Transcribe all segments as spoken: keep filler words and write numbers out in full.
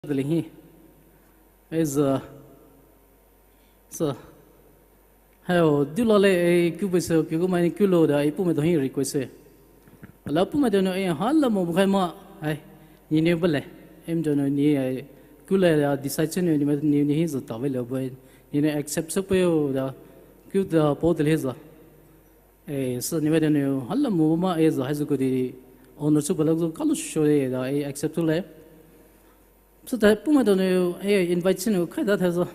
dele hi. Ei zü, zü. Hayo, dulale ei kubuise, kuku mai kulo da ei puhmaitao hi request e. Ala puhmaitao nou ei hala mo bukai ma, hai, ni ne bale. Em tao nou ni ei kule da decide sene ni ma ni ni hi zü tave le bue. Ni ne accept süpeio da, ku da po dele zü. Ei, sü ni maitao nou hala mo ma ei zü hai zü kudi honor sübala zü kalu shore da ei accept le. Süta puhmaitao nou ei invite sene khai da thai zü.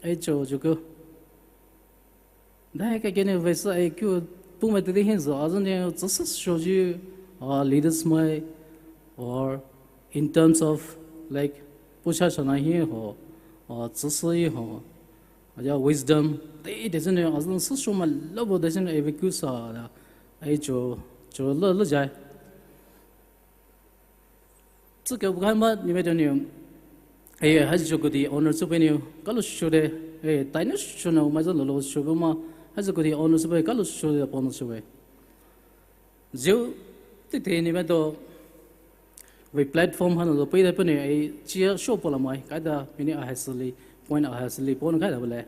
Ei cho cho ku. Da hai ka kene vei sü ei ku puhmaitao dei hin zü, azü nou zü sü shoji, uh, leaders mai, or in terms of, like, pusa sana hi ho, uh, zü sü hi ho, aja wisdom, dei dei sene, azü sü sho ma labo dei sene ei vei ku sa da, ei cho, cho le le jai. Zü ke bukai ma ni maitao nou. Ei, hai zü kudi honor süpe nou, kalu shore, ei, tai nou shona ma zü lolo shore ma, hai zü kudi honor süpe kalu shore pono shore. Zü, tete ni maitao, vei platform hana zü pei da pe nou, ei, chia show pola mai, kaida, mini a hasili, point a hasili, point kaida bale.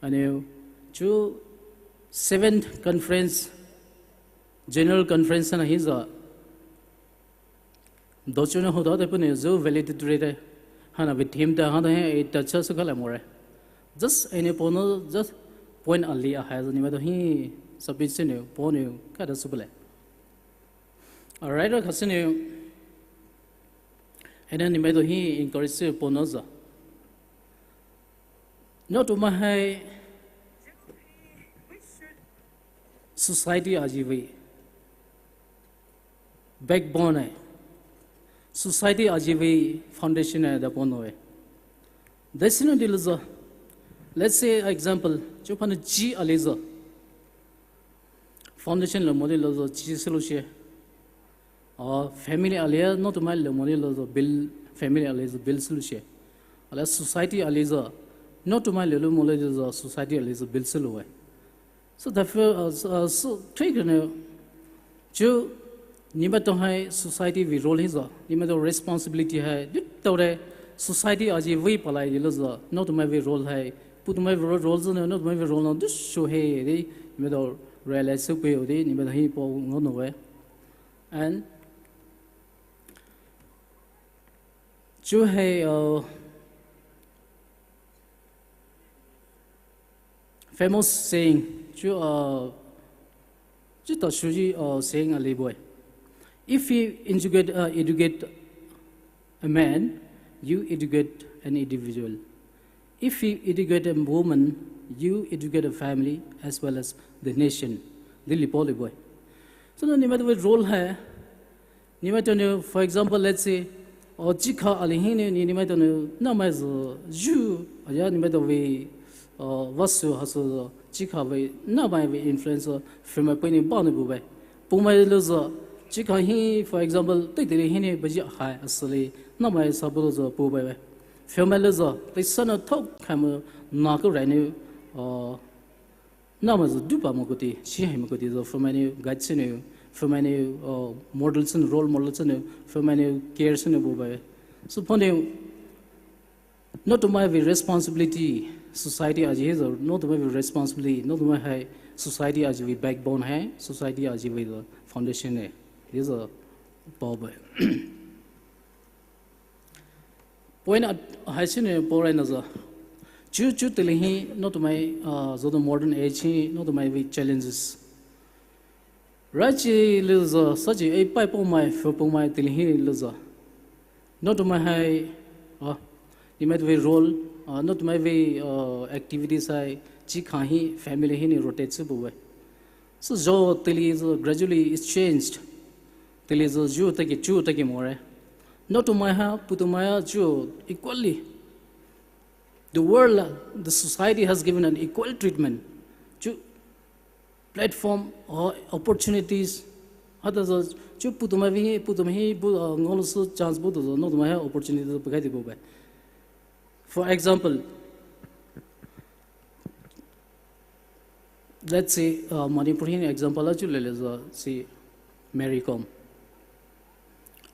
Anou, chu seventh conference, general conference na hi zü, Dochuna ho da de pune zo valedictory de. Hana vei theme da hana he ei ta cha su kala more. Just ene pono just point ali a hai ni maitao hi submit sene pono kada su bale. Alright, ka sene. Ene ni maitao hi encourage se pono za. No to ma hai society aji vei. Backbone hai. Society aji vei foundation hai da pono hai. Desino di lozo. Let's say example, chu phana ji ali zo. Foundation lo moli lozo ji silo she. Or family ali no to mai lo moli lozo build family ali zo build silo she. Ala society ali zo. No to mai lo moli lozo society ali zo build silo hai. So therefore, uh, so, uh, so, take ne, chu, ni maitao hai society vei role hi zo, ni maitao responsibility hai, du tao re, society aji vei palai di lozo, no to mai vei role hai, pu to mai vei role zo ne, no to mai vei role no du sho hai de, ni maitao realize su pe de, ni maitao hi po ngo no we. And chu hai, uh, famous saying, chu, uh, chu ta shuji, uh, saying ali boi. If you educate, uh, educate a man, you educate an individual. If you educate a woman, you educate a family as well as the nation. Dili poli boi. So, no, ni maitao vei role hai, ni maitao nou, for example, let's say, o chikha ali hi ni, ni, ni maitao nou, na mai zo, ju, aya ni maitao vei, o, vasu hasu zo, chikha vei, na mai vei influence zo, film pe ni ba ni bu bai. Pu mai lozo, chikha hi, for example, tei tei hi ni baji hai asali, na mai sa bu lozo pu bai bai. Film lozo, tei sana thok khamu na ko rai ni, o, Namazu dupa makuti, shihe makuti zo, family guide sinu, family, uh, model sinu, role model sinu, family care sinu bubai. So phone, not to my responsibility, society aji hizo, not to my responsibility, not to my hai, society aji vi backbone hai, society aji vi the foundation hai. Hizo bubai. Point at hai sine pore na za. Chu chu tili hi, not to my, uh, zo the modern age hi, not to my with challenges. Rachi liza, sachi ei pai po mai, fo po mai tili hi liza. Not to my hai, uh, ni mai the role, uh, not to my way, uh, activities hai, chi kha hi, family hi ni rotate su buwe. So zo tili zo gradually is changed. Tili zo ju taki chu taki more. Not to my ha, pu to my ha, ju equally. The world, uh, the society has given an equal treatment. Ju platform or opportunities. Hata zo, ju pu to my vi, pu to my hi, bu, uh, ngolo su chance bu to zo, not to my ha opportunity to pakai di buwe. For example, let's say, uh, Manipur hi example achu lele za si Mary Kom.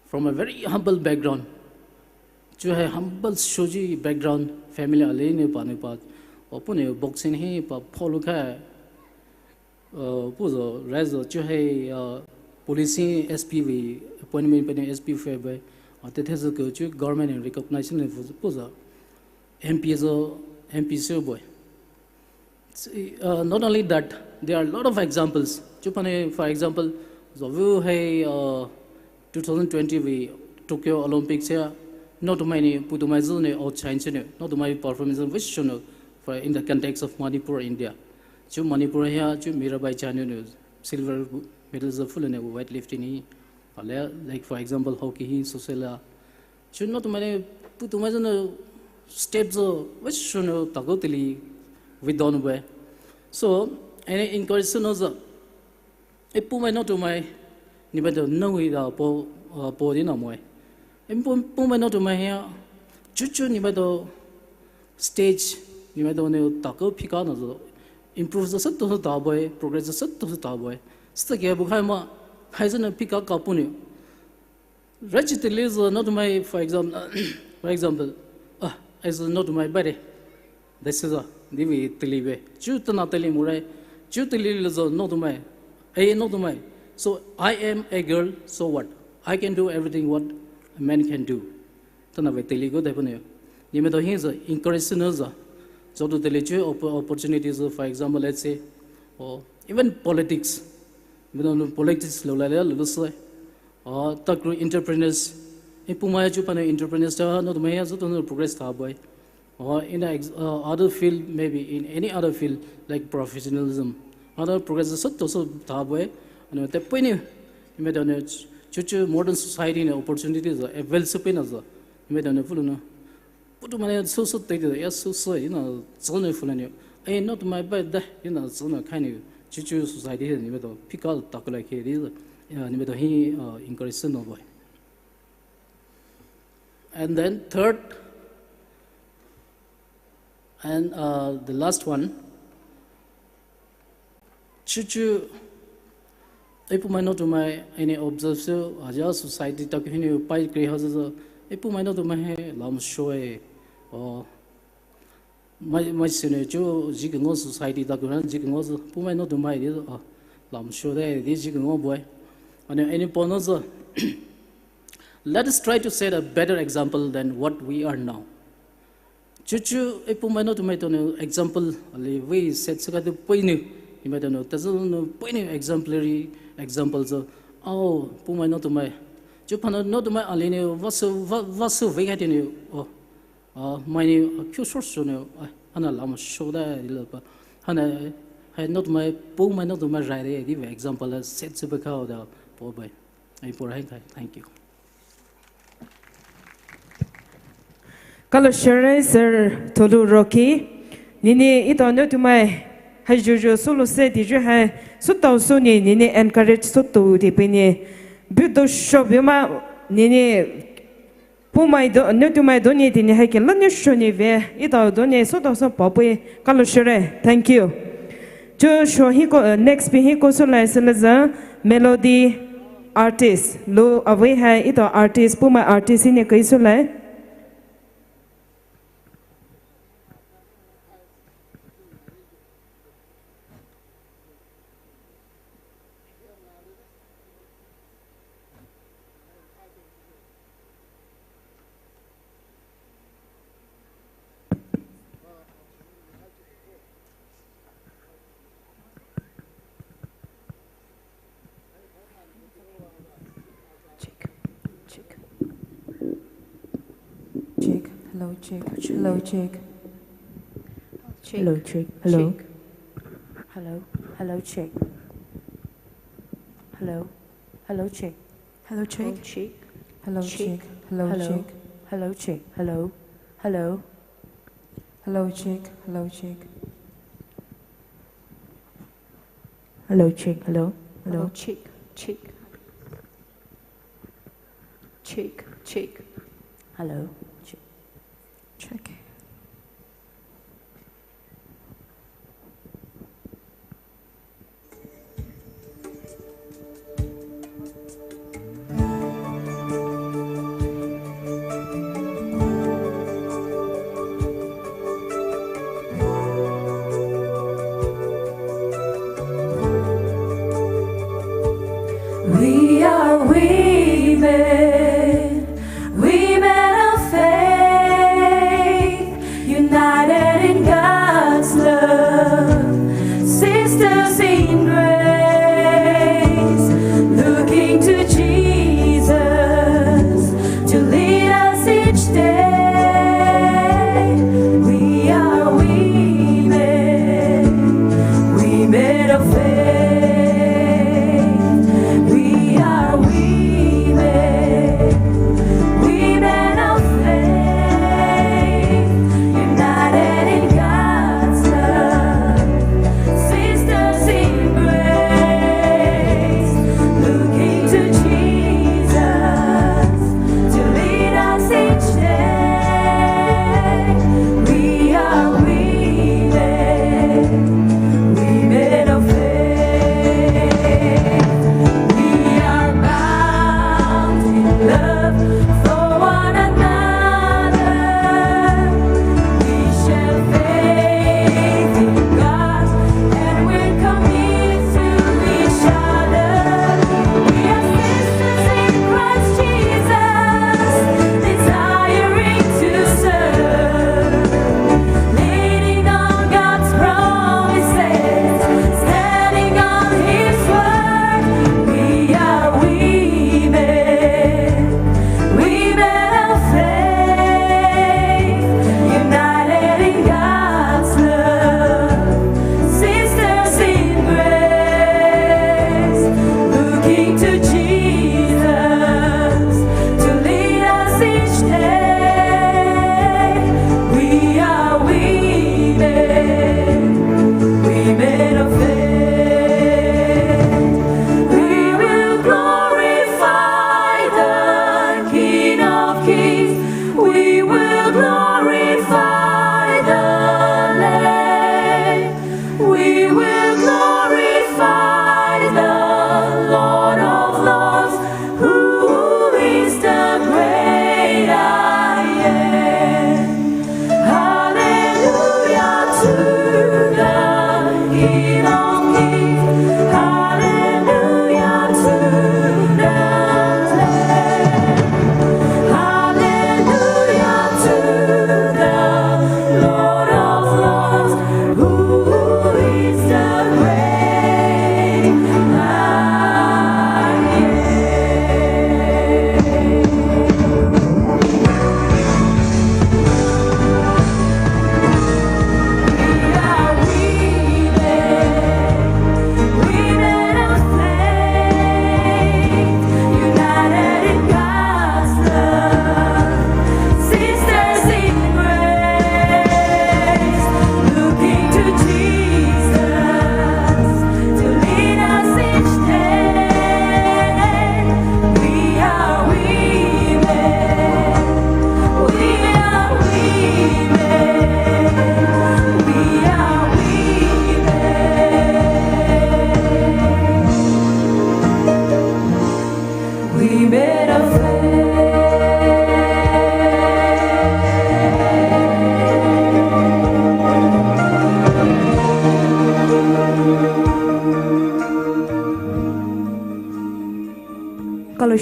From a very humble background, Chuhai humble shoji background family ali ne pa ne pa. O pune boxing hi pa polu kha. Uh, puzo, rezo, chuhai, uh, police S P vei, appointment pene S P vei bai. Uh, te thezo ke chu government in recognition ne puzo. M P zo, M P se boy. Uh, not only that, there are a lot of examples. Chupane, for example, zovu hai, uh, two thousand twenty vei Tokyo Olympics ya, not my ni, putumai zo ne, out change ne, not my performance, which show no, for in the context of Manipur, India. Chu Manipur ya, chu Mirabai Chanu ne, silver medal zo full ne, weightlifting ni, ale, like for example, hockey hi, sosela, Chu no tumai ne, putumai zo no step zo, which show no tako tili we don we. So, ene encourage no zo. E pumai no tumai, ni ba do no we da po, uh, po di na moi. E pu-, pumai no tumai ya, chuchu ni ba do stage, ni ba do ne tako phika no zo. Improve zo sat to zo da boy, progress zo sat to zo da boy. Sta ke bu khai ma, khai zo no phika ka pu ni. Rachi tili zo no tumai, for example, for example, ah, I zo no tumai bare. This is a, ni we tili be. Chu tana tili murai. Chu tili zo no tumai. Ai no tumai. So I am a girl, so what? I can do everything what a man can do. Tana we tili go dai pune. Ni me to hin zo encourage no zo. Zo to tili chu opp-, opportunities, for example, let's say, or even politics. Even politics lo la la lo so. Uh, takru entrepreneurs, e pumai chu pane entrepreneurs ta no tumai ya zo to no progress ta boy. Or in a ex-, uh, other field, maybe in any other field like professionalism. Other progress so to so ta boy. Ano te pui ni, me to ne chuchu modern society ne opportunities avail so pe na zo. Me to ne fulu no. Putumai ne so so te ya so so, you know, so ne fulu ne. Eh, not my bad, you know, so no kind of chuchu society here, you know, pick up takula ke, you know, hi, uh, encourage no boy. And then third, and, uh, the last one, chuchu, e pumai no tumai, any observe so, aja society tak hini pai kri ha zo, e pumai no tumai he, lam shoe, o, Mai, mai sine chu jik ngo society ta kuran jik ngo zo, pumai no tumai di, ah, lam shoe di jik ngo boy. Ani, ani pono zo. Let us try to set a better example than what we are now. Chuchu, e pumai no tumai to ne example, ali we set saka tu pui ni, ni mai to ne, ta zo ne pui ni exemplary example zo. Oh, pumai no tumai. Chu pano no tumai ali ne, vasu, va-, vasu vega ti ne, oh. Ah, mai ni, ah, kyu short short ne, ah, hana lam shoe da di lo pa. Hana, hai no tumai, pumai no tumai rai de, di ve example la set se pa kao da, po bai. Ai po rai kai, thank you. Kalo share sir, Tolu Rocky. Nini, ito no tumai, hai juju solo se di ju hai, sutao so ni, nini encourage so to di pe ni. Budo shop yuma, nini, Pumai do, no tumai do ni tini hai ke la ni sho ni ve, ito do ni so do so pa pui, kalo share. Thank you. Chu sho hi ko, uh, next pi hi ko so lai sala za Melody artist. Lo avei hai ito artist, pumai artist hi ni kai so lai. Check, check. Check, hello, check, hello, check. Check, hello, check, hello. Check. Hello, hello, check. Hello, hello, check. Hello, check. Hello, check. Hello, check. Hello, check. Hello, hello. Hello, check. Hello, check. Hello, check. Hello. Hello, check. Check. Check, check. Hello. Check. Check.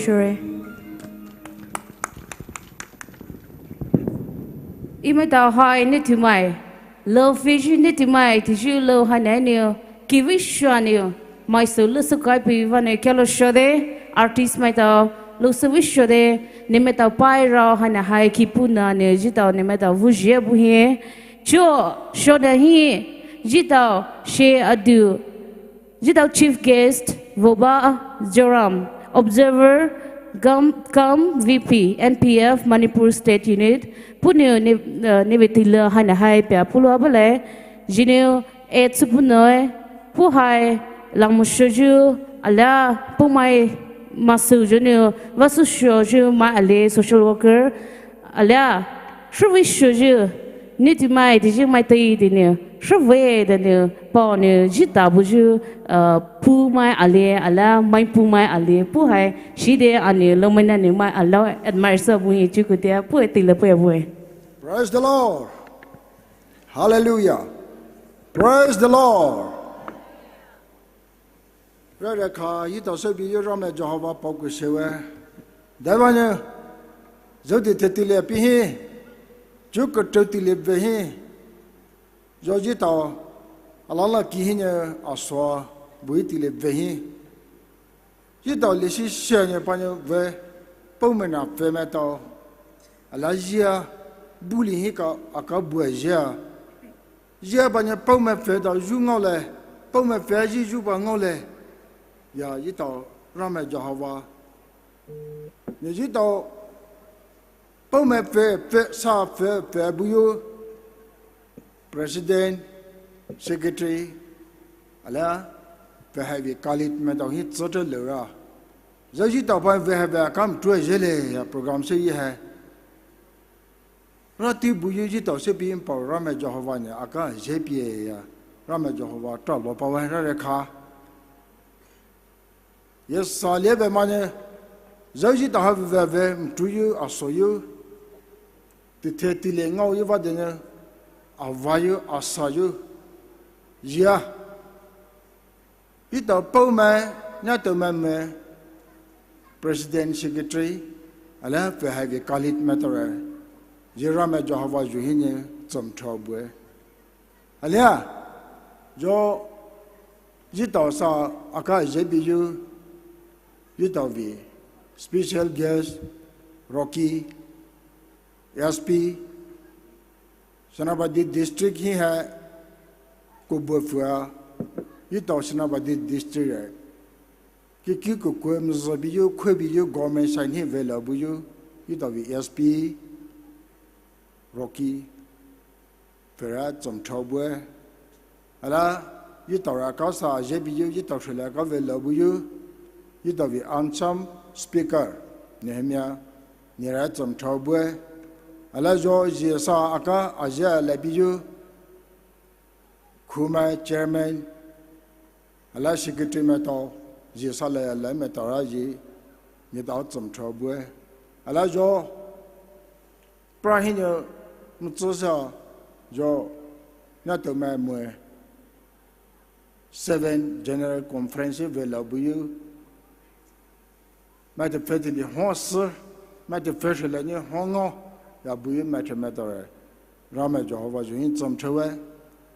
Sure. Imaitao hai netumai, lou fiji netumai tiju lou haina niu, kivi shua niu, maisü lusu kai pi vane kialo shode, artist maitao lusu vi shode, nemaitao pai rao haina hai kipu na niu jitao nemaitao vujie buhie, cho shode hi, jitao she adu, jitao chief guest, Voba Joram, observer, gum, cum V P, N P F, Manipur State Unit, puniu ni, uh, nivetila haina hai pia pulu abale, jiniu e tsupunoi, pu hai, langmushoju, ala, pumai, masu juniu, vasu shoju, ma ale, social worker, Alia, shrivi shuju, nitimai tiji mai tei diniu, shrivi diniu, pao niu, jita buju, uh, pu mai alie, alia, mai pu mai alie, pu hai, shide ani, lomena ni mai alia, admire sa bui, chukutia, pu tila pu bui. Praise the Lord. Hallelujah. Praise the Lord. Rere kha yitao sebi yu Ramai Jehovah pao ku sewe. Daiwa ne, zodi tetile pihi, ju kutao tile vehi, zo yitao, alala kihi ne aswa, bui tile vehi. Yitao lisi se ne pa ne ve, pao mena ve me tao, ala yia, buli hi ka, aka bua yia. Yia ba ne pao me ve dao yu ngao le, pao me ve yi yu ba ngao le. Ya yitao Ramai Jehovah. Ne yitao pao me ve, ve sa ve, ve bu yu. President, secretary, ala, ve hai ve kalit me dao hi tsote le ra. Zo yitao pa ve hai ve kam tue yele ya program se yi hai. Rati buyu yitao sepi pao Ramai Jehovah ne aka zepi ya. Ramai Jehovah ta lo pa wa rare kha. Ye sa le be ma ne. Zo yitao ha ve ve mtu yu aso yu. Tithe tile ngao yu va de ne. Ava yu asa yu. Yia. Yitao pao mai, nyatao mai mai, President Secretary, ala ve hai ve kalit mai tore, yi Ramai Jehovah yu hi ne tsam thao bue. Alia, zo yitao sa aka zebi yu, yitao vi, special guest, Rocky, S P, Senapati District hi hai kubo fua, yitao Senapati District hai. Kiki kukue mzobi yu, kuebi yu, government sign hi vela bu yu, yitao vi S P, Rocky, fera tsam thao bue. Ala, yitao ra ka sa zebi yu, yitao shela ka vela bu yu, yitao vi ansam speaker, Nehemiah, nira tsam thao bue. Ala zo zi sa aka, azia la bi yu, khumai chairman, ala secretary me tao, zi sa la la me tao ra zi, ni tao tsam thao bue. Ala zo, Pra hi ne, mutsu sa, zo, nyatao mai mue, seven General Conference vela bu yu, mai te fetili ho sir, mai te fetili ni ho ngo, ya bu yu mai te mai tore, Ramai Jehovah yu hi tsam thao we,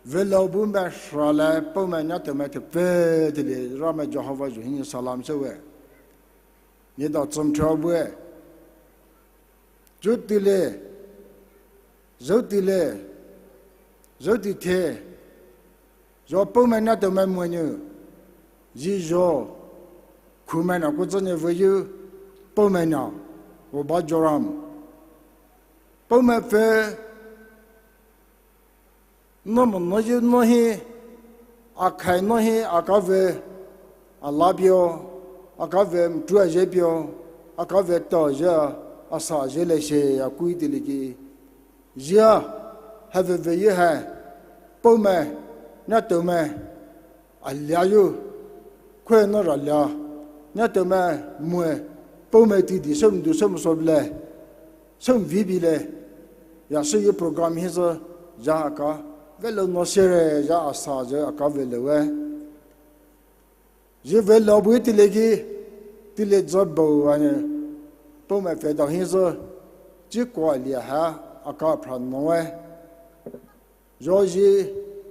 vela bu mai sra le, pao mai nyatao mai te fetili, Ramai Jehovah yu hi ni salam se we, ni tao tsam thao bue. Zotile, zotile, zotithe, zo pao mai nyatao mai mue ne, zi zo, khumai na ku tsane ve yu, pao mai na, Voba Joram. Pao mai ve, Nomo no yu no hi, akhai no hi, akave, alabio, akave, mtua zebio, akave to ya, asa zele she, akui tiliki. Zia, have ve ye hai, pao mai, nyatao mai, alia yu, kue no ra lia, nyatao mai, mue, pao mai tidi, som du, som sob le. Som vibi le, ya se ye program hi se, ya aka, velo no sere, ya asa je aka velo we. Je velo bu iti legi, teile dzü bou anou, pao mai pfü dao hisü, chi kua lia ha, aka aphranoe. Zho zhi,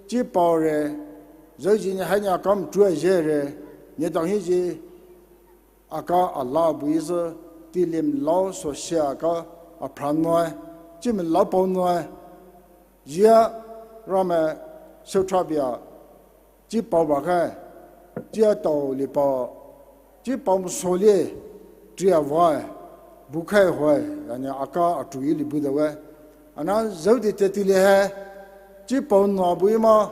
chi paore, zho zhi ne haina aka mtrua zhire, ne dao hi zhi, aka ala bu hisü, teile mlao sosia aka aphranoe, chi mlao paonoe, zhia, Ramai, soutrabia, chi pao ba khe, chi a tao li pao, chi pao mso li, tri a vae, bu khe hoe, yani aka atru yi li bu de we. Ana zhou di te teile he, chi pao na bu yi ma,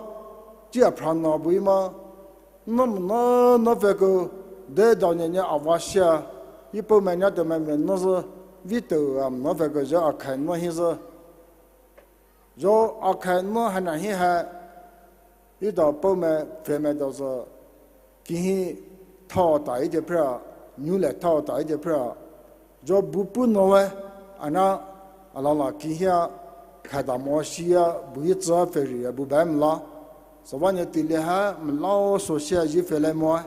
chi aphra na bu yi ma, na mo na na pfü ko, de dao ne ne a va sia, yi pao mai na te mai me na zü, vi tao a mo na pfü ko zhou a khai na hi zü. Zho akhai nou haina hi ha, yi dao pao mai pfü mai dao zü, kihi thao ta yi te phra, niu le thao ta yi te phra, zho bu pu nou we, ana, alala kihi a, khai da mo shi a, bu yi tsü a pfü ri a bu bai mla, sava ne teile ha, mlao sosia zhi pfü le mo,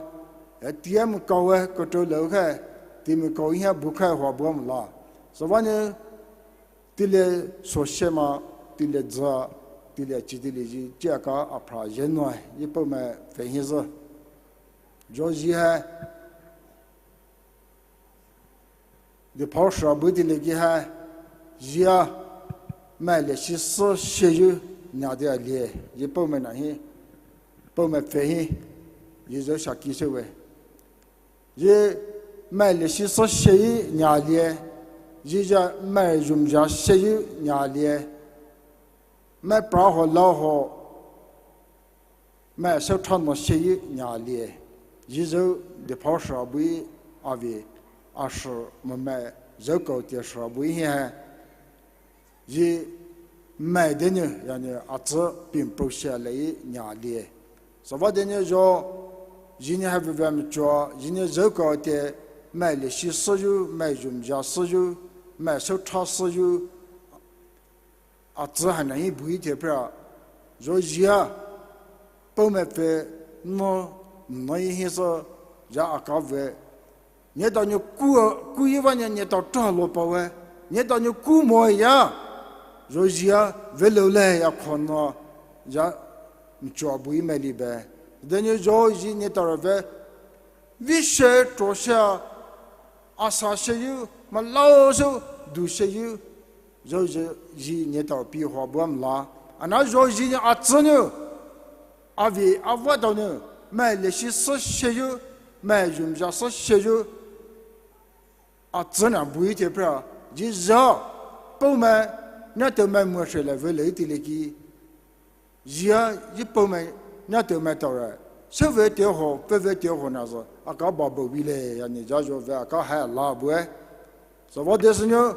e ti a mkao we, koto le khe, ti mkao hi a bu khai hua bu mla, sava ne, teile sosia ma, teile dzü, teile chi teile zhi, chi aka aphra zhe nou, yi pao mai pfü hi zü. Zho zhi ha, di phao shra bu teile ki ha, zhia, mai le shi sü she yu, nia de a lie, yi pao mai na hi, pao mai pfü hi, yi zhou sha ki she we. Yi mai le shi sü she yu nia lie, yi zha mai zhum zha she yu nia lie, mai pra ho lao ho, mai soutra nou she yu nia lie, yi zhou di phao shra bu yi a vi, a shi mo mai zhou kau te shra bu yi hi ha. Yi mai de nou, yani a tsü pin pro sia le yi nia lie. Sava de nou zho, yi ne ha veve mchua, yi ne zhou kau te, mai le shi sü yu, mai zhum zha sü yu, mai soutra sü yu, a tsü haina hi bu yi te phra, zho zhia, pao mai pfü, nou, nou yi hi sü, zha aka ve, ne dao nou ku, ku yi va ne, ne dao tra lo pao we, ne dao nou ku mo ya, zho zhia, ve lo le ya kho nou, zha, mchua bu yi mai li be, de nou zho zhi ne dao ra ve, vi she tro she, a sa she yu, ma lao she, du she yu, zho zhi, zhi ne dao pi hua bu mla, ana zho zhi ne a tsü nou, a vi a va dao nou, mai le shi sü she yu, mai zhum zha sü she yu, a tsü na bu yi te phra, yi zha, pao mai, na te mai mo she le ve le yi teile ki, zhia, yi pao mai, na te mai tao re, se ve te ho, pfü ve te ho na zü, aka ba bo vi le, yani zha zho ve aka ha la bu e. Sava de sü nou,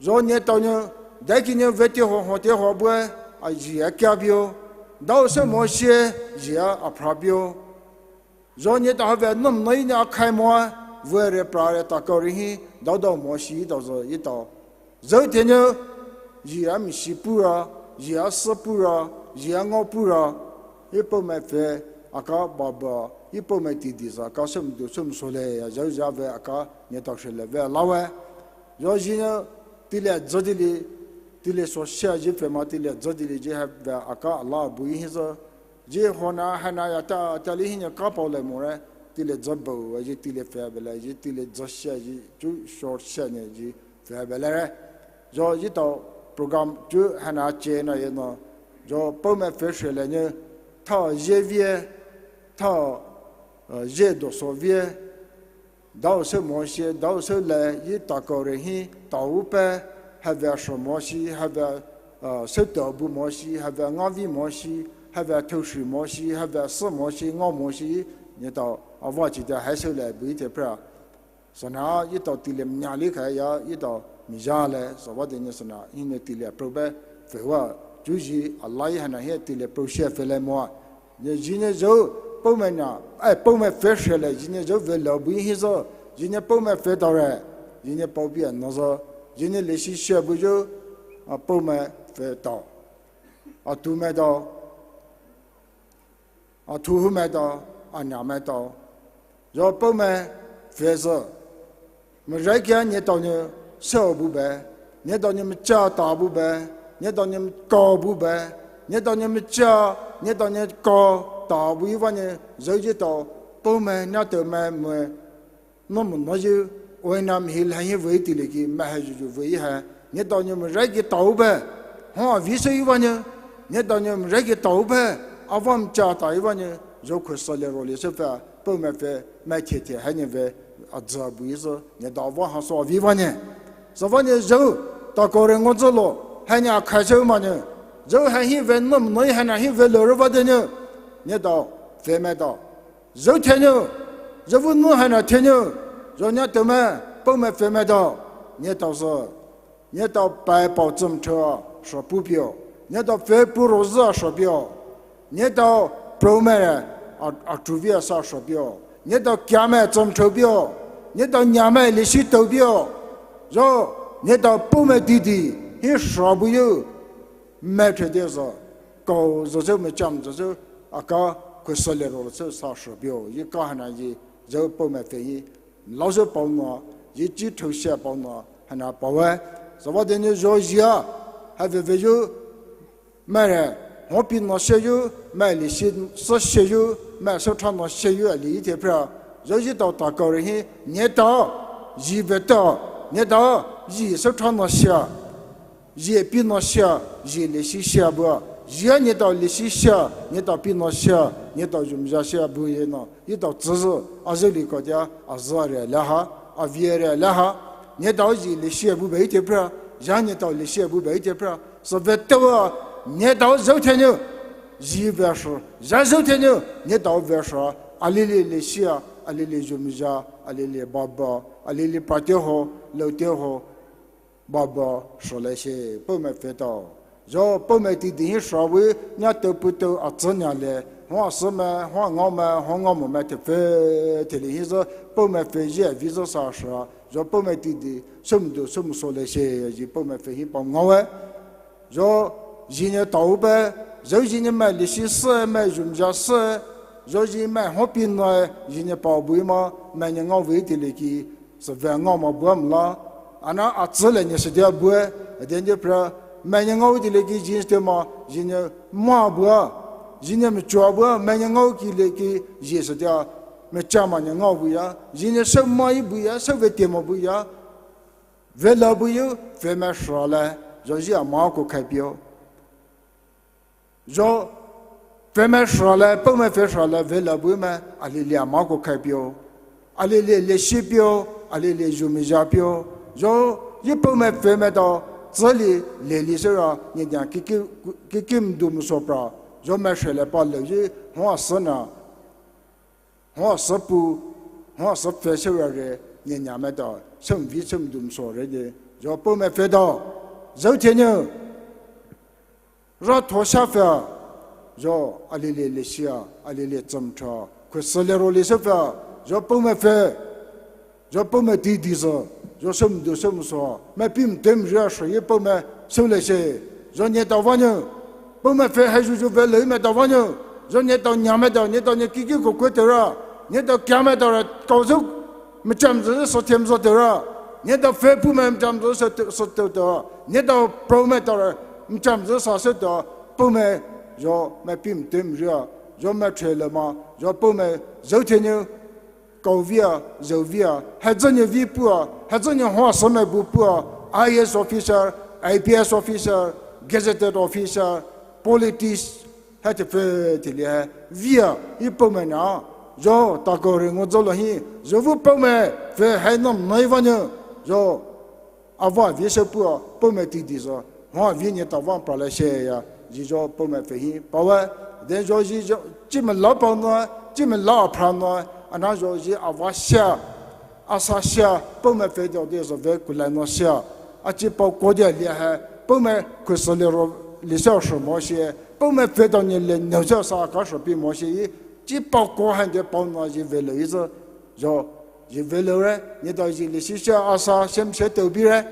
zho ne dao nou, dai ki nou ve te ho, ho te ho bu e, a zhia kia bio, dao se mo shi, zhia aphra bio. Zho ne dao ha ve nou nou yi ne a khai mo, ve re pra re ta kau ri hi, dao dao mo shi dao zü yi dao. Zhou te nou, zhia mi shi pu ra, zhia sü pu ra, zhia ngao pu ra, yi pao mai pfü, aka ba ba, yi pao mai ti di zü, aka se mdu se mso le, ya zhou zha ve aka, ne dao she le ve la we. Zho zhi nou, teile dzü teile, teile sosia zhi pfü ma teile dzü teile zhi ha ve aka ala bu yi hi zü. Zhi ho na haina ya ta, ta li hi ne ka pao le mo re, teile dzü bou, zhi teile pfü be le, zhi teile dzü sia zhi, chu short sia ne zhi pfü be le re. Zho yi dao program chu haina che na ye nou, zho pao mai pfü she le nou, thao zhe vie, thao, eh, zhe do so vie, dao se mo shi, dao se le, yi ta kau re hi, tao pe, ha ve shi mo shi, ha ve, eh, se tao bu mo shi, ha ve nga vi mo shi, ha ve thao shi mo shi, ha ve sü mo shi, ngao mo shi, ne dao, a va chi de ha se le bu yi te phra. Sü na, yi dao teile mnia li kha ya, yi dao mi zha le, sava de nou sü na, hi nou teile pro be, pfü wa, chu zhi, ala yi haina hi teile pro shi pfü le mo, Ye zhine zhou pao mai na, ai, pao mai pfü she le, zhine zhou ve le bu hi zhou, zhine pao mai pfü tao re, zhine pao bia nou zhou, zhine leshi she bu zhou, a pao mai pfü tao, a tu mai tao, a tu hu mai tao, a nia mai tao, zhou pao mai Vei sü, Maraiki-a neletao nou süa bu bue, neletao nou macha ta bu bue, neletao nou kau bu bue, neletao nou macha, neletao nou kau ta bu hi vanou, zhou etao, puhmai nahtaomai moe, nahmai naoyu, oina mahi lahi vei teile ki maihaiyu vei hai, neletao nou Maraiki ta bue, hua vei sü hi vanou, neletao nou Maraiki ta bue, avei macha ta hi vanou, zhou khuso le role sü pfüa, puhmai pfüa, mai thethei haina vei, azü bu hi sü, neletao avei haso avei vanou. Sü vanou zhou, takoure ngaozülo, haina akhai sü manou. Zhou hai hi vei nahmai naoyu haina hi vei loure vanou. Neletao, pfümaitao. Zhou theinou, zhou vei nou haina theinou, zhou nahtaomai, puhmai pfümaitao. Neletao sü. Neletao pai pao tsümthoa, sho pupio. Neletao pfüpuo rozü sho pio. Neletao proumai a, atuvia sa sho pio. Neletao kiamai tsümtho pio. Neletao nyamai leshi tao pio. Zhou, neletao puhmai teidei, hi sho buyu. Maithe de sü, kau zhou sü, macham zhou sü, aka khuso le role sü sa sho pio. Yi ka haina yi, zhou puhmai pfüa hi, lao sü paona, yi chi thousia paona, haina paowe. Sü vanou nou zhou zhia, ha vei veiyu, mai re, hopi nou sheyu, mai leshi sü sheyu, mai sü tha nou sheyu ali thei phra. Zhou etao takoure hi, neletao, yi vei tao, neletao, yi sü tha nou shea. Yi pi nou shea, yi leshi shea bua. Yi neletao leshi shea, neletao pi nou shea, neletao zhumazhai shea bu ye nou. Etao tsüzü, azhou li kodia, azhou re laha, avei re laha. Neletao yi leshi bu bue thei phra, yi neletao leshi bu bue thei phra. Sü vei tao, neletao zhou theinou, yi vei sho, yi zhou theinou, neletao vei sho, alili leshi, alili zhumazhai, alili baba, alili pate ho, loute ho, baba sholai she, puhmai pfütao. Zhou puhmai teidei hi sho vei, nia tao putao atsü nia le, hua sümai, hua ngaomai, hua ngaomo mai thei pfütao teile hi zhou, puhmai pfüyu avei zhou sa sho, zhou puhmai teidei, sümdu, sümsolai she, yi puhmai pfü hi pao ngaowe. Zhou, yi nou tao bue, zhou yi nou mai leshi sü, mai zhumazhai sü, zhou yi mai hopi nou, yi nou pao bu ma, mai nou ngao vei teile ki, sü vei ngao ma bua mla. Ana atsü le nou sü dia bue, aden dia phra, mai nou ngao vei teile ki yi sü dia ma, yi nou ma bua, yi nou macha bua, mai nou ngao ki le ki, yi sü dia, macha ma nou ngao buya, yi nou sü ma yi buya, sü vei te ma buya, vei la buyu, vei mai sho le, zhou yi ama ko khai pio. Zhou, pfümai sho le, puhmai pfü sho le, vei la bu mai, alili ama ko khai pio. Alili leshi pio, alili zhumazhai pio. Zhou, yi puhmai pfümaitao, tsüli, leli sera, ni dia kiki, kiki mdu muso pra. Zhou mai shele pa le yi, hua sena. Hua sepu, hua sepfü sera re, ni nyamaitao, semvi semdu muso re de. Zhou puhmai pfütao, zhou teniu. Ratho sha pfü, zhou alili leshia, alili tsümtha, khusü le roli sha pfü, zhou puhmai pfü, zhou puhmai ti di sü, zhou semdu semso, mai pim tem ria shi yi puhmai sü le she, zhou ni tao vaniu, puhmai pfü hai zhou zhou vei le mai tao vaniu, zhou ni tao nyamaitao, ni tao ni kiki ko kwe te ra, ni tao kiamaitao ra, kau zhou, macham zhou sü them zhou te ra, ni tao pfü puhmai macham zhou sü te, sü te te ra, ni tao promaitao ra, macham zhou sa sü te, puhmai, zhou mai pim tem ria, zhou mai the le ma, zhou puhmai, zhou teniu, kau via, zhou via, hai zhou ni vi pua, hai zhou ni hua sü mai bu pua, I A S officer, I P S officer, gazetted officer, politics, hai te pfü te li hai, via, yi puhmai na, zhou, tako re ngo zhou lo hi, zhou vu puhmai, pfü hai nom noi vaniu, zhou, ava vi sha pua, puhmai ti di zhou, hua vi ni tao van pra le she ya, yi zhou puhmai pfü hi, pawa, then zhou yi zhou, chi me la pao noi, chi me la pra noi, ana zhou yi ava sha, asa sha, puhmai pfü tao de zhou ve kulai no sha, a chi pao ko dia li hai, puhmai khusü le ro, li sha shi mo she, puhmai pfü tao ni le neu sha sa ka shi pi mo she yi, chi pao ko han de pao noi yi ve le yi zhou, zhou, yi ve le re, ni tao yi le shi sha asa, shem she tao bi re,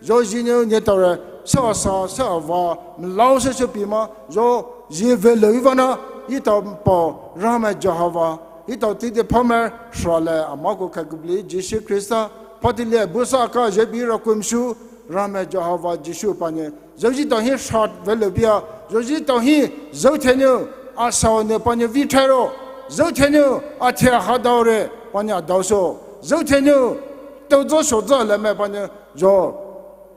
zhou yi ni ni tao re, sha asa, sha ava, me lao she she pi ma, zhou, yi ve le yi vana, yi tao pao, Ramai Jehova, Etao teidei phamai hrülai amako khaikupli Jisu Khrista, phatili busa ka zhebi rakumshu, Ramai Jehova Jisu panou, zhou etao hi hrülai veloupeiyu, zhou etao hi, zhou thenou, asao nou panou vei thairo, zhou thenou, athai hadaore, panou adaoso, zhou thenou, taozo shozo lamai panou, zhou,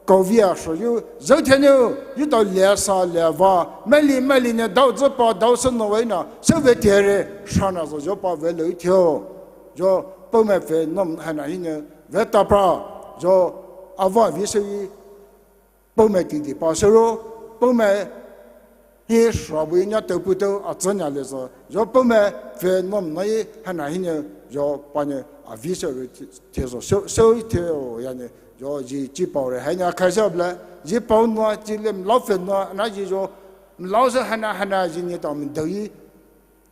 kaovei ashoyu, zhou thenou, etao lesa leva, maili maili nou daozo pa daoso nou vei na, süvei teire, hrana zho zhou pa velou theo. Zhou, Poumai pfü nom haina hinou, vei tapra, zhou, ava vei süvei, Poumai teidei pa süro, Poumai hi hrübui nia taopu tao atsünya le zho, zhou Poumai pfü nom nai haina hinou, zhou panou avei süro thei zho, sü, sü theo yani, zhou zhi chi paore haina khaisü bla, zhi pao nou, chi le mlao pfü nou, na zhi zhou, mlao sü haina haina zhi nou tao mdao yi,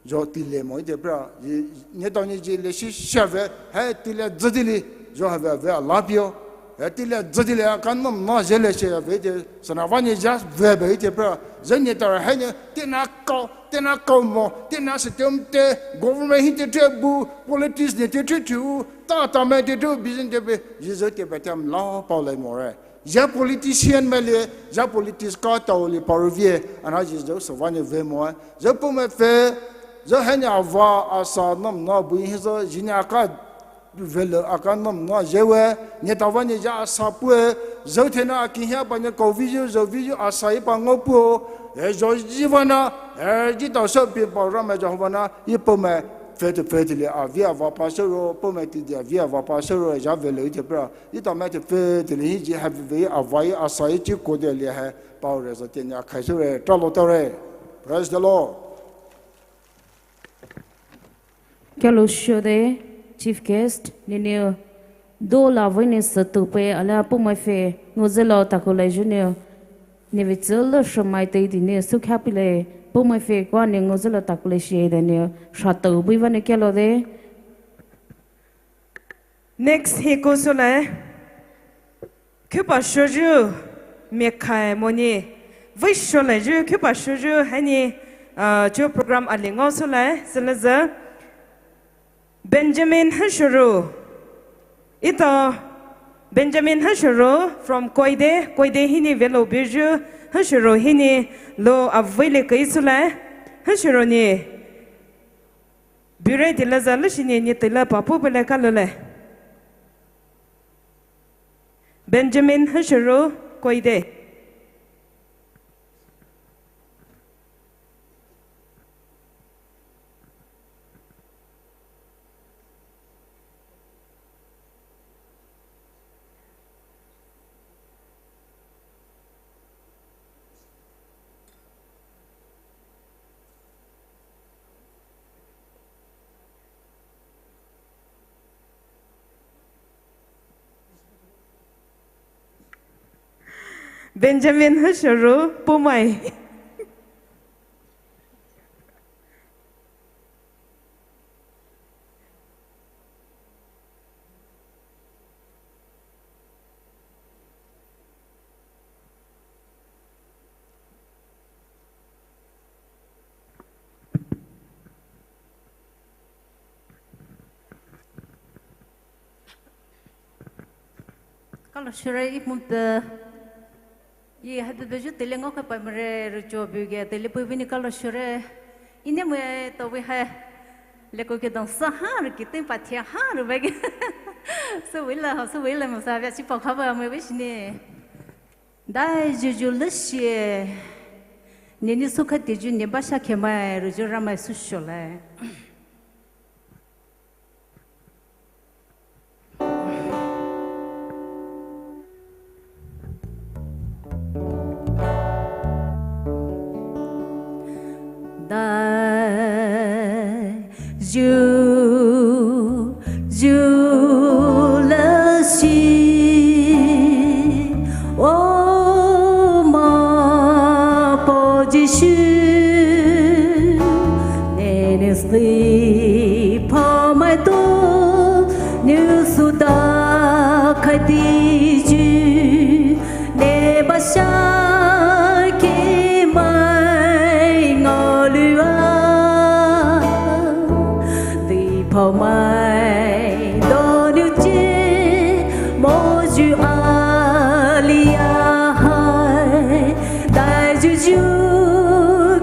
zhou teile mo ite pra, zhi, nou tao nou zhi leshi shave, hai teile dzüdili, zhou havei vei alapio. Hai teile dzüdili aka nom nou zhele shi vei te, sana vanou zha vei be ite pra, zhou nou tao haina, tina kao, tina kao mo, tina system te, government hi te te bu, politics nou te te tu, ta ta mai te tu, business te be, zhi zhou te be te mlao paolai more. Zha politician maili, zha politics ka taoli paruvie, ana zhi zhou süvanou vei mo, zhou Poumai pfü, zhou haina ava asa nom nou bui hi zhou, zhinou aka, velou aka nom nou zhewe, nou tao vanou zha asa pue, zhou thenou aki hi panou kaoveiyu, zhouveiyu asa yi pa ngao puo, e zhou zhi vana, e zhi tao sü pi pa Ramai Jehova na, e Poumai pfü te pfü teile avei ava pa süro, Poumai teidei avei ava pa süro, zha velou ite pra, etao mai te pfü teile hi zhi havei vei avei asa yi chi kode le hai, paore zho teinou akhai süre, talo taore. Praise the Lord. Kalo shode, chief guest, nenou, dola vei nou sütoupe, ala Poumai pfü, ngaozülo takoulai zhinou, nevei tsülo shomai teidei nou, sükha pile, Poumai pfü kua nou ngaozülo takoulai shi de nou, shatoubuiva nou kalo de. Next hi kou sole. Khupa shoyu, mekhai moni. Vei sholai yu, khupa shoyu, haini, ah, chu program ali ngao sole, sele ze. Benjamin Hashuru. Ito, Benjamin Hashuru from Koide, Koide hini velo biju, Hashuru hini lo avei le kai sole, Hashuru ni. Bure di laza lushini ni tila papu bele kalole. Benjamin Hashuru Koide. Benjamin Hashuru Poumai. Kalo shure ipum pe. Ye happy birthday tele ngao kapa mere rucho buge tele pui vini kalo shure. Ine mue to we ha. Leko ke dong sa ha ru kite pathia ha ru bage. So wila ha, so wila mo sa vya si pa khaba mo wish ni. Dai juju lushie. Nini sukha tiju ni basha khemai ruju Ramai sushole. Dai ju ju lasi o ma po Jisu. Nene sli pa mai to nu suda khati ju ne basha ke mai ngolua. Di Zhu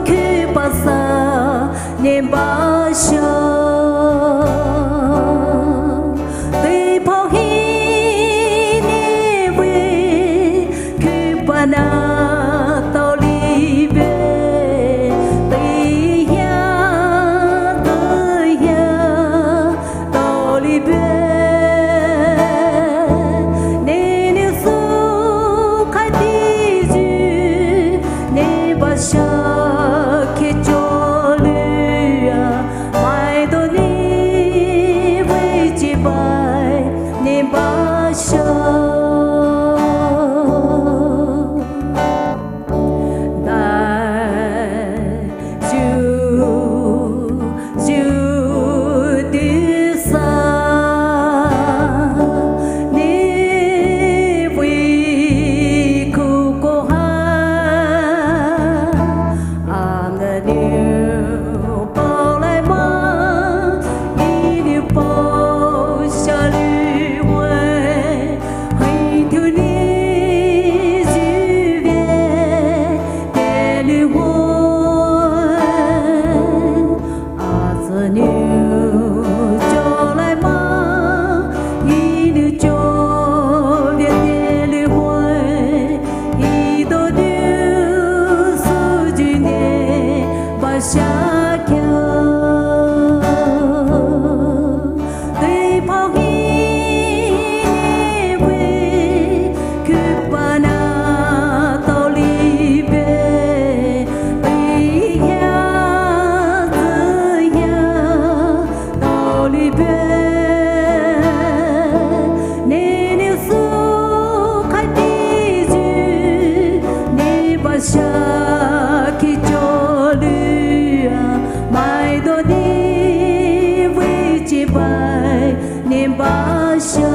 khuba sa ne ba sha. Tei pao hi ne vei khuba na tao li be. Tei hia, tei hia. Tao li be, ne ne su khai ti zhu, ne ba sha khe cho lu a, mai do ne vei chi bai, ne ba sha. Dai, zhu, zhu, du sa, ne vei khuko ha, ana niu pao lai ma, i niu pao sha lu wai. Hai tu ni zi vie te lu ho, a zi niu cho lai ma, i niu cho vie te lu ho, i do du su ju ne ba sha kia. Tei pao hi ne vei khuba na tao li be. Tei hia, tei hia, tao li be. Ne ne su khai ti zhu, ne ba sha khe cho lu a, mai do ne vei chi bai, ne ba sha.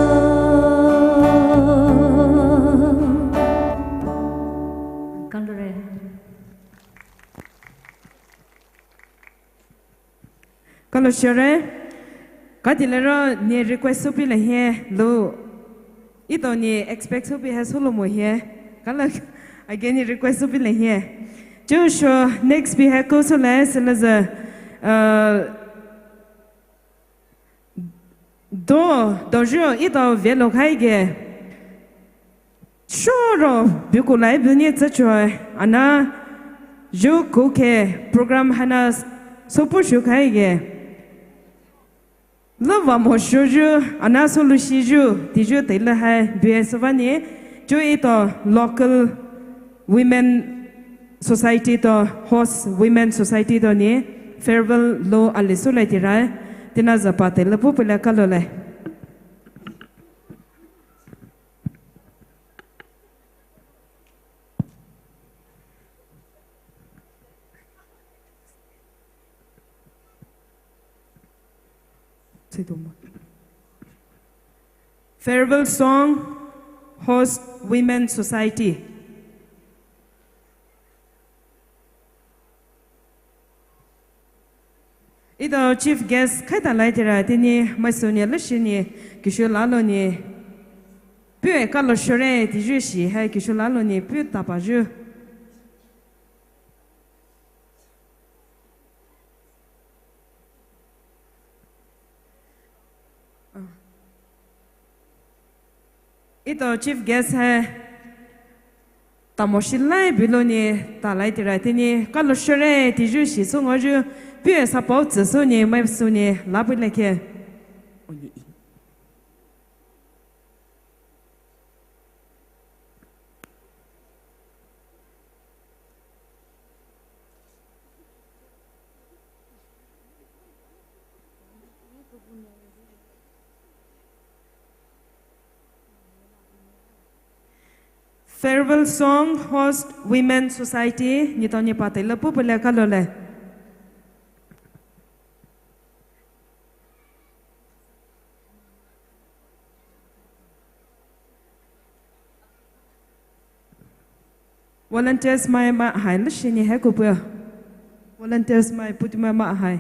Kalo re. Kalo share. Kati lero ne request soupei le hie lo. Ito ne expect soupei ha solo mo hie. Kalo again ne request soupei le hie. Joshua next pei ha ko so le selaza. Uh, do, do ju ito velo khai ge. Shoro buku lai buni tsa choi, ana ju kuke program hana sopu shu khai ge. Lava mo shu ju, ana solu shi ju, ti ju te la hai, bue savani, ju ito local women society to, host women society to ni, farewell lo ali su lai ti rai, tina zapa te la pu pula kalo lai. Farewell song, host women society. Ito chief guest khaita lai tira tini maisuni lashini kishu lalo ni. Pue kalo shore tiju shi hai kishu lalo ni pue tapa ju. Ito chief guest hai tamo shilai bilo ni talai tira tini kalo shore tiju shi su ngoju pue sapau tsu su ni mai su ni lapu leke. Farewell song, host Women Society, nitao ni pate le pupule kalole. Volunteers mai ma hai lashini hai kupua. Volunteers mai puti mai ma hai.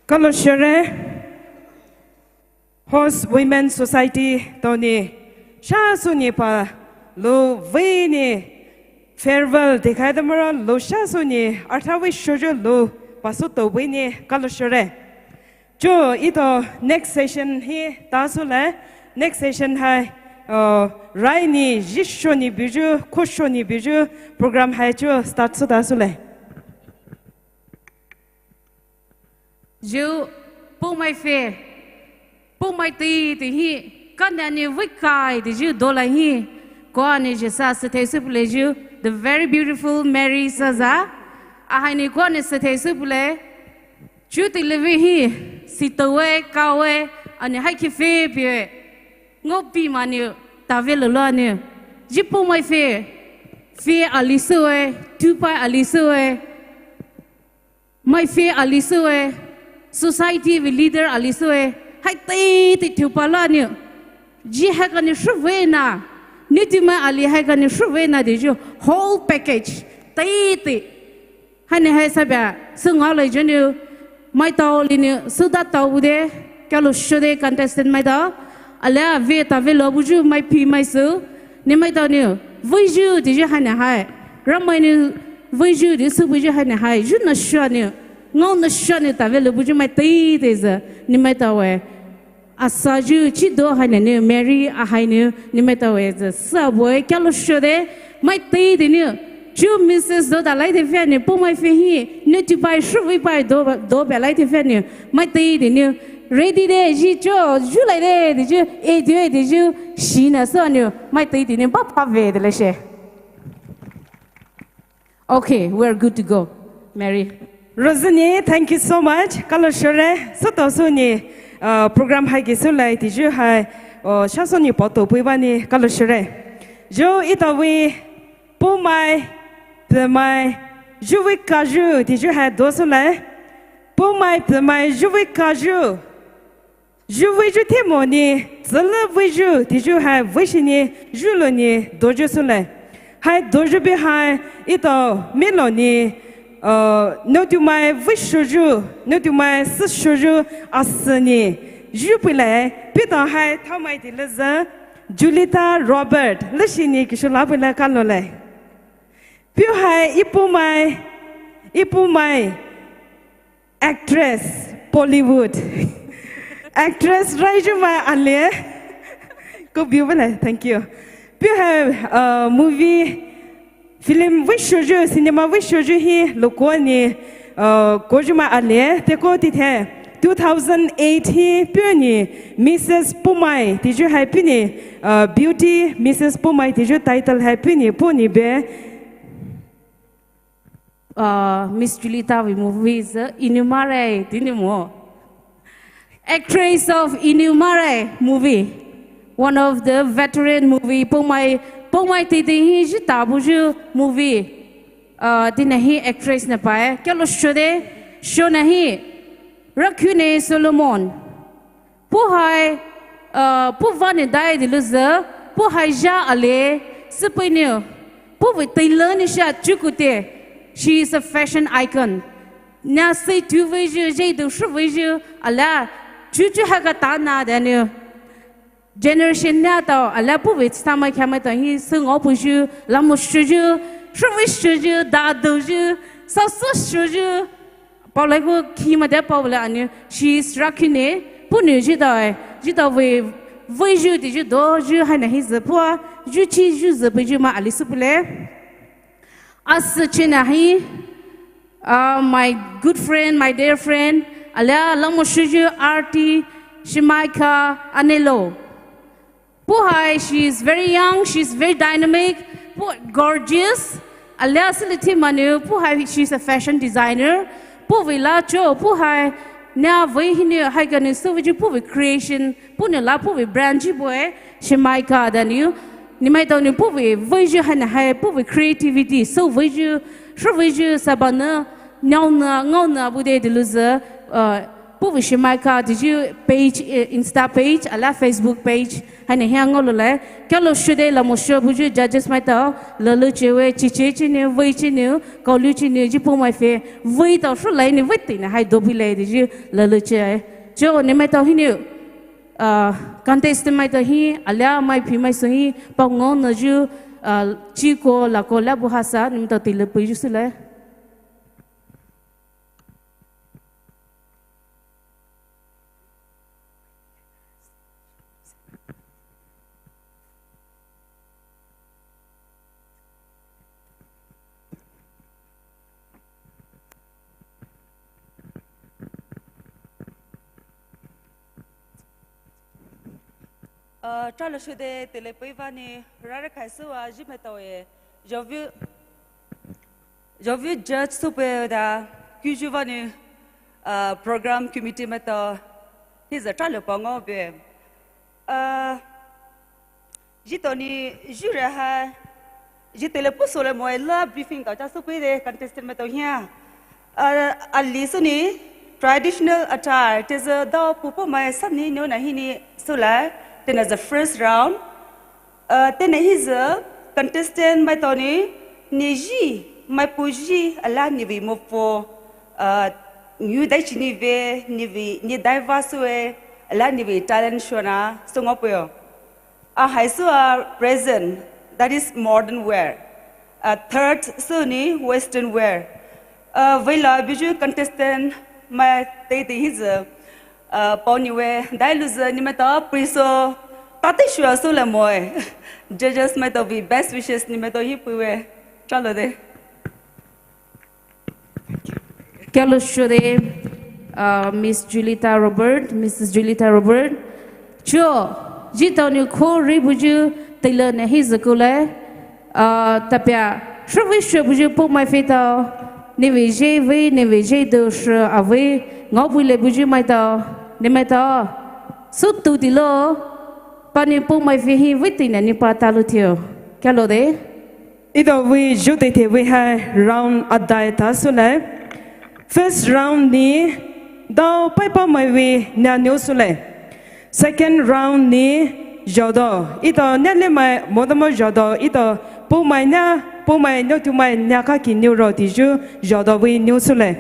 Kalo shere, Host Women Society tao ni, sha sou ni pa, lou vei ni, farewell de khai de mara lou sha sou ni, artha vei shoju lou, pa sou tao vei ni, kalo shere. Cho, ito next session hi ta sou le, next session hai, uh, rai ni, ji sho ni buyu, ko sho ni buyu, program hai cho start sou ta sou le. Ju, Poumai phe, Poumai teitei hi, kanda ni vei kai de ju dola hi, koa ni ji sa sü thei sou pule ju, the very beautiful Mary Saza, ahai ni koa ni sü thei sou pule, ju te levei hi, si towe, kawe, ani hai ki phe pie, ngo pi ma ni, ta ve lo lo ni, ji Poumai phe, phe ali sou e, tu pai ali sou e, Mai phe ali sou e, society vei leader ali sou e, hai teitei thiu pala ni. Ji hai kani shuve na, ni ti mai ali hai kani shuve na de ju, whole package, teitei. Hai ni hai sabia, sou nga lai ju ni, mai tao li ni, sou da tao bu de, kalo sho de contestant mai tao. Alia ve ta ve lo buyu mai pi mai sou. Ni mai tao ni. Vei ju di ju hai ni hai. Ramai ni vei ju di sou buyu hai ni hai. Ju na sha ni. Ngao na sha ni ta ve lo buyu mai teitei ze. Ni mai tao e. Asa ju chi do hai ni ni. Mary a hai ni. Ni mai tao e ze. Sa boy kalo sho de. Mai teitei ni. Ju Missus do da lai de fe ni. Poumai phe hi. Ni ti pai shuve pai do, do be lai de fe ni. Mai teitei ni. Ready de, ji cho, ju lai de, de ju, e de, de ju, shi na so ni, mai teitei ni, ba pa ve de le she. Okay, we're good to go. Mary. Rosini, thank you so much. Kalo shere, sou tao sou ni, uh, program hai ki sou lai, de ju hai, uh, sha sou ni pa tao pui ba ni, kalo shere. Ju ito vei, Poumai, Pemai, ju vei ka ju, de ju hai do sou lai. Poumai, Pemai, ju vei ka ju. Ju vei ju the mo ni, zele vei ju, de ju hai vei shi ni, ju lo ni, do ju sou le. Hai do ju bi hai, ito, mi lo ni, uh, no tu mai vei sho ju, no tu mai si sho ju, a si ni, ju pi le, pi to hai, thao mai de le ze, Julita Robert, le shi ni, ki sho la pi le ka lo le. Pi hai, i Poumai, i Poumai, Actress, Bollywood. Actress, rai ju mai ale. Ko biu bale, thank you. Piu hai, uh, movie, film vei sho ju, cinema vei sho ju hi, lo ko ni, uh, ko ju mai ale, te ko ti the. Two thousand eight hi, piu ni, Missus Poumai, ti ju hai piu ni, uh, Beauty, Missus Poumai, ti ju title hai piu ni, po ni be. Uh, Miss Julita vei movie is, uh, Inumare, dini mo. Actress of Inumare movie. One of the veteran movie. Poumai, Poumai teitei hi jita buju movie. Uh, dina hi actress na pae. Kya lo sho de, sho na hi. Rakune Solomon. Pu hai, uh, pu vane dai di lu zü, pu hai ja ale, süpui niu, pu vei tailor ni sha chukute, she is a fashion icon. Nia sei tu vei ju, jei du shu vei ju, ala, chu chu ha ka ta na da niu. Generation nia tao, ala pu vei tsa mai kya mai tao hi, sung o pu ju, la mo shu ju, shu vei shu ju, da du ju, sa su shu ju, Paulai ko khi ma de Paulai anu, she is rakune, pu nu ji dai, ji da vei, vei ju di ju do ju hai na hi zü pua, ju chi ju zü pui ju ma ali su pule. As chi na hi, uh, my good friend, my dear friend, ala la mo shu ju R T, Shimaika, Anelo. Pu hai, she is very young, she is very dynamic, pu gorgeous. Alia sili thi manu, pu hai, she is a fashion designer. Pu vei la cho, pu hai, nia vei hi ni hai ka ni su vei ju pu vei creation, pu ni la pu vei brand ji boy, Shimaika da niu. Ni mai tao ni pu vei, vei ju hai na hai, pu vei creativity, so vei ju, shu vei ju, sabana, nyao na, ngao na, bu de de lu zü, uh, Puh vei shemai kha teyu page, eh, Insta page, alia Facebook page, haina hi ngaoloulai. Kalo shode la mo sho buyu judges maitao, lele chewe, chiche chiniu, vei chiniu, kaolu chiniu, ji puh mai fe, veitao sholai ni vei tina hai dobilai teyu lele che. Cho ne maitao hinou, ah, contestant maitao hi, alia mai phi mai so hi, pa ngao na ju, ah, chiko la ko la bu hasa, ne maitao tile pei ju sulai. Uh, chalo shode tile pei vani rara khaisu a ji maitao e. Jovi, jovi judge supe da kuju vani, uh, program committee maitao. Hiza chalo pa ngao be. Uh, Ji tao ni jure ha, ji tele puh sole mo e la briefing tao cha supui de contestant maitao hia. Uh, ali suni traditional attire, teze dao pupu mai sani neo na hini sula, tena the first round. Uh, tena hiza contestant maitao ni, ni ji, mai pu ji, ala ni vei mo po, uh, ni dai chini ve, ni vei, ni dai va sue, ala ni vei talent shona, so ngao puyo. A hai su a present, that is modern wear. A third su ni western wear. A vei la buyu contestant mai tei tei hiza. A pao ni we, dai lu za ni maitao priso, ta tei shua su la moi. Judges maitao vei best wishes ni maitao hi pui we. Chalo de. Kalo shode, uh, Miss Julita Robert, Missus Julita Robert. Cho, ji tao ni kho ri buyu tele na hi zakule. Uh, tapia, shwe shwe buyu puh mai fe tao. Ni vei je vei, ni vei je do shwe a vei. Ngao bui le buyu maitao. Ni maitao. Su tu tilo. Pa ni puh mai fe hi vei tina ni pa talo tio. Kalo de. Ito vei ju tei tei vei hai round adai ta sulai. First round ni dao pai pa mai vei nia niu sulai. Second round ni jodo. Ito nia le mai mo da mo jodo. Ito puh mai nia, puh mai niu tu mai nia ka ki niu ro ti ju jodo vei niu sulai.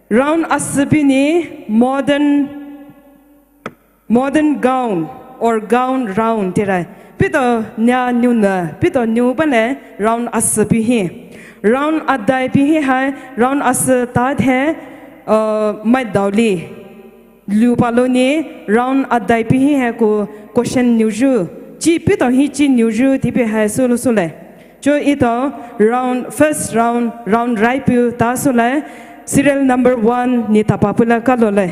Round asipi ni modern Modern gown or gown round tira. Pito nia niu na, pito niu bane round asipi hi. Round adai pi hi hai, round asi ta the, uh, mai daoli. Lu palo ni round adai pi hi hai ko question niu ju. Chi pito hi chi niu ju tipi hai sulu sule. Cho ito round, first round, round rai piu ta sule. Serial number one ni tapa pula kalo le.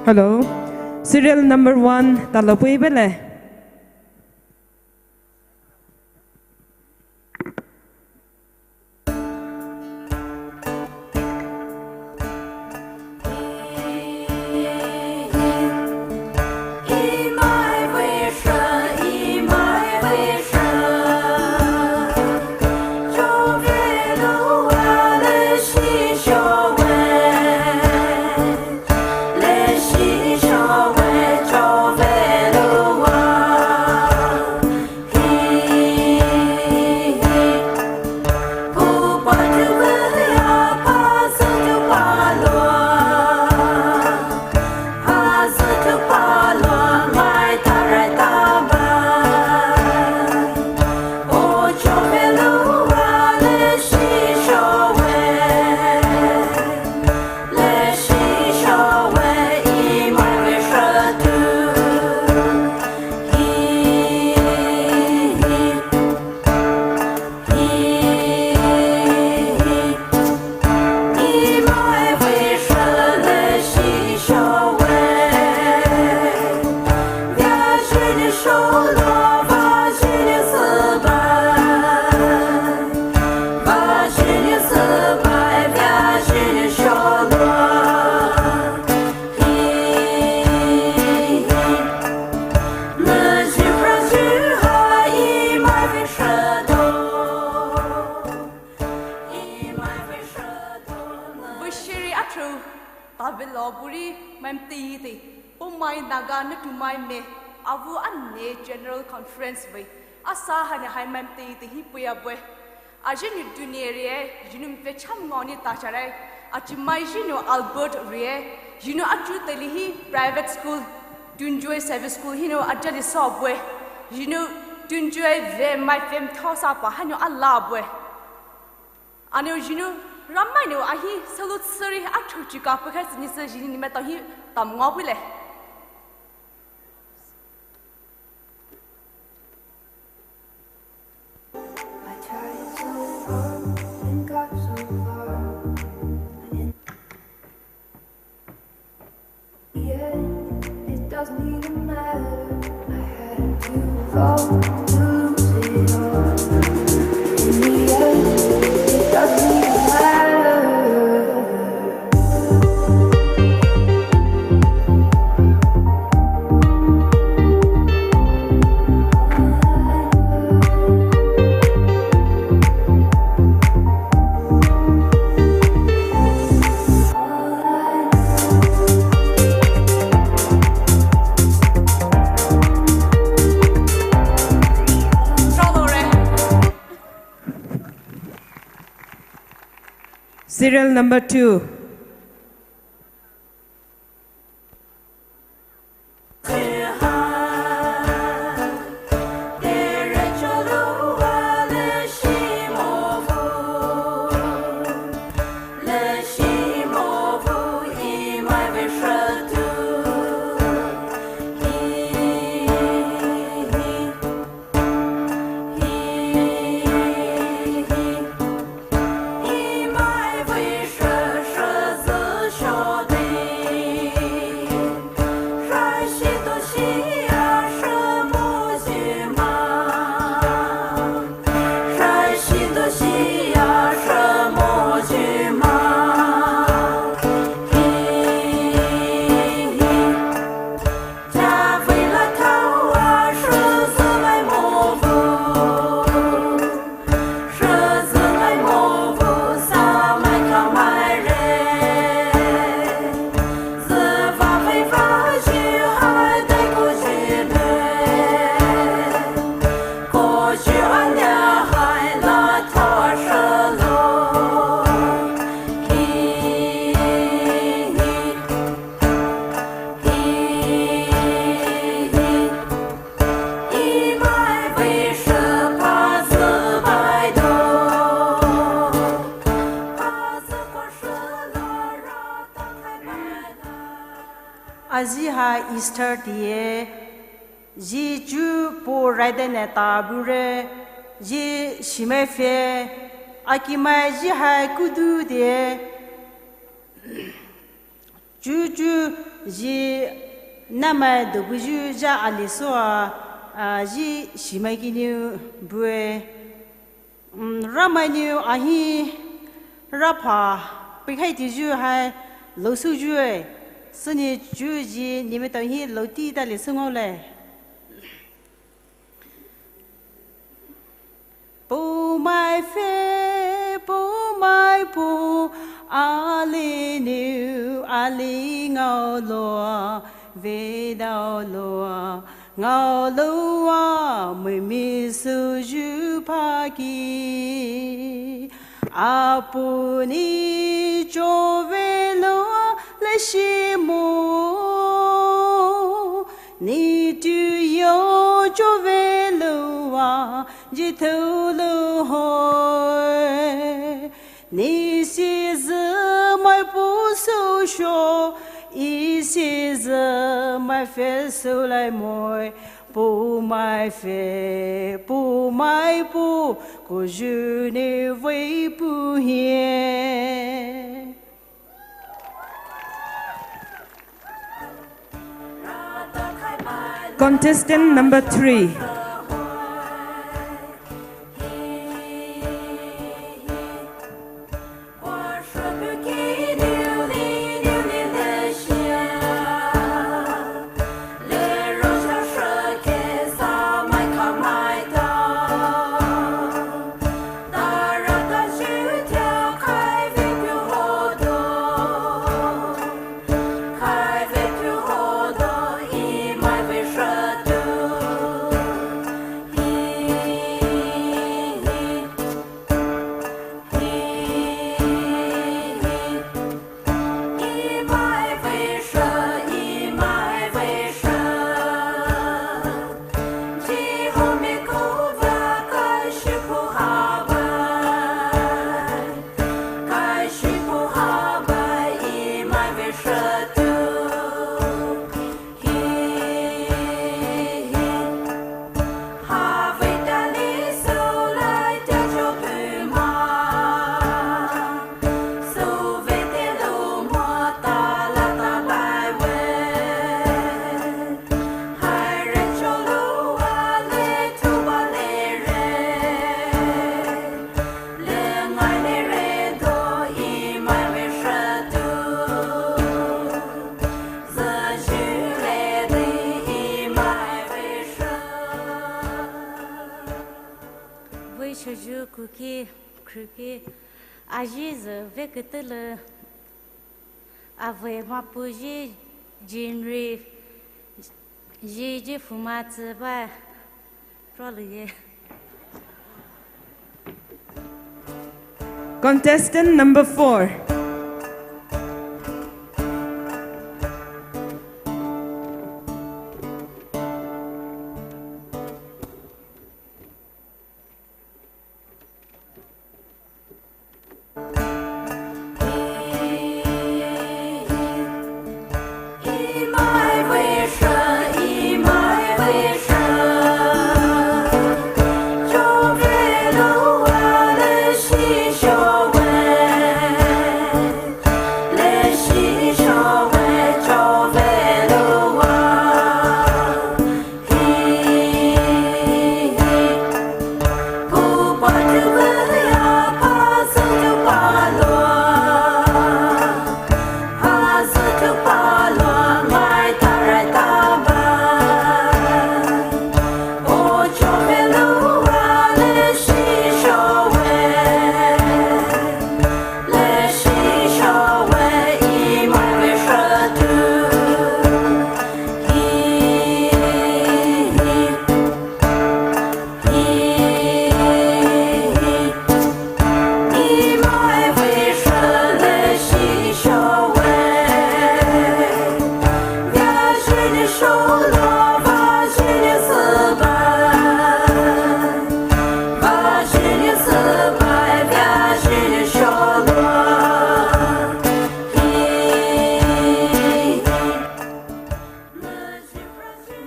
Hello. Serial number one, talo pui bele. Vashiri atru, Tavilo buri, Maimteitei, Poumai Naga Natumai Me, Avu Ane General Conference vei, asa hani hai Maimteitei hi puya bue. Ajinu dunie rie, jinu mvecham ngoni tacharai, achimai jinu Albert rie, jinu aju teli hi private school, Tunjoy Service School hinu ajali sa bue, jinu Tunjoy ve mai fem thao sa pa hanu ala bue. Anu jinu ramai nu ahi salut seri atru chika pekar sini se jinu ni meta hi tam ngau bule. I tried so hard and got so far. And in the end, it doesn't even matter. I had to fall to lose it all. In the end, it doesn't even matter. Serial number two. Aji ha Easter tea, ji chu po raide ne ta bure, ji shimai fe, akimai ji ha kudu de. chuchu ji namai dobuyu ja ali soa, ah, ji shimai kinou bue. Mm, Ramai nou ahi rapha, pekhai tiyu hai, lousüyu e, süni chuji nimetao hi louti tali süngaole. Puh mai phe, puh mai puh, ali nou, ali ngaoloua, vedaoloua, ngaoloua, mai misüyu phaki. Apuo ni choveloua leshi mo, ni tuyo choveloua jithoulou hoe. Ni sizü mai puh sousho, i sizü mai phe soulai moe. Puh mai phe, puh mai puh, koyu ni vei puh hie. Contestant number three. Vei shoyu kuki, kruki, aji zü vei kütülü, avei mapuji jinri, jiji fuma tsüba, trolü ye. Contestant number four.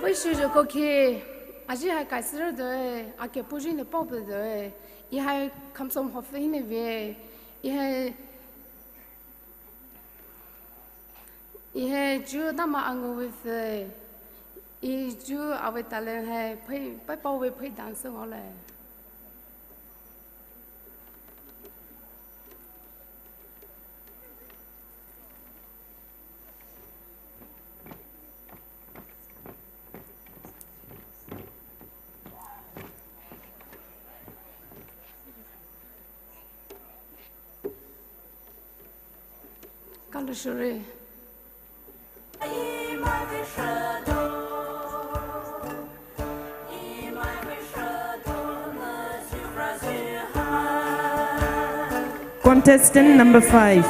Vei shoyu kuki, aji hai kaisürü doe, ake puji ne pop doe, i hai kamsom hofe ne ve, i hai Ih hai chu tama angu vei phe. Ih chu avei talent hai phei, pai pao vei phei dance ngao le. Kalu shuri. Contestant number five.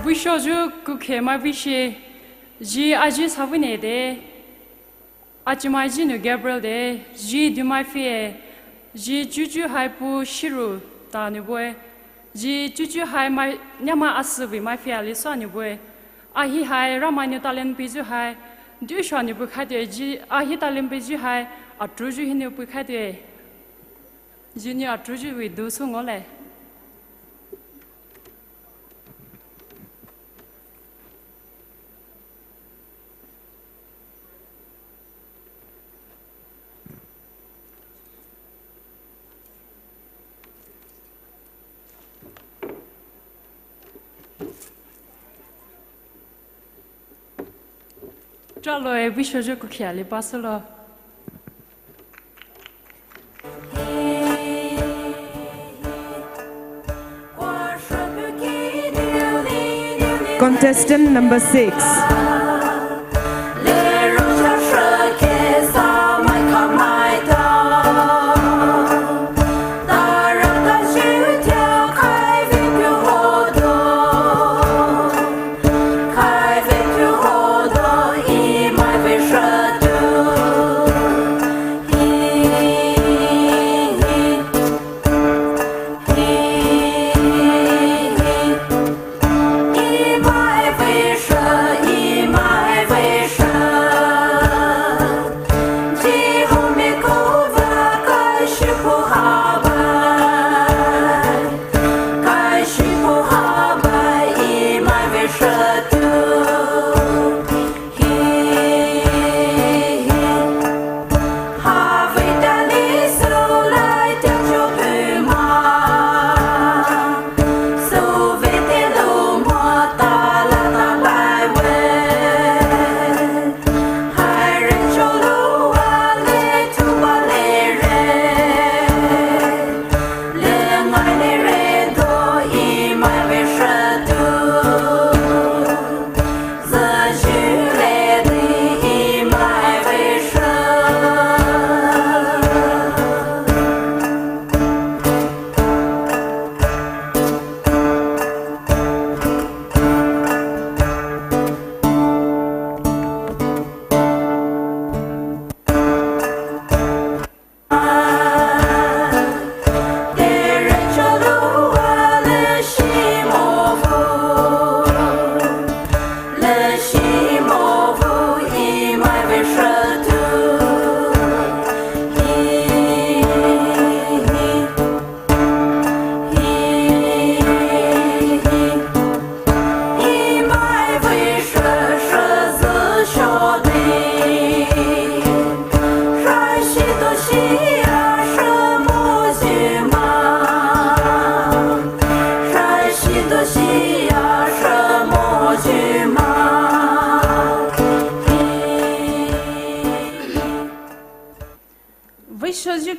Veishoyu kukhe mai veishe, zhi aji savine de, achimai zhinu Gabriel de, zhi dumai phe, zhi chuchu hai pu shiru ta nubue, zhi chuchu hai mai nyama asübi mai phe ali sa nubue, ahi hai Ramai nou talent peyu hai, dusha nubu khaitue, zhi ahi talent peyu hai, atruyu hi nubu khaitue. Zhini atruyu vei dusu ngole. Chalo, e veishoyu kukhe ali pasülo. Contestant number six.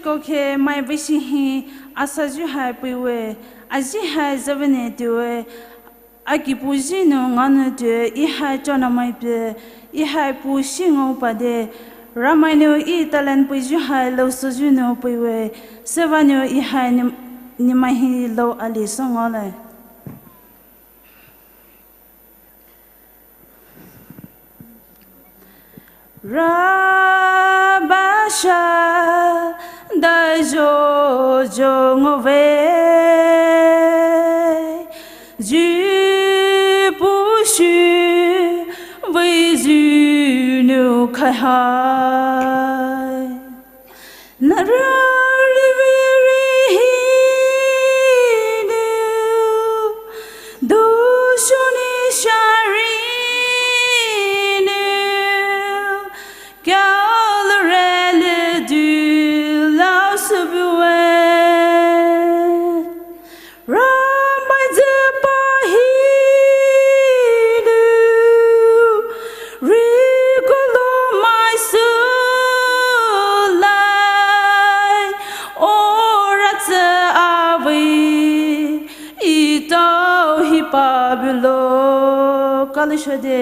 Koke mai veishi hi asayu hai puiwe, aji hai zavene tuwe, akipuji nou nganu tuwe, ihai chona mai pe, ihai pushi ngao pade, Ramai nou i talent puiju hai lou soju nou puiwe, seva nou ihai ni, nimai hi lou ali songole. Rabasha da jo jo ngove, ju pushu vei ju nu khai hai. Narari viri hinu, doshuni sharinu, kyalrele du lau subue. Ramai zepa hinu, rikolo mai sulai, ora tse avi, itau hi pabulo, kalisha de.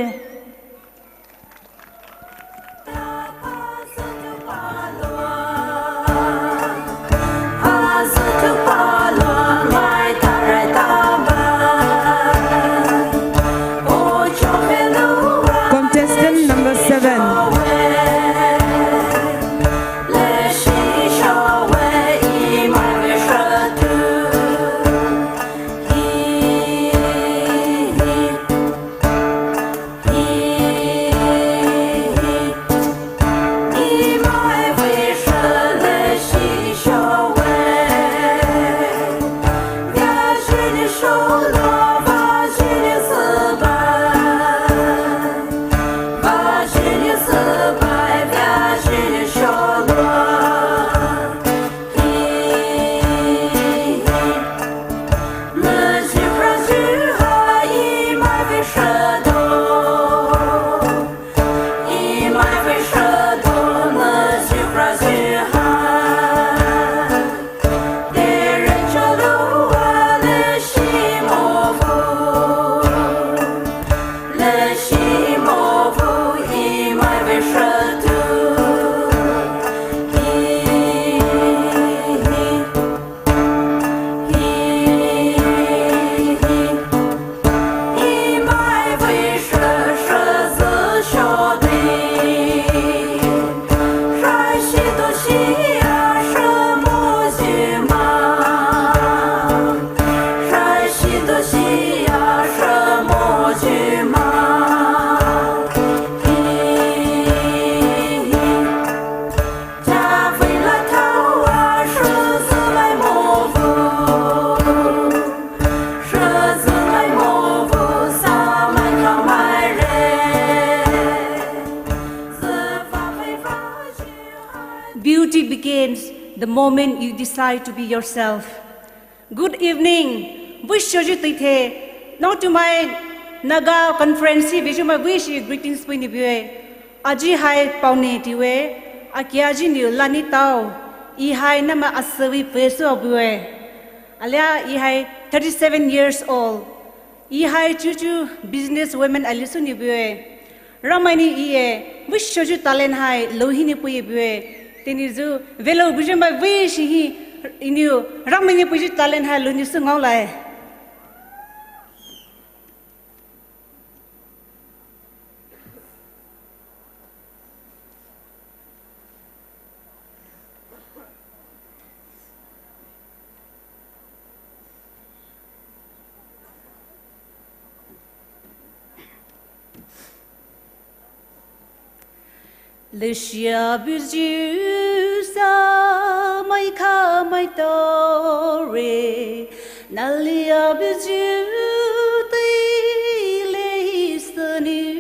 Contestant number seven. Beauty begins the moment you decide to be yourself. Good evening. Vei shoyu tuithe. Naotumai Naga conference hi veyu mai veishi greetings pui nibiwe. Aji hai paone tiwe. Akia ji niu lani tao. Ihai nama asavi pesu abue. Alia ihai thirty-seven years old. Ihai chuchu business women alisu nibiwe. Ramai ni iye, vei shoyu talent hai louhi ni puye bue. Teni zu velo buju mai veishi hi iniu Ramai ni puyu talent hai louni su ngao lai. Leshia buju sa mai kha mai tore, nalia buju tei lei seniu.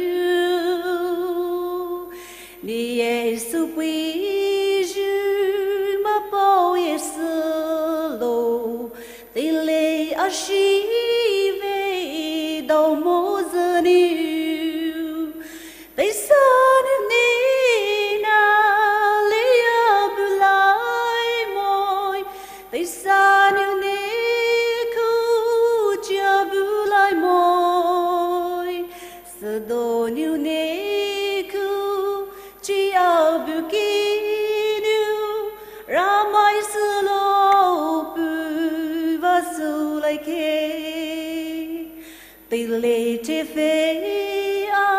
Ni Yesu puyu mapao Yesu lo, tei lei ashi vei dao mo zeniu. Tei seniu ni na lei abulai Niu neku chi abuki niu Ramai silo pu vasu lai ke. Tile te fe a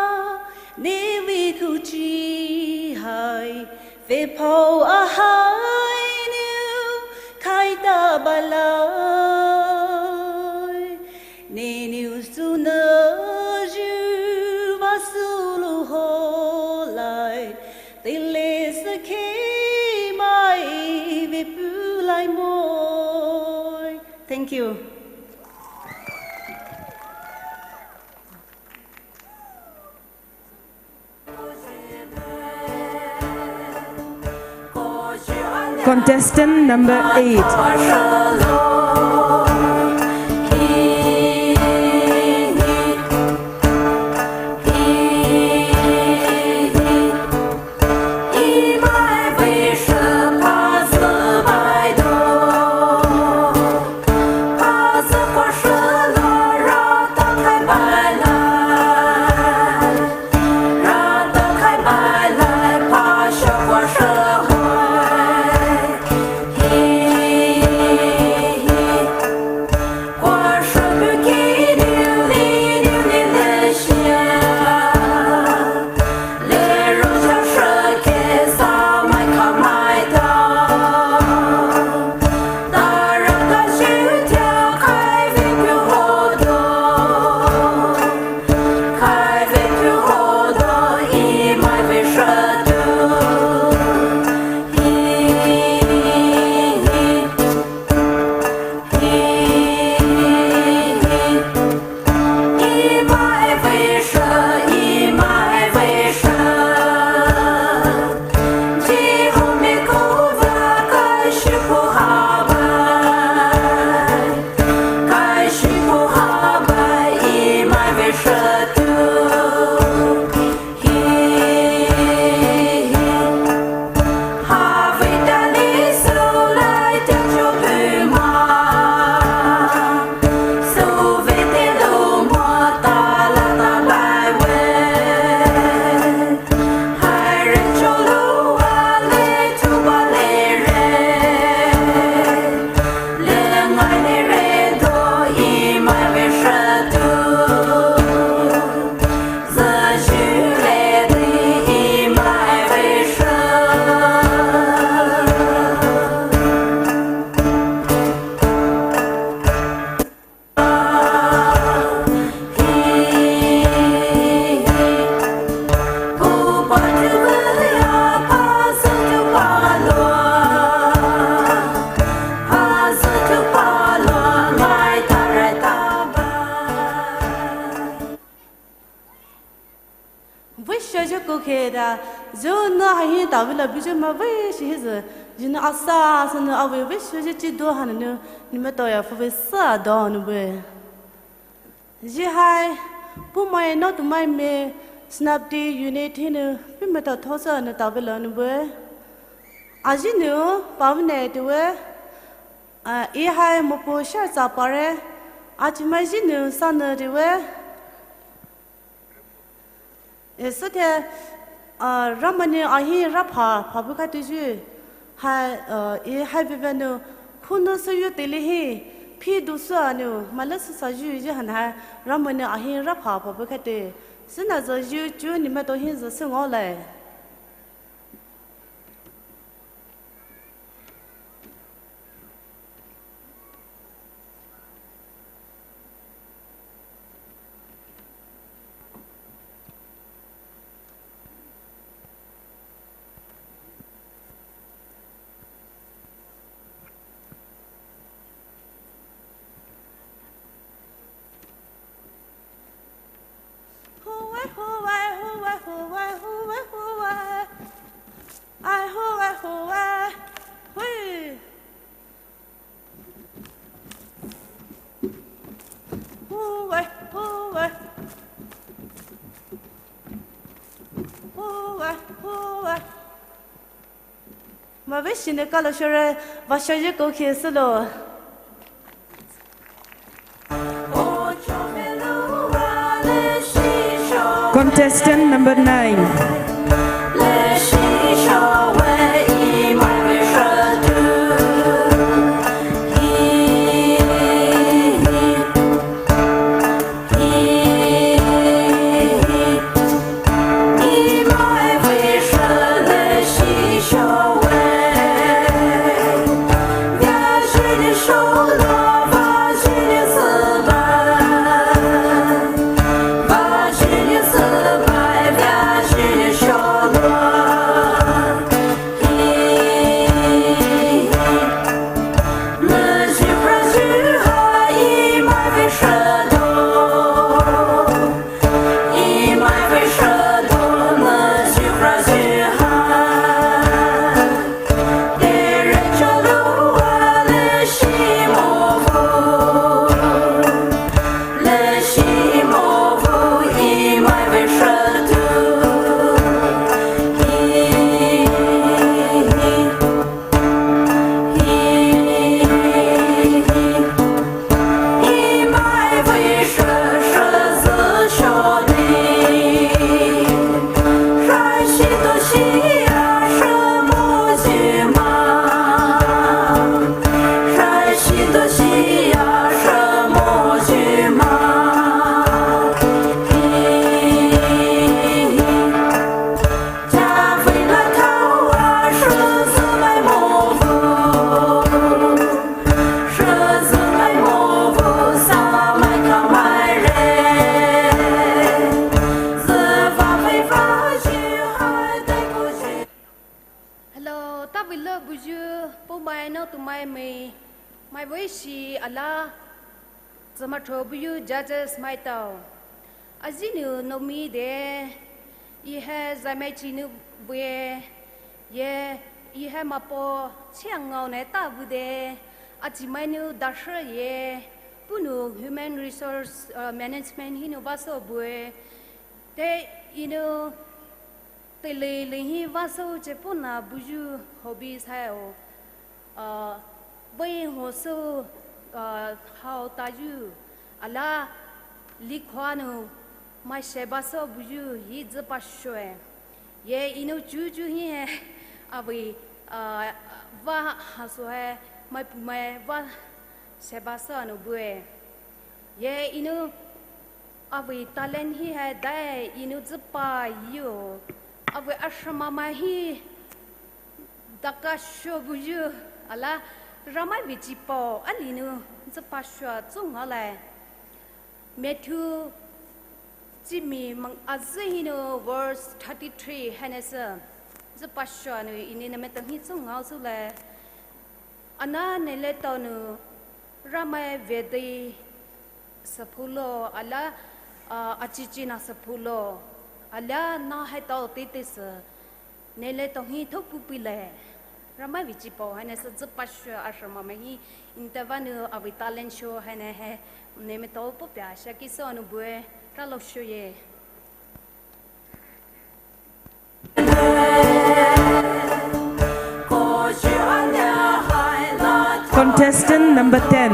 ne vi ku chi hai fe pau a hai niu kai ta balai. Neniu suna jiu vasu lu holai, tile sake mai vepulai moi. Thank you. Contestant number eight. Vei shazhe ko khe da, zhou na ha hi ta vei la bi zhou ma vei shi hi zhe, zhi na asa sa na a vei vei shazhe chi do ha na nu, ni me to ya fu vei sa do nu vei. Zhi hai, pu mai no tu mai me, snap di unit hi nu, pi me to tho sa nu ta vei la nu vei. A zhi nu, pa vei ne tu vei, a, i hai mo pu sha sa pa re, a chi mai zhi nu sa nu tu vei. E, so the, a, Ramani ahi rapha, phabu kha tuju. Hai, a, e, hai bibenu, khuno suyu tili hi, phi du su anu, mala su sa ju ju han hai, Ramani ahi rapha, phabu kha tu. Sina zo ju ju ni ma to hi zo su ngo lai. Ma vei shi ne kalo shore, va shore ko khe silo. Contestant number nine. Hello, ta vei lü buyu, Poumai nou Toumaimai, mai vei shi ala, zümaitao buyu judges maitao. Azhih nou nomi de, ih hai zhaimai chi nou bue, ye, ih hai mapo chiang ngao ne ta bu de, achimai nou dashe ye, puhnou human resource, uh, management hinou vaso bue, te inou Teile leihi vaso che puhnou buyu hobbies hai o, uh, vei hoso, uh, hao tayu, ala likhua nou mai she baso buyu hi züpa shoe. Ye inou chuchu hi hai, avei, uh, va haso hai, mai pu mai va she baso nou bue. Ye inou avei talent hi hai dai inou züpa yo. Avei ashrama mai hi daka sho buyu ala Ramai vei chipao ali nou züpa sho tsü ngaolai. Matthew chimi mang azhih hinou verse thirty-three hainasü züpa sho nou inou neletao hi tsü ngaosoulai. Ana neletao nou Ramai vede sü phulo, ala, uh, achichi na sü phulo, ala na haitao teitei sü, neletao hi thou pupeilai. Ramai vei chipao hainasü züpa sho ashrama mai hi, interview nou avei talent show haina hai, neletao puhpia shaki sü nou bue, ralo shoye. Contestant number ten.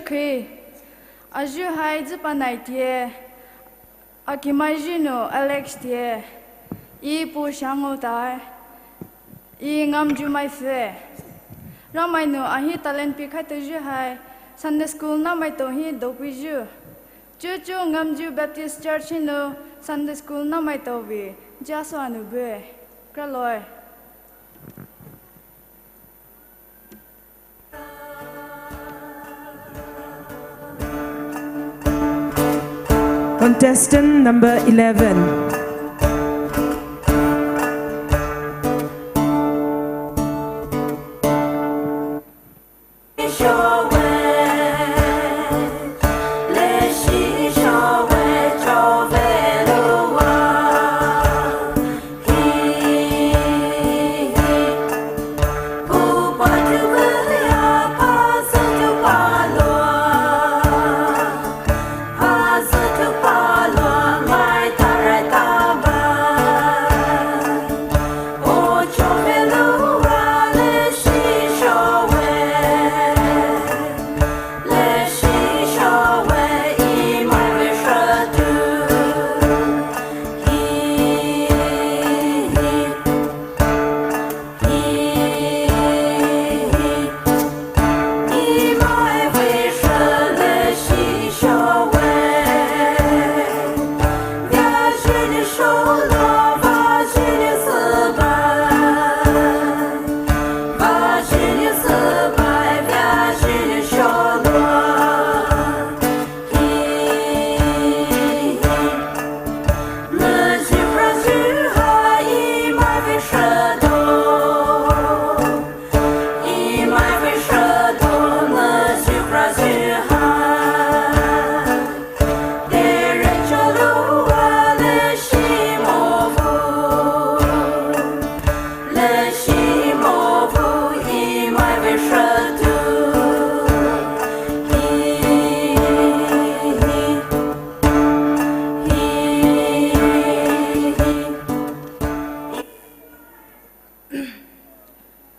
Khe, ayu hai züpa nai tea, akimai yu nou Alex tea, e puh shango tai, e Ngamju mai phe. Ramai nou ahi talent pikhaitoyu hai Sunday school nahmaitao hi doupeiyu. Chuchu Ngamju Baptist Church hinou Sunday school nahmaitao vei jaso anou bue. Kraloi. Contestant number eleven.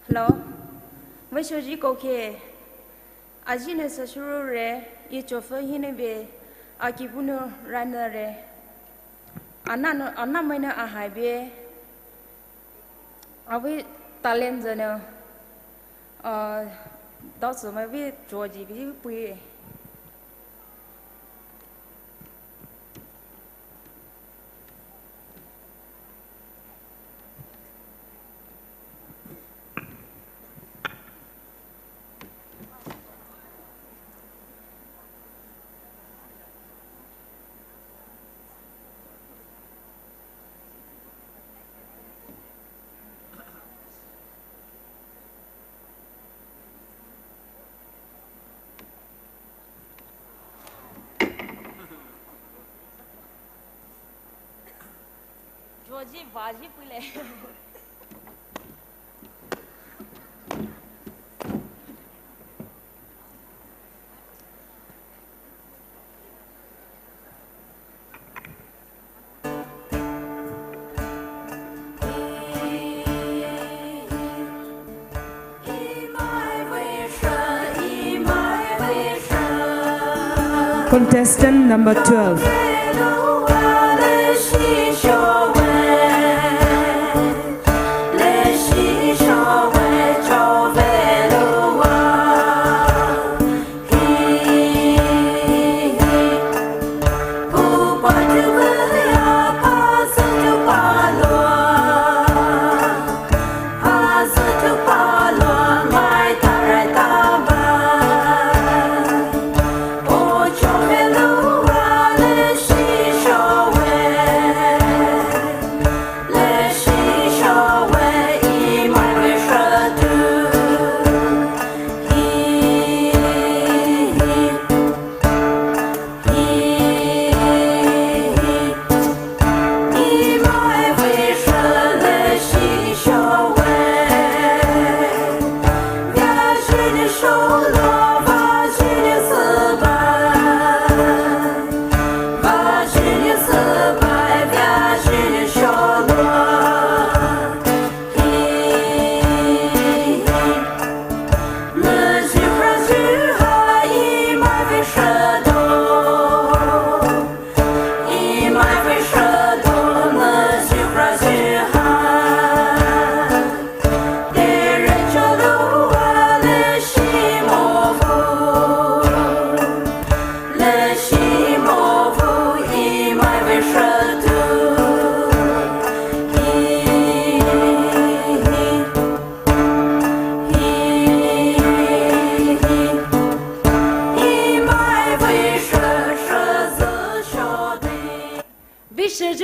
Hello. Vaishoji koukhe. Aji ne sashuru re, e chofü hine be, akibunu rana re. Ana no, ana maina ahai be. Avi talent zane, uh, dao sumai vi chuoji vi pui. Joji vaji pule. Contestant number twelve.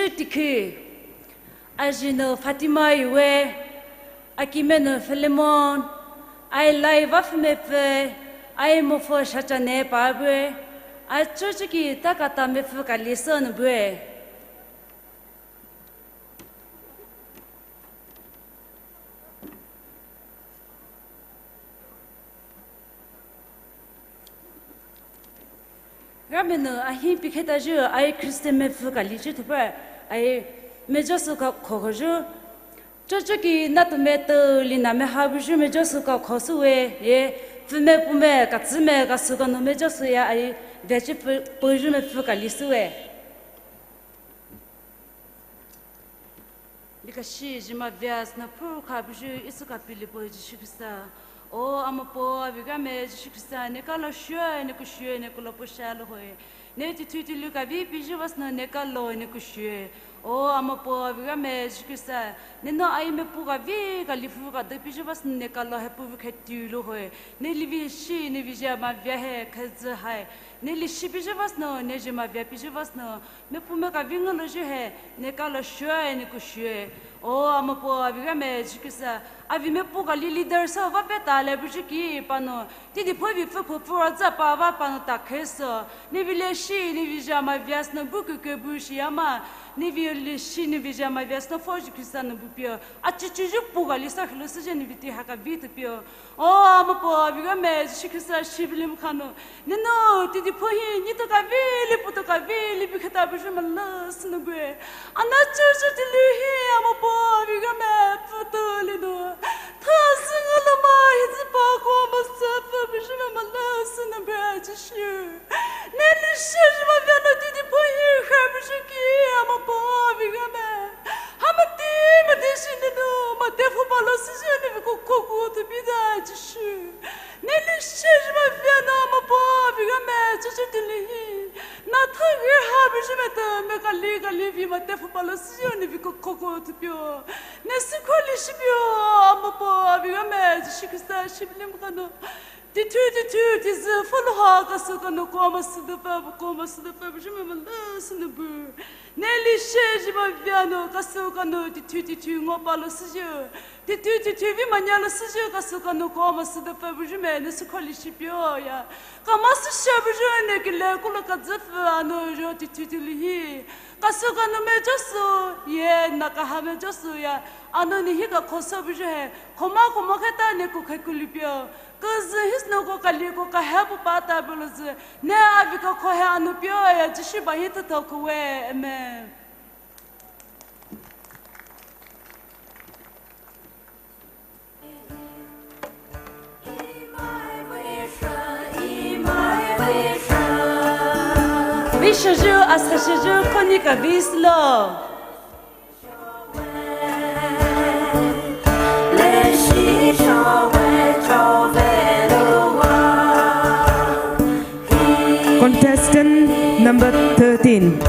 Tikhi, ajinü Fatima iwe, akimenu Philemon, ai lai vafü mepfü, ai mopfü shachane pabue, ai church ki takata mepfü kalisü nubue. Ramenu ahi pikhetayu ai Christian mepfü kaliyu thupfü ai mejosu ka khokoyu. Chochoki natu me tali na me habuyu mejosu ka khosüwe ye pfüme pume katsüme kasu kanu mejosu ya ai vechi pü-, püyu mepfü kalisüwe. Likashi jima vias na phu khabuyu isu kapili po Jisu Khrista. O Amapo avi Ramai Jisu Khrista, ne kalo shue, ne kushue, ne kulo posha lo hoe. Ne tithu tilu kavi piju vasno ne kalo ne kushue. O Amapo avi Ramai Jisu Khrista, ne no ai mepu kavi kalifu kade piju vasno ne kalo hepu vi khetu lo hoe. Ne livi shi, ne vija ma via he khazü hai. Ne lishi piju vasno, ne jima via piju vasno. Mepu me kavi ngalo ju he, ne kalo shue, ne kushue. O Amapo avi Ramai Jisu Khrista, avi mepu kali leader so va peta le buju ki pano. Tidi phovi pfupfu pfura za pa va pano ta kheso. Ne vi leshi, ne vija ma vias no bu kuke bu shi ama. Ne vi leshi, ne vija ma vias no fo Jisu Khrista no bu pio. Achichi ju pu kali sa khlo suje ne vi ti haka vi tu pio. O Amapo avi Ramai Jisu Khrista shibilim khano. Ne no tidi pho hi ni to kavi li pu to kavi li bi khata buju mala sinu bue. Ana chuchu tilu hi Amapo avi Ramai pfutu li no. Tha singa lama hi zi pa ko masa pfu buju mala sinu bue Jisu. Ne lishi jima via no tidi pho hi kha buju ki Amapo avi Ramai. Hamati mati shi ne no mate fu palo sije ne vi ko ko ko tu bi da Jisu. Ne lishi jima via no Amapo avi Ramai chuchu tilu hi. Na tha gir ha buju me ta me kali kali vi mate fu palo sije ne vi ko ko ko tu pio. Ne sikho lishi pio Amapo avi Ramai Jisu Khrista shibilim khano. Tithu, tithu, tizi, fuluha, kasu kanu, koma sudu pa, koma sudu pa, buju me mala sinu bu. Ne lishi jima via no, kasu kanu, tithu, tithu, ngo palo siju. Tithu, tithu, vi manya lo siju, kasu kanu, koma sudu pa, buju me, ne sikho lishi pio ya. Kama su sha buju ne kile, kulo kazifu, ano, yo, tithu, tilu hi. Kasu kanu mejosu, ye, na kaha mejosu ya. Ano ni hi ka khoso buju he. Khoma, khoma kheta ne ku khe kuli pio. Kazü hisno ko kali ko kahe pu pata buluzi. Ne avi ka khohe anu pio ya Jisu ba hi tata kuwe. Amen. Vishaju, asashaju, konika vislo. Contestant number thirteen.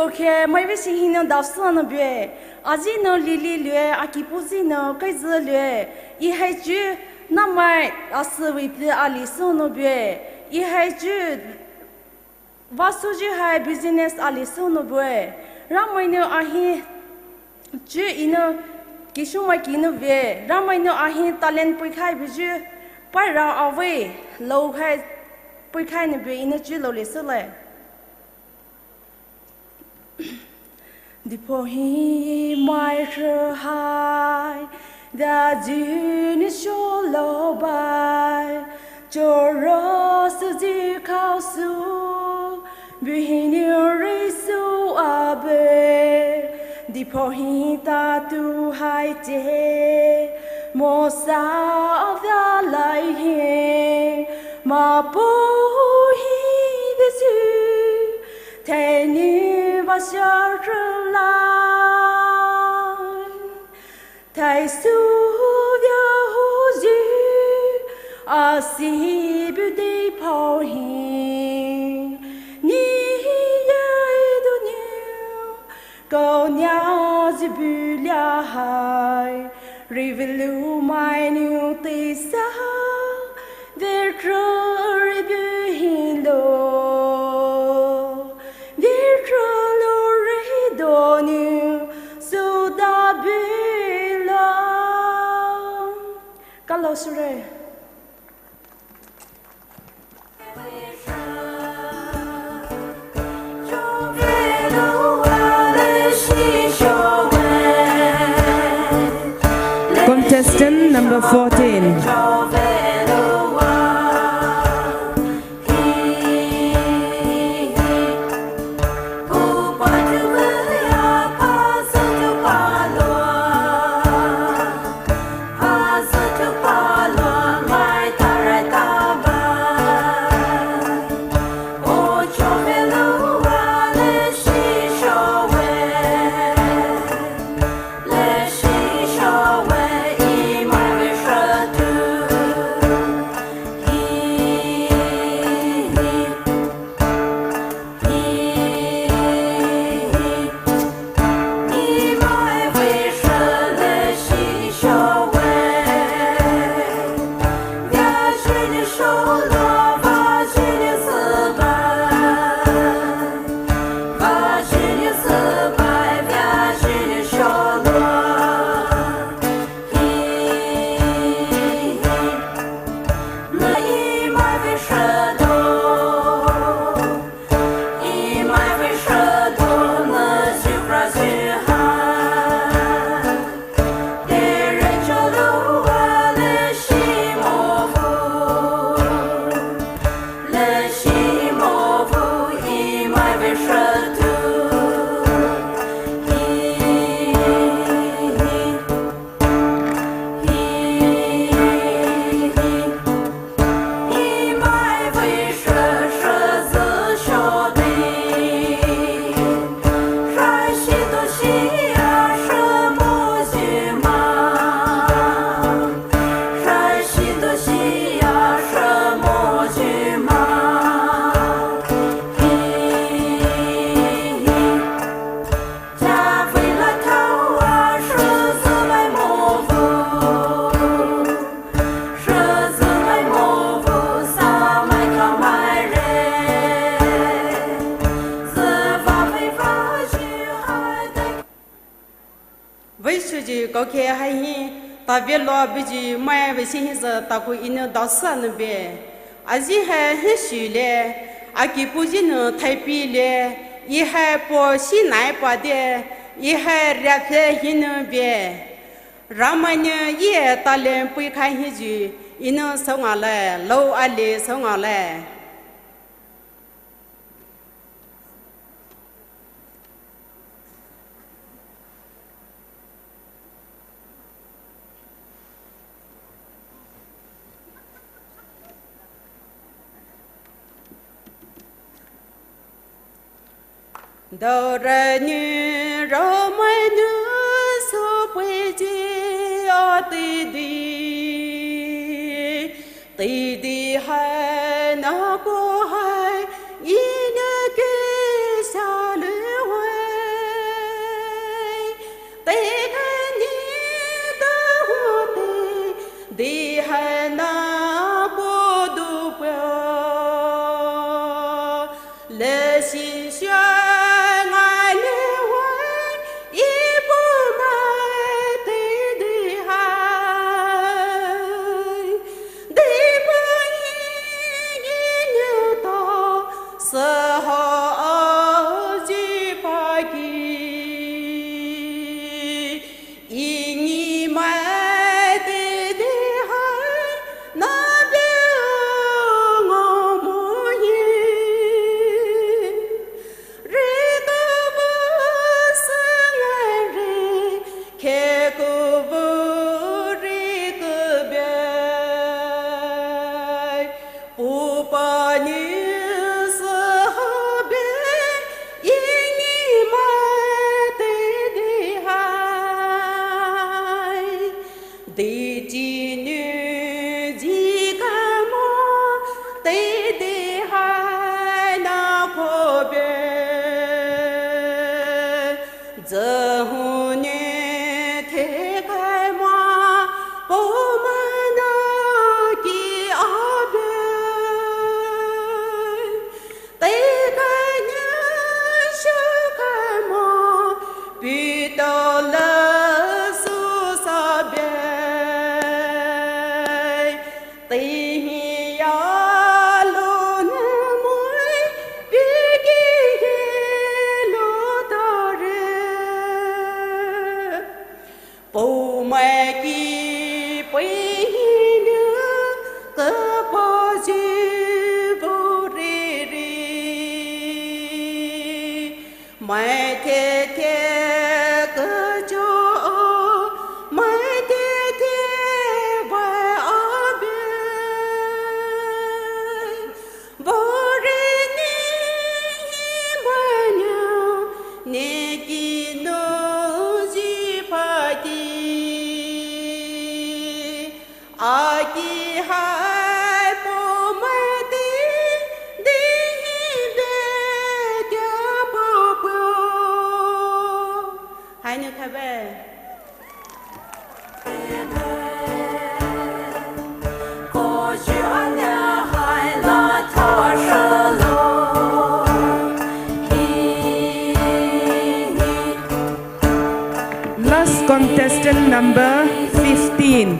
Okay, mai vei shi hinou daosü nou bue. Azinou lili lue, akipuzi nou kaizü lue. Ihai chu namai asü vei pli ali sü nou bue. Ihai chu vasuji hai business ali sü nou bue. Ramai nou ahi chu inou kishu mai kinou bue. Ramai nou ahi talent puikhai buyu. Pai ra avei lou hai puikhai nou bue inou chu lou le sü le. Dipho hi mai hrehai, da juni sholo bai, choro suji khao su, buhini risu abe, dipho hi tatu hai te, mosa avya lai he, mapo hi desu, Teni vashar kralai, tai su vya hoju, asi bu dei pao hi, ni ya du ni, kau nya ji bu lia hai, Rivelu mai niu tei sa, Virkra ribu hilo, Virkra lo rido niu suda bilo. Kalo sure. Contestant number fourteen. Vei shuji koke hai hi, ta vei lo buji mai vei shi hi za ta ku inu dao sa nu be. Aji hai hi shu le, aki puji nu thai pi le, i hai po shi nai pa de, i hai ria phe hi nu be. Ramai nu i e talent pui khai hi ju, inu song a le, lo a le song a le. Dau ra nu, Ramai nu, so pui ji a ti di, ti di hai na ko hai, i nu ke sa le wai. Zühunü thekai ma, po mana ki abe. Tekai nya shakai ma, pito la su sabe. Tehi ya lo ne moi, piki ye lo tare. Pumai ki pui hi ne, ke po ji bu ri ri. Mai the the ke jo, mai the the wai abe. Bore ni manya ne ki no ji pati. Aki hai po mai ti di hi de kya po po. Hai ne khabe. Last contestant number fifteen.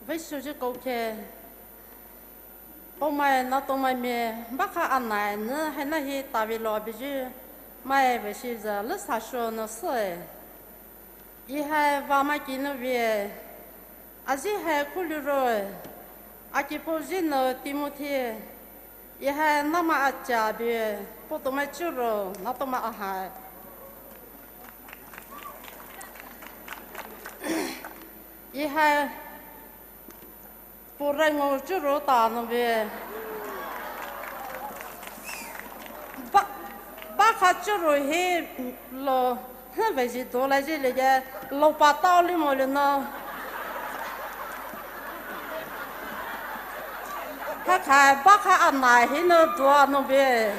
Vei shuji koukhe. Poumai naotumai mii bakha anai nü haina hi tavilo biji mai vei shi za lüsa sho no se. Ihai vamai ki nü vie. Aji hai khuliro. Akipo ji nü Timothy. Ihai nama acha bie, potumai churo, natuma ahai. Ihai, purengo churo ta no bie. Ba, bakha churo hi lo. Hüvei ji do lai ji le ge lo pa tao li mo le no. Hakhai bakha anai hi no dua no be.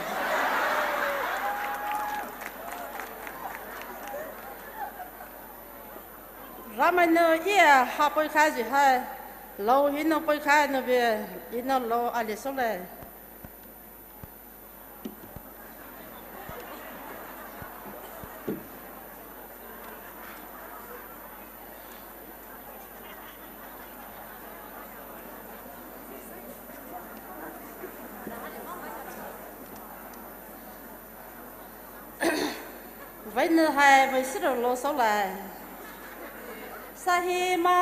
Ramai no ie ha poi khai ji hai. Lo hi no poi khai no be. I no lo ali so le. Vei nü hai vei sürü lo so lai. Sahima,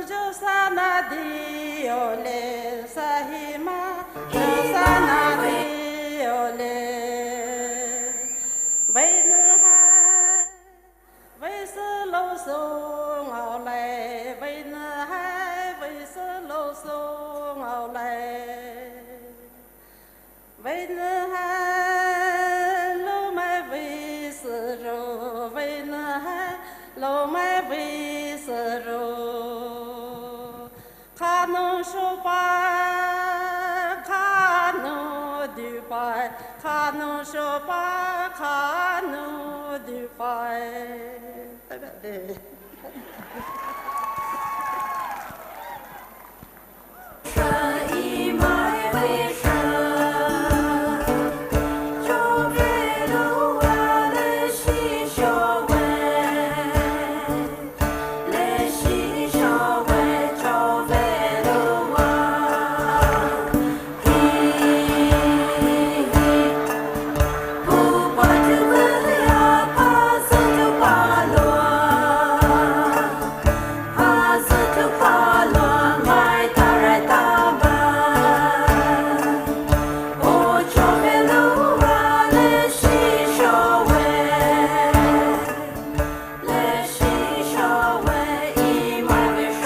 jo sana di ole, sahima, jo sana di ole. Vei nü hai, vei sü lo so ngao lai, vei nü hai, vei sü lo so ngao lai. Vei nü hai, lo mai vei sü ro, vei nü hai, lo mai vei sü ro. Kha nu sho pa, kha nu du pa, kha nu sho pa, kha nu du pa.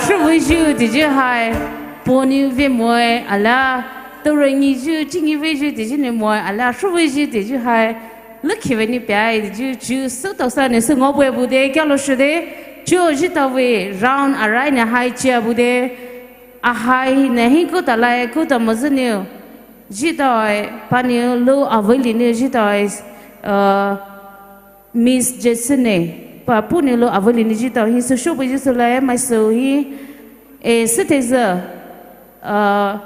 Shuvei zhu teyu hai, puhnou vemoe alia, taorü nyi zhu, chinyi vei zhu teyu nou moe alia, shuvei zhu teyu hai, lükhi vei nou pei teyu, chu sütao sa nou sü ngaopeie bude, kalo shide, chu zhitao vei round arai nou hai chia bude, ahai nou hi kuta lai, kuta mo zü nou, zhitaoe, panou lo avei li nou zhitaoe, uh, Miss Jackson ne, pa puhnou lo avei li nou zhitao hi sü shopei zhu sü lai, mai sü hi, e, sütei zü, uh,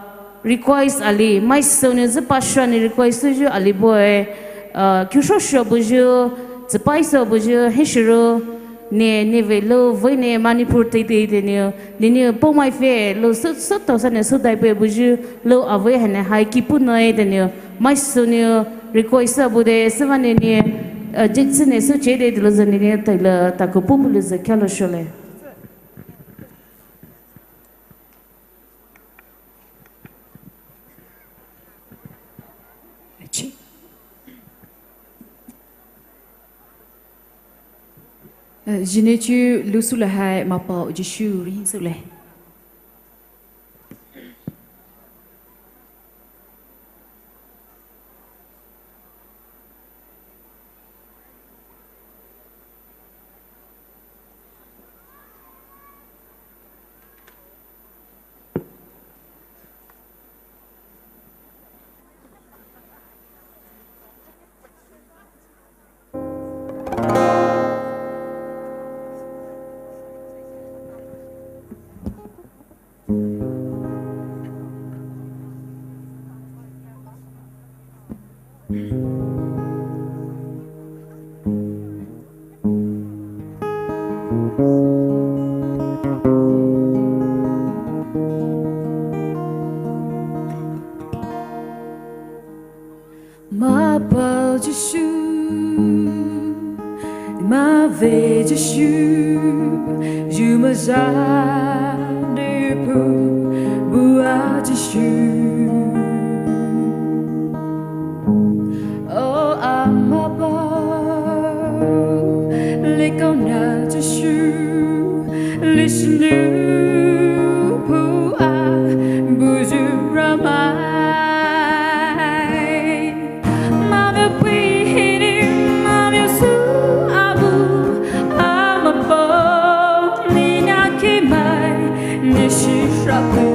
request ali, mai sü nou zü pa shua nou request zhu ali boe, uh, kiu sho sho buyu, zü pai sü buyu, hi shiro, ne, ne vei lo, vei ne Manipur teitei tenou, ne nou, po mai fe, lo sü, sütao sa nou sü dai pe buyu, lo avei hai nou hai ki puhnou e tenou, mai sü nou, request sa bude, süva ne nou, uh, Jackson ne sü chede teilo zü ne nou, taila, taku pupu lo zü kalo shole. Chi. Eh, zhine chu lusu lahai mapao Jisu rihin sule. Mapao Jisu, mavei Jisu, zhumaza nupu bua Jisu. Oh, amapao, likaona Jisu, lishinu pua buyu ramai. Mamiu pui hini, mamiu su abu, amapao, ninya kimai, nishi shrapu.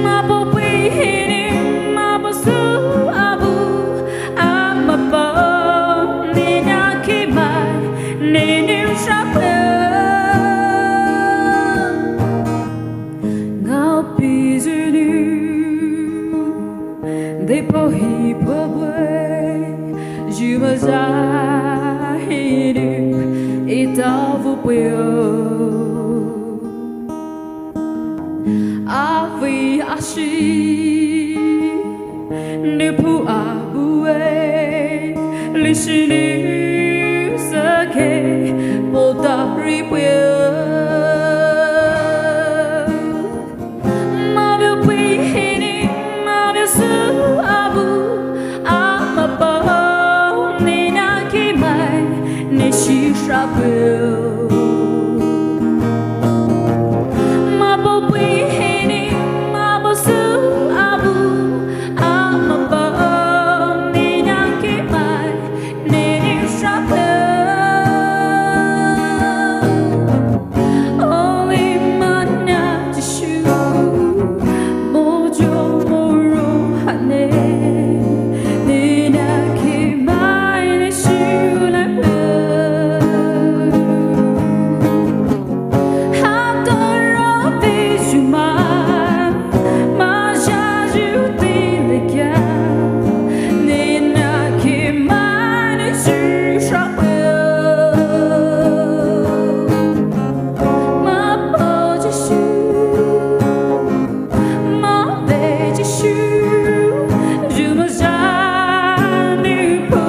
Mapao pui hini, mapao su abu, amapao, ninya kimai, nishi shrapu. Ngao pizunu, deipo hi pobue, zhumaza hinu, itavu puyo. Avi ashi, nupu abu. Shinu sake potari pwe. Mabyo pwe hini, mabyo su abu, amapa ne na ke mai, ne shi sha pwe. Mabo pwe hini, mabo su abu, amapa ne na ke mai, ne ni sha pwe. Ole mana Jisu, mojo moro hane, ne na ke mai ne shu la pwe. Hatara pe juma, maja ju te le kya, ne na ke mai ne shu sha pwe. Mabo Jisu, mabo Jisu, juma ja ne pu,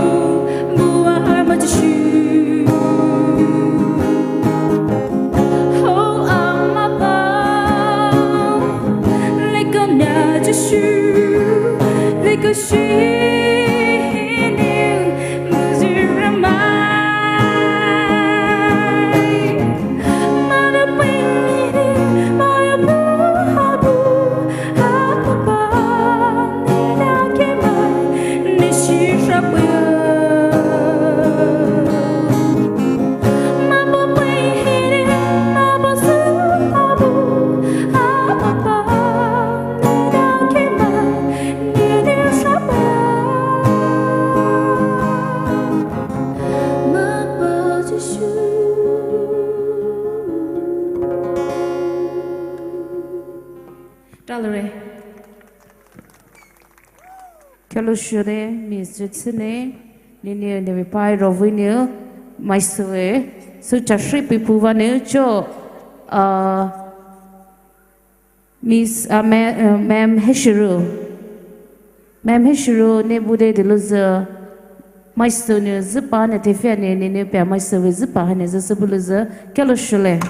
bua ma Jisu. Ho amapa, leko na Jisu, leko shi ne muzura mai. Mara pwini, mara puhabu, amapa ne na ke mai, ne shi sha pwe. Talure. Kalo shure, Miss Jitsune, nini nini pai rovi ni, maisue, su chashri pipuva ni, cho, uh, Miss, uh, Ma-, uh, Ma'am Heshiru. Ma'am Heshiru, ne bude diluza, maisue ni zipa ne tefia ni, nini pia maisue zipa ne zisubuluza, kalo shule.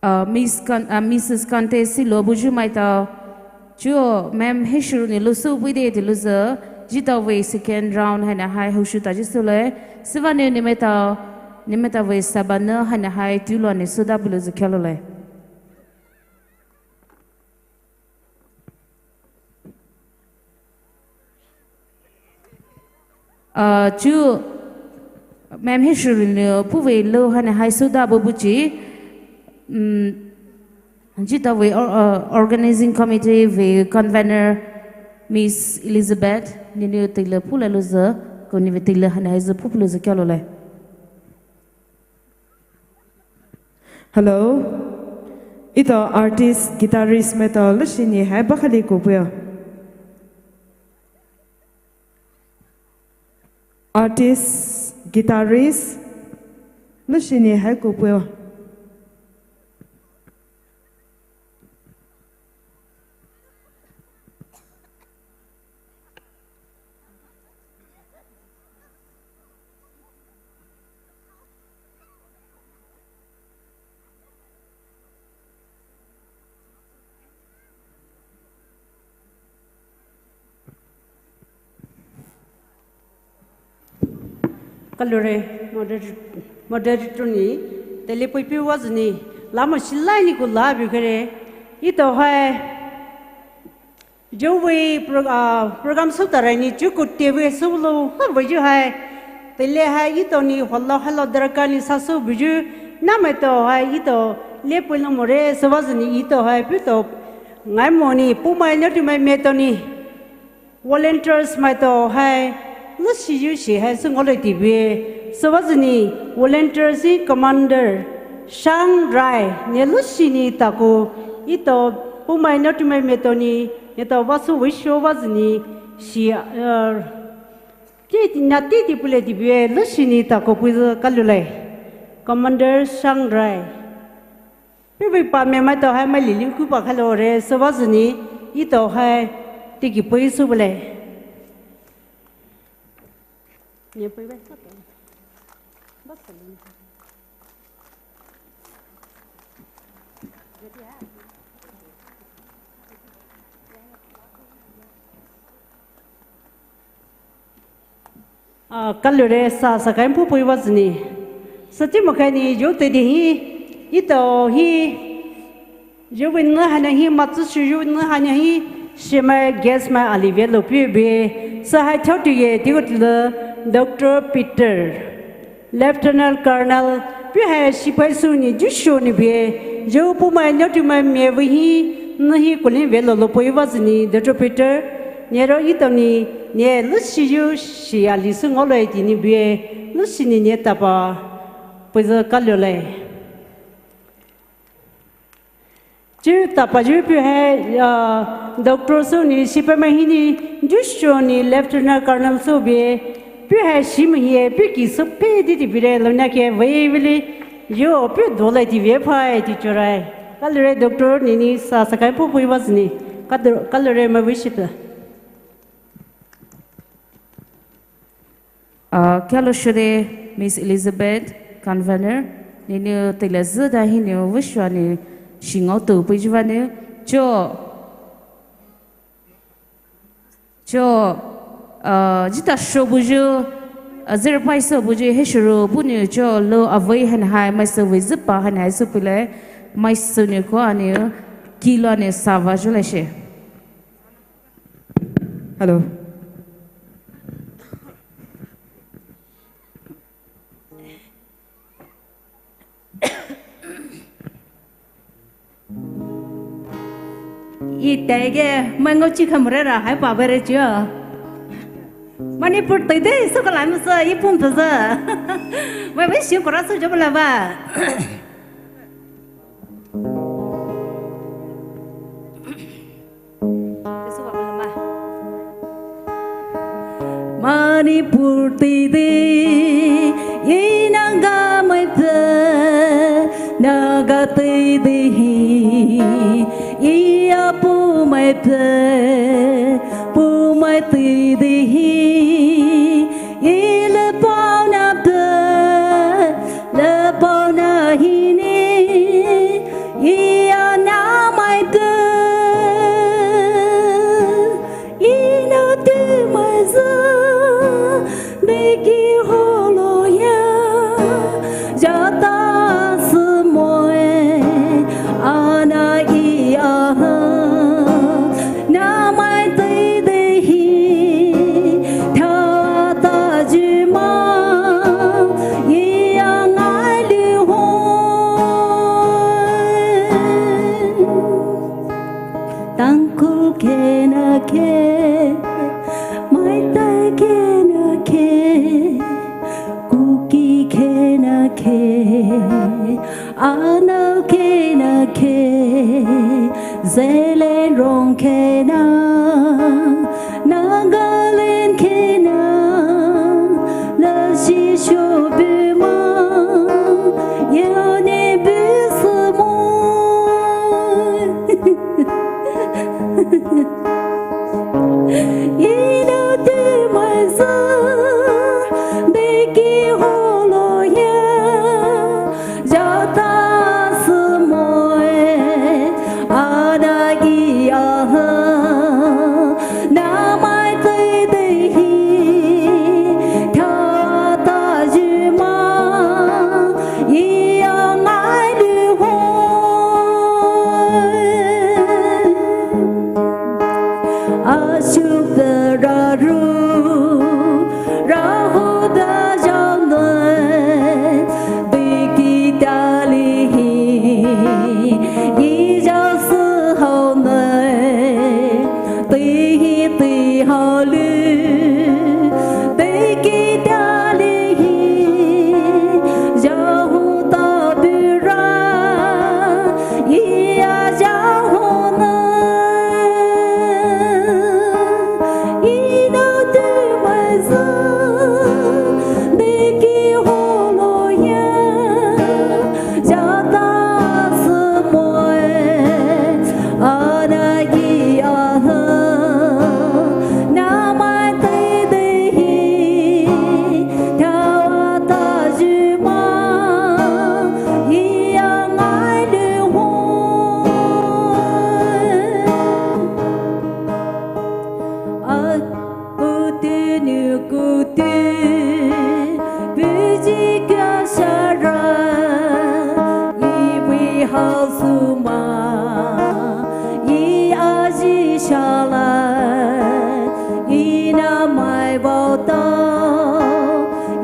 Uh, Miss Kan-, uh, Missus Kante Silo buju maitao. Chuo Ma'am Heshiru ni lusu buide diluza, jitao vei second round haina hai hushu ta jisule, siva ni nimetao, nimetao vei sabana haina hai tulo ni suda buluza kyalole. Uh, chu Ma'am Heshiru ni puve lo haina hai suda bubuchi, um, jitao vei or-, uh, organizing committee vei convener Miss Elizabeth, nini tile pula luza, ko ni vei tile haina hai za pupuluza kyalole. Hello. Ito artist, guitarist maitao lashini hai bakhali kupyo. Artist, guitarist, lashini hai kupyo. Kalure, moder-, moderator ni, tele pui pui wazini, lama shilai ni kula bukere, ito hai, Jowi pro-, ah, program sutara ni chuku T V sulo, ha buju hai. Tele hai ito ni holo halo daraka ni sasu buju. Namaito hai ito le pulo more, sawazi ni ito hai pito. Ngai mo ni, pumai nati mai meto ni. Volunteers maito hai. Lüshiyu shi hai sü ngaoloulai tea bue. Sübüa tsüni volunteer sü commander Shang Rai ne lüshini takou etao Poumai naotumai maitao nou etao vah sü veisho bua tsüni shi, uh, ti, na titi pulai tea bue lüshini takou puhzü kaloulai. Commander Shang Rai. Puhvei pa me maitao hai mai lili kupa khailore sübüa tsüni etao hai tiki pei sü bulai. Ah, kaloure sa sakai pupui bua tsüni. Süti makai ni zhou teidei hi, etao hi, zhou vei nü haina hi, matsü shu zhou nü haina hi, shimai guest mai ali velou pei bue, sü hai thao tuye, tiko tile, Doctor Peter. Lieutenant Colonel, puh hai sipai süni jusho ni bue, zhou Poumai naotumai me vei hi, nü hi kulin velou lou pei bua tsüni, Doctor Peter, ne ro etao ni, ne lüshiyu shi ali sü ngaoloulai tea nou bue, lüshini ne tapa, puhzü kaloulai. Chu tapa zhou puh hai, ah, Doctor süni sipai mai hinou, jusho ni Lieutenant Colonel sü bue, puh hai shimai hie, puh ki sü pei titi bure, louna ke vei vili, yo, puh doulai tea bue phai, tea chorai. Kaloure Doctor nini sa sakai pupui bua tsüni, kalo-, kaloure mai vei shita. Ah, kalo shode Miss Elizabeth, convener, nenou teile züda hinou veishoa nou shi ngaotou pei zübüa nou, cho, cho, ah, zita sho buyu, ah, zirpai sü buyu, heshuru bunou cho lo avei haina hai, maisü vei züpa haina hai sü peilai, maisü nou koa nou, kilo nou sava zhulai she. Hello. Itaige mai ngao chi khamre ra hai pa bare chua. Manipur teidei sü kala masa ipum pasa. Mai mai shi kora sü jabala ba. Manipur teidei, i Naga mai phe, Naga teidei hi, i a Poumai phe, Poumai teidei hi, i le paona phe, le paona hinou, i a Namai te, i na te mai za, deki holo ya, jata sü moe, ana i a ha, Namai teidei hi, thata jima, i a ngai lu ho. Tangkhul kena ke, Maitai kena ke, Kuki kena ke, Anao kena ke, Zeliangrong kena, Nagaland kena, lesi sho buma, yone busu mo. Ina te mai za, deki holo ya, jata sü moe, ana i a ha, Namai teidei hi, thata jima, i a ngai lu ho. Ashu te ra ru, ra ho da jao ne, deki ta li hi, i ja sü hao ne, te hi te hao lu, te Tenu kuti buji kasara, iwi hausuma, i aji shala, ina mai bauta,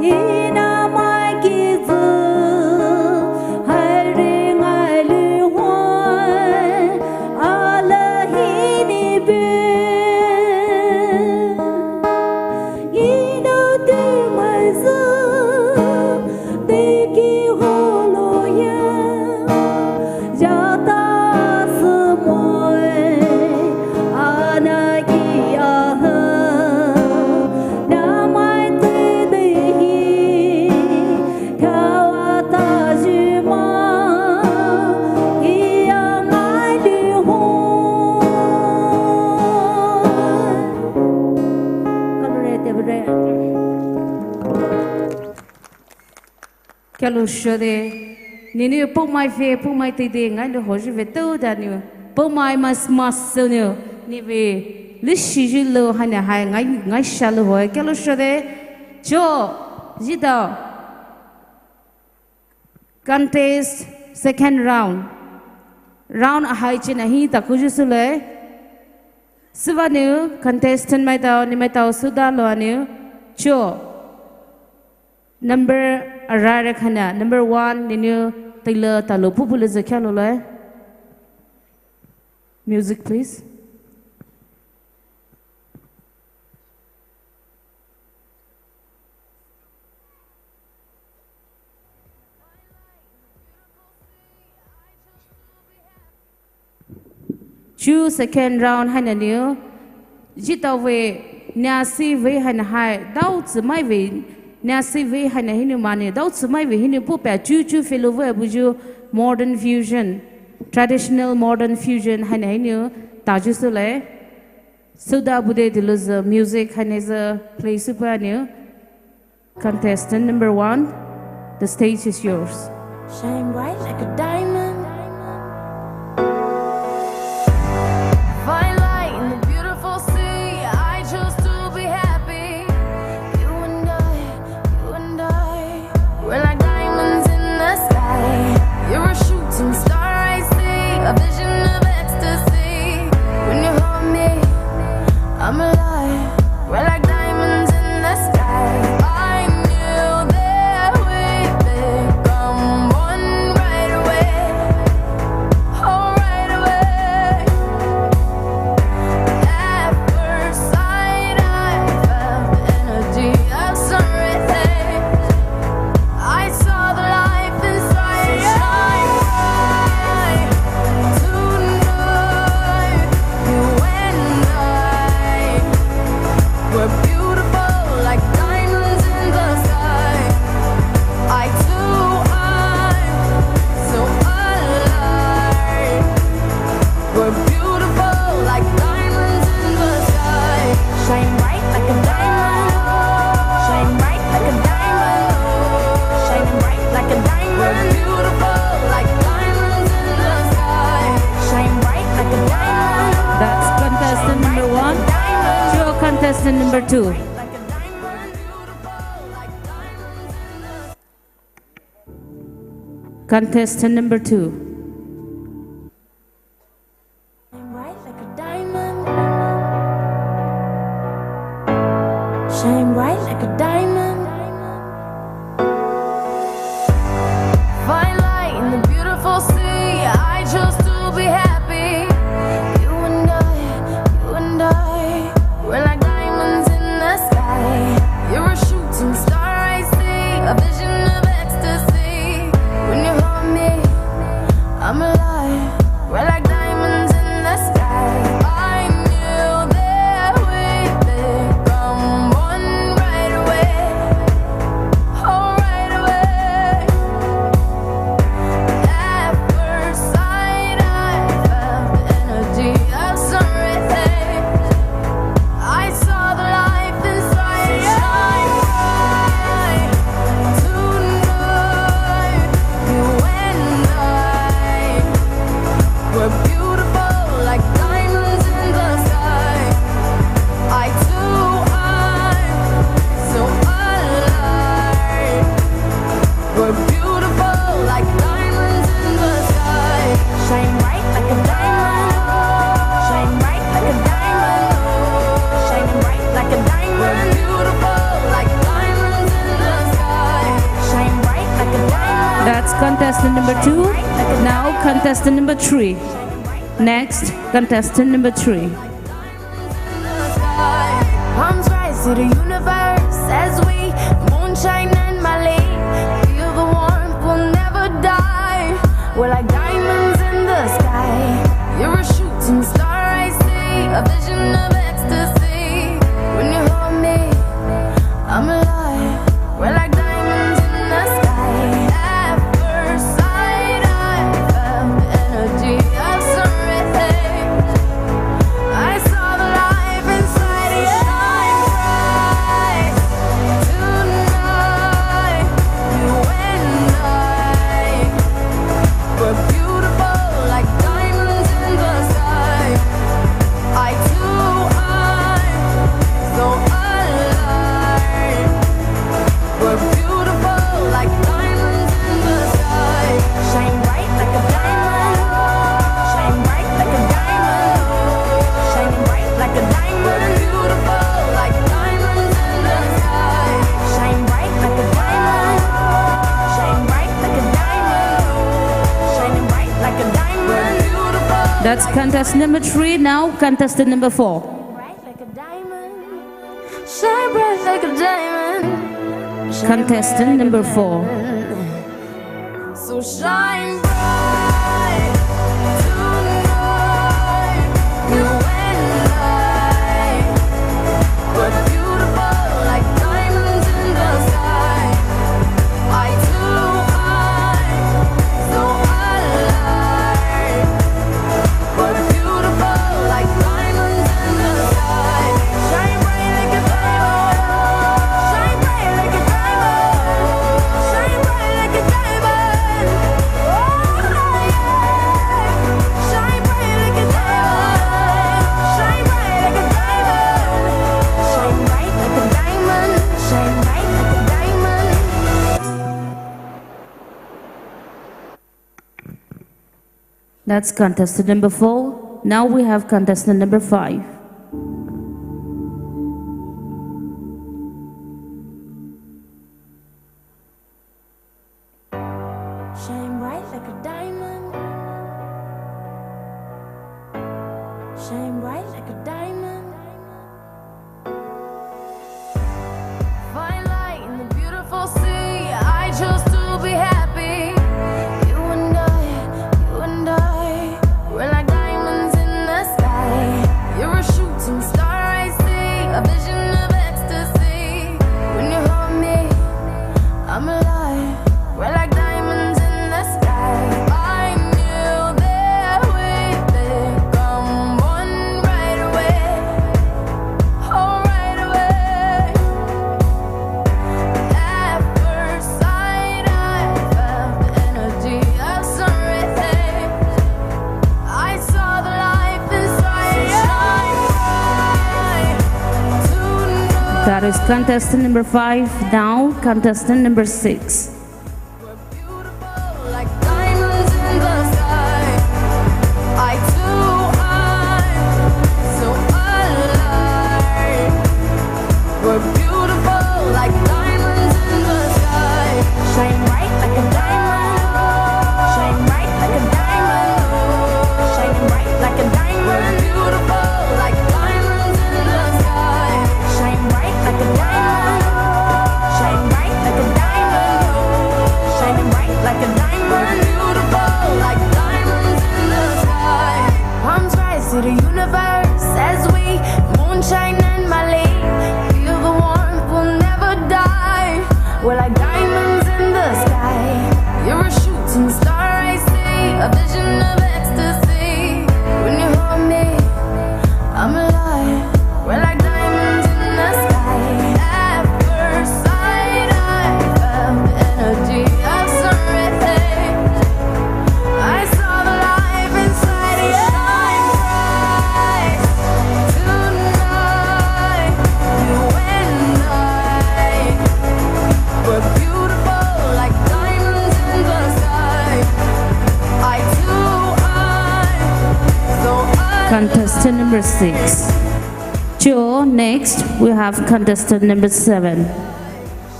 ina mai kizu, hairi ngai lu hoi, ala hini be. Ina te mai zu, te ki holo ya, ya ta su moi, ana ki aha, na mai te de hi, kawa ta ji ma, i a mai di ho. Kalure te bure. Kyalo shode, nini pumai fe, pumai te de, ngai lo hoji ve to da niu. Pumai mas mas so niu. Ni ve, li shi ji lo hana hai, ngai, ngai sha lo hoi. Kyalo shode, cho, ji da. Contest second round. Round ahai chi na hi ta kuji su le. Suva niu, contestant mai tao, ni mai tao, suda lo niu, cho. Number arare khana, number one, niniu tailou talo pupu le zakhia lo lai. Music, please. Chu second round haina niu, jitao ve, niasi ve haina hai, dao tsumai ve, niasi ve haina hiniu mani, dao tsumai ve hiniu pupa chu chu filo ve buju modern fusion, traditional modern fusion haina hiniu, taju sule. Suda bude dilu ze music haina ze play supa niu. Contestant number one, the stage is yours. Shine bright like a diamond. Fine light in the beautiful sea. I chose to be happy. You and I, you and I, we're like diamonds in the sky. You're a shooting star, I see. A vision of ecstasy. When you hold me, I'm alive. We're like diamonds in the sky. I knew that we'd become one right away. Oh, right away. At first sight, I felt the energy of sun rays. I saw the life inside. So shine bright tonight. You and I, we're beautiful like diamonds in the sky. Eye to eye, so alive. We're beautiful like diamonds in the sky. Shine bright like a diamond. Shine bright like a diamond. Shine bright like a diamond. We're beautiful like diamonds in the sky. Shine bright like a diamond. That's contestant number one. Show contestant number two. Contestant number two. Shine bright like a diamond. Shine bright like a diamond. Fine light in the beautiful sea. I chose to be happy. You and I, you and I, we're like diamonds in the sky. You're a shooting star, I see. A vision of ecstasy. When you hold me, I'm alive. We're like diamonds in the sky. I knew that we'd become one right away. Contestant number three. Next, contestant number three. Palms rise to the universe as we moonshine and Molly. Feel the warmth, we'll never die. We're like diamonds in the sky. You're a shooting star, I see. A vision of ecstasy. When you hold me, I'm alive. We're like diamonds in the sky. At first sight, I felt the energy of sun rays. I saw the life inside you shine bright tonight. You and I were beautiful like diamonds in the sky. Eye to eye, so alive. We're beautiful like diamonds in the sky. Shine bright like a diamond. Shine bright like a diamond. Shining bright like a diamond. We're beautiful like diamonds in the sky. Shine bright like a diamond. Shine bright like a diamond. Shining bright like a diamond. We're beautiful. That's contestant number three. Now contestant number four. Bright like a diamond. Shine bright like a diamond. Shine bright like a diamond. Contestant number four. So shine bright tonight. You and I were beautiful like diamonds in the sky. Eye to eye, so alive. We're beautiful like diamonds in the sky. Shine bright like a diamond. Shine bright like a diamond. Shine bright like a diamond. Oh, yeah. Shine bright like a diamond. Shine bright like a diamond. Shine bright like a diamond. Shine bright like a diamond. That's contestant number four. Now we have contestant number five. Shine bright like a diamond. Shine bright like a diamond. Find light in the beautiful sea. I chose to be happy. You and I, you and I, we're like diamonds in the sky. You're a shooting star, I see. A vision of ecstasy. When you hold me, I'm alive. We're like diamonds in the sky. I knew that we'd become one right away. Oh, right away. At first sight, I felt the energy of sun rays. I saw the life inside you. Shine bright tonight. That is contestant number five. Now, contestant number six. We're beautiful like diamonds in the sky. Eye to eye, so alive. We're beautiful like diamonds in the sky. Shine bright like a diamond. Shine bright like a diamond. Shine bright like a diamond. We're beautiful like diamonds in the sky. Shine bright like a diamond. Shine bright like a diamond. Shining bright like a diamond. We're beautiful like diamonds in the sky. Palms rise to the universe as we moonshine and Molly. Feel the warmth, we'll never die. We're like diamonds in the sky. You're a shooting star, I see. A vision of ecstasy. When you hold me, I'm alive. We're like diamonds in the sky. At first sight, I felt the energy of sun rays. I saw the life inside you. Shine bright tonight. You and I were beautiful like diamonds in the sky. Eye to eye, so alive. Contestant number six. So next, we have contestant number seven.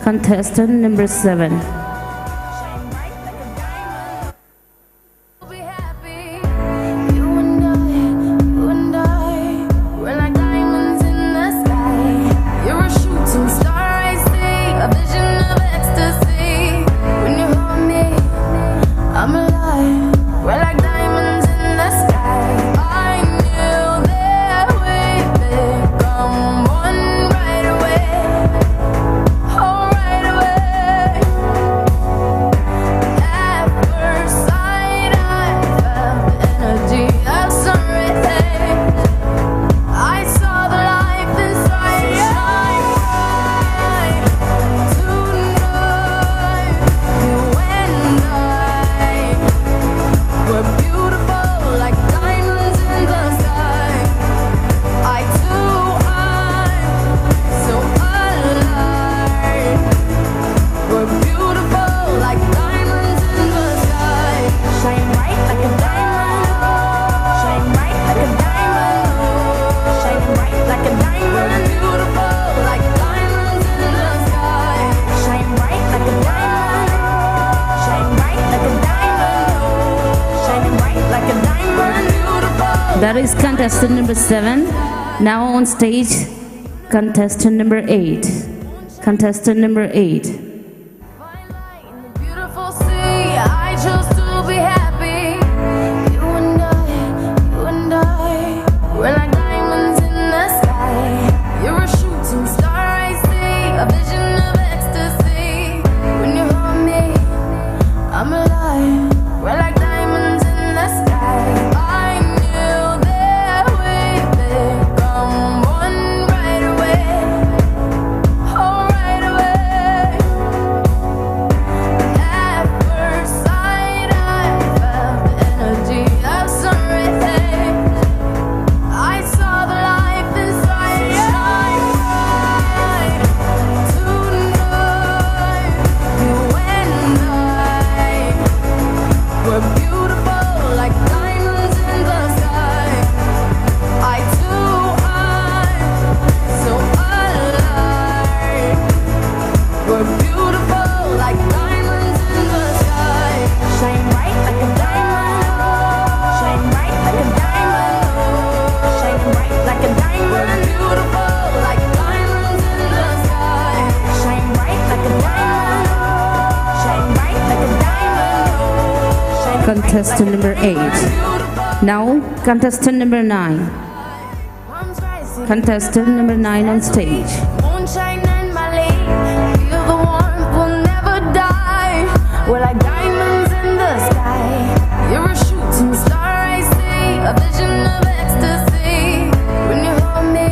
Contestant number seven. That is contestant number seven. Now on stage, contestant number eight. Contestant number eight. Fine light in the beautiful sea, I chose to be happy. You and I, you and I, we're like diamonds in the sky. You're a shooting star, I see, a vision of ecstasy. When you hold me, I'm alive. We're like diamonds in the sky. I knew that we'd become one right away. Oh, right away. At first sight, I felt the energy of sun rays. I saw the life inside your eyes. Tonight, you and I were beautiful like diamonds in the sky. Eye to eye, so alive. We're beautiful like diamonds in the sky. Shine bright like a diamond. Shine bright like a diamond. Shine bright like a diamond. We're beautiful like diamonds in the sky. Shine bright like a diamond. Shine bright like a diamond. Shine bright like a diamond. Contestant number eight. Now, contestant number nine. Contestant number nine on stage. Moonshine and Malay, feel the warmth, we'll never die. We're like diamonds in the sky. You're a shooting star, I see, a vision of ecstasy. When you hold me,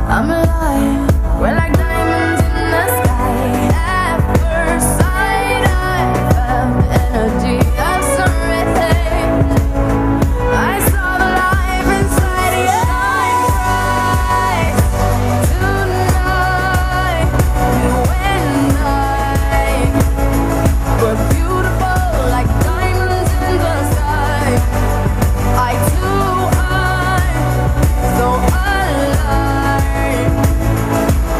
I'm alive. We're like diamonds in the sky. At first sight, I felt the energy of sun rays. I saw the life inside your eyes. Tonight, you and I were beautiful like diamonds in the sky. Eye to eye, so alive.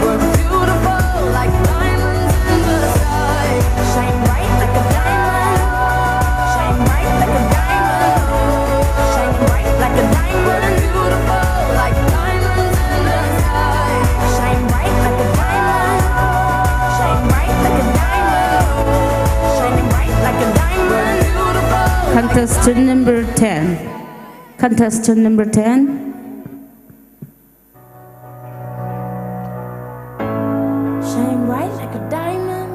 We're beautiful like diamonds in the sky. Shine bright like a diamond. Shine bright like a diamond. Shine bright like a diamond. We're beautiful like diamonds in the sky. Shine bright like a diamond. Shine bright like a diamond. Shine bright like a diamond. We're beautiful. Contestant number ten. Contestant number ten. Shine bright like a diamond.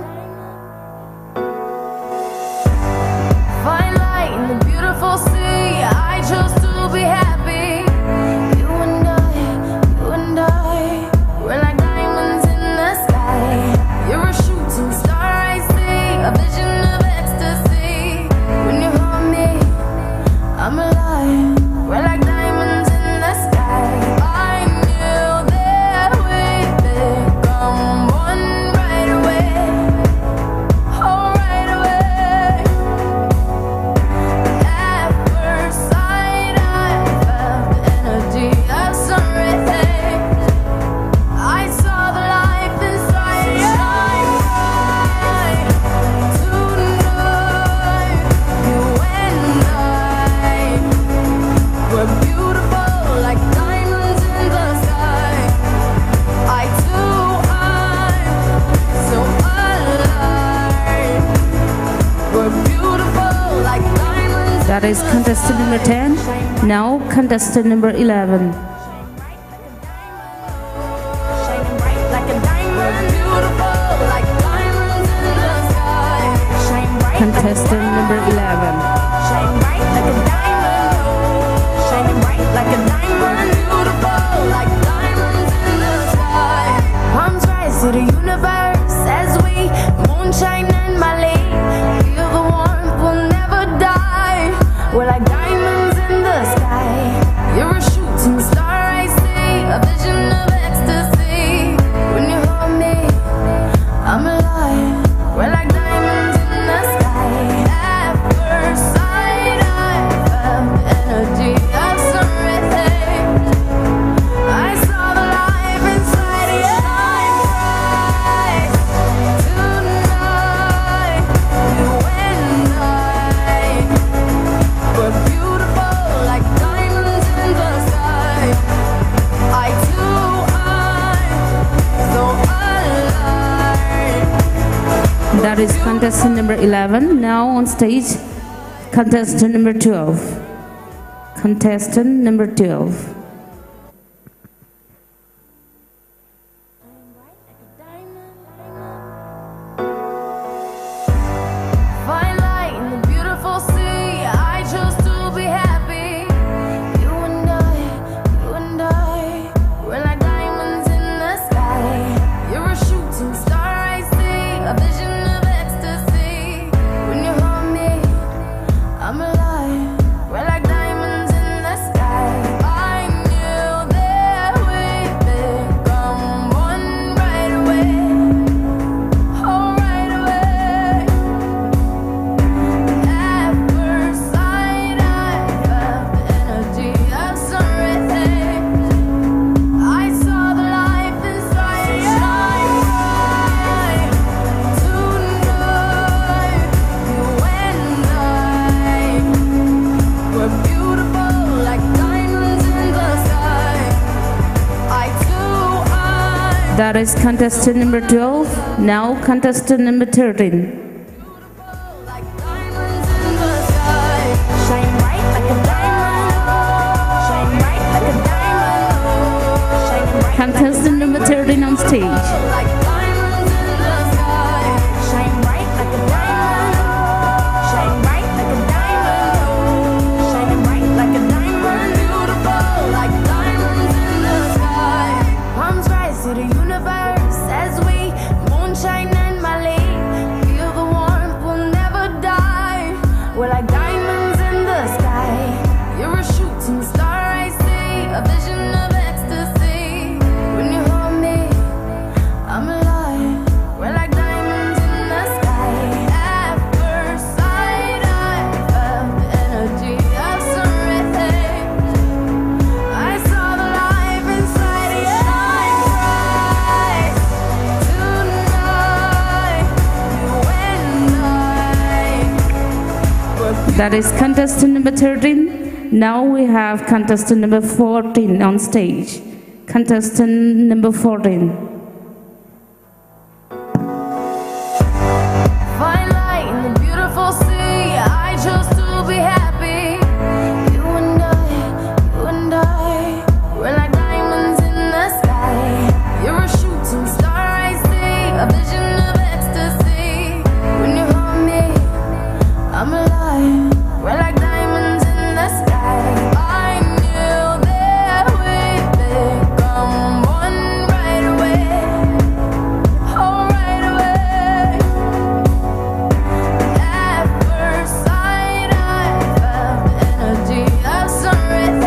Fine light in the beautiful sea. I chose to be happy. You and I, you and I, we're like diamonds in the sky. You're a shooting star, I see, a vision of ecstasy. When you hold me, I'm alive. We're like diamonds in the sky. I knew that we'd become one right away. Oh, right away. At first sight, I felt the energy of sun rays. I saw the life inside your eyes. Tonight, you and I were beautiful like diamonds in the sky. Eye to eye, so alive. We're beautiful like diamonds. That is contestant number ten. Now contestant number eleven. Shining bright like a diamond. Beautiful like diamonds in the sky. Shine bright like a diamond. Contestant number eleven. Shine bright like a diamond. Shining bright like a diamond. Beautiful like diamonds in the sky. Palms rise to the universe as we moonshine and Malay. Feel the warmth, we'll never die. We're like diamonds in the sky. You're a shooting star, I see, a vision of ecstasy. When you hold me, I'm alive. We're like diamonds in the sky. At first sight, I felt the energy of sun rays. I saw the life inside your eyes. That is contestant number eleven. Now on stage, contestant number twelve. Contestant number twelve. Fine light in the beautiful sea, I chose to be happy. You and I, you and I, we're like diamonds in the sky. You're a shooting star I see, a vision of ecstasy. When you hold me, I'm alive. We're like diamonds in the sky. I knew that we'd become one right away. Oh, right away. At first sight, I felt the energy of sun rays. I saw the life inside your eyes. Tonight, you and I were beautiful like diamonds in the sky. Eye to eye. That is contestant number twelve. Now contestant number thirteen. Like diamonds in the sky. Shine bright like a diamond. Shine bright like a diamond. Shine bright. Contestant number thirteen on stage. Like diamonds in the sky. Shine bright like a diamond. Shine bright like a diamond. Shine bright like a diamond. Beautiful like diamonds in the sky. Palms rise to the universe as we moonshine and Molly. Feel the warmth, we'll never die. We're like diamonds in the sky. You're a shooting star I see, a vision of ecstasy. When you hold me, I'm alive. We're like diamonds in the sky. At first sight, I felt the energy of sun rays. I saw the life inside your eyes. Tonight, you and I were. That is contestant number thirteen. Now we have contestant number fourteen on stage. Contestant number fourteen. Fine light in the beautiful sea, I chose to be happy. You and I, you and I, we're like diamonds in the sky. You're a shooting star I see, a vision of ecstasy. When you hold me, I'm alive. We're like diamonds in the sky. I knew that we'd become one right away. Oh, right away. At first sight, I felt the energy of sun rays.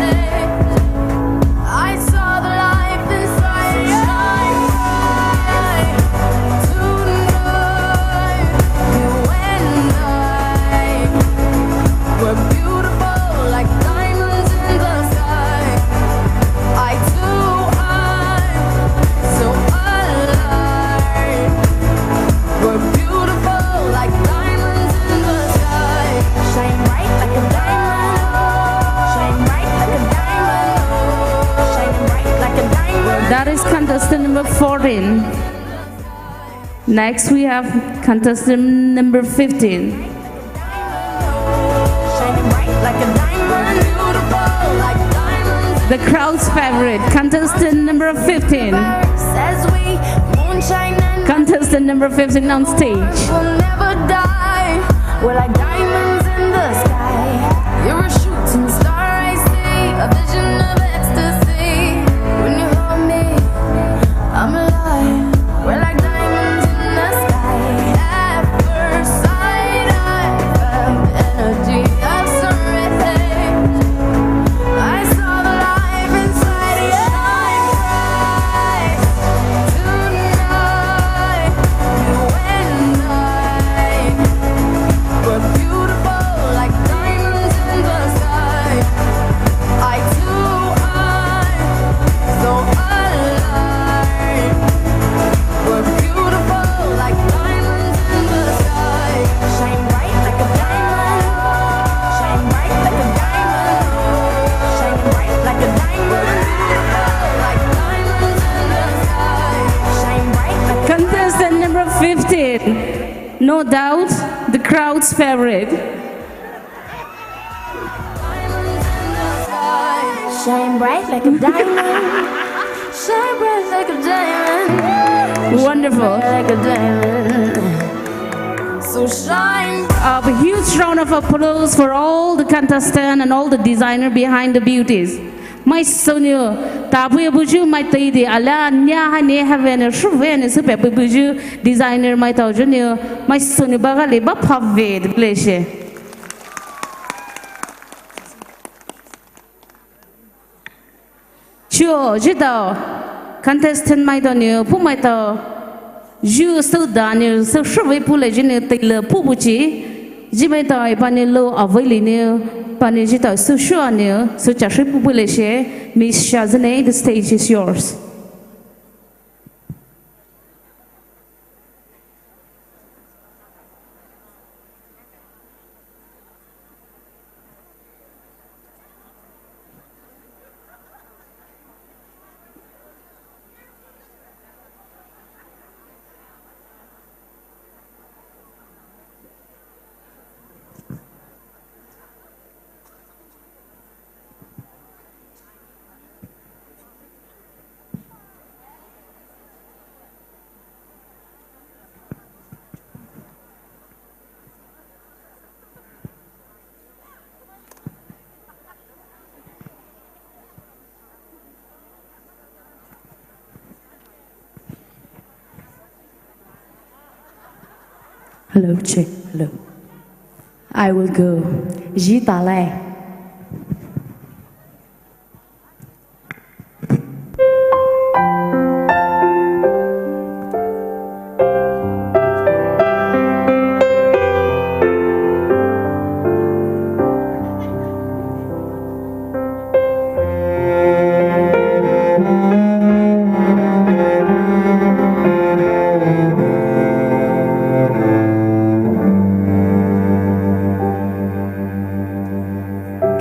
I saw the life inside your eyes. Tonight, you and I were beautiful like diamonds in the sky. Eye to eye, so alive. We're beautiful like diamonds in the sky. Shine bright like a diamond. Shine bright like a diamond. Shine bright like a diamond. That is contestant number fourteen. Next, we have contestant number fifteen. Shining bright like a diamond, beautiful like diamonds. The crowd's favorite, contestant number fifteen. As we moonshine and. Contestant number fifteen on stage. We'll never die. We're like diamonds in the sky. You're a shooting star, I see. A vision of ecstasy. When you hold me, I'm alive. We're like diamonds in the sky. At first sight, I felt the energy of sun rays. I saw the life inside your eyes. Tonight, you and I were beautiful like diamonds in the sky. Eye to eye, so alive. We're beautiful like diamonds in the sky. Shine bright like a diamond. Shine bright like a diamond. Shine bright like a diamond. Beautiful like diamonds in the sky. Shine bright like a. Contestant number fifteen. No doubt, the crowd's favorite. Shine bright like a diamond. Shine bright like a diamond. Wonderful. Like a diamond. So shine. A huge round of applause for all the contestant and all the designer behind the beauties. Maisou nou, tapuibuyu maitao di ala nia haina havenou shuvenou süpeibuyu designer maitao junou, maisou nou bagale ba phave de bleshe. Chuo, jitao, contestant maitao nou, puh maitao, ju sou da nou, sou shuve pule junou teile puh puchi, ji maitao, panou lo avei linou, panou jitao, sou shua nou, sou chashi puh pule she, Miss Shazane, the stage is yours. Hello, check. Hello. I will go. Ji talai.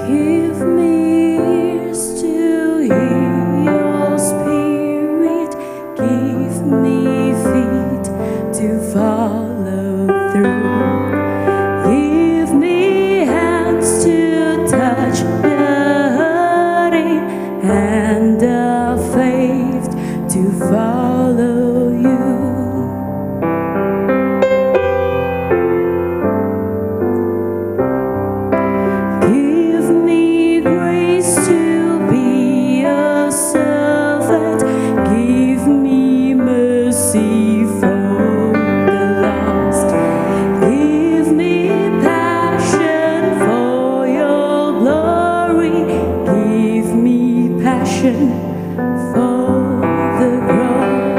Give me ears to hear your spirit. Give me feet to follow through. Give me hands to touch the hurting and the faith to follow you. Give me grace to be a servant. Give me mercy for the lost. Give me passion for your glory. Give me passion for the cross.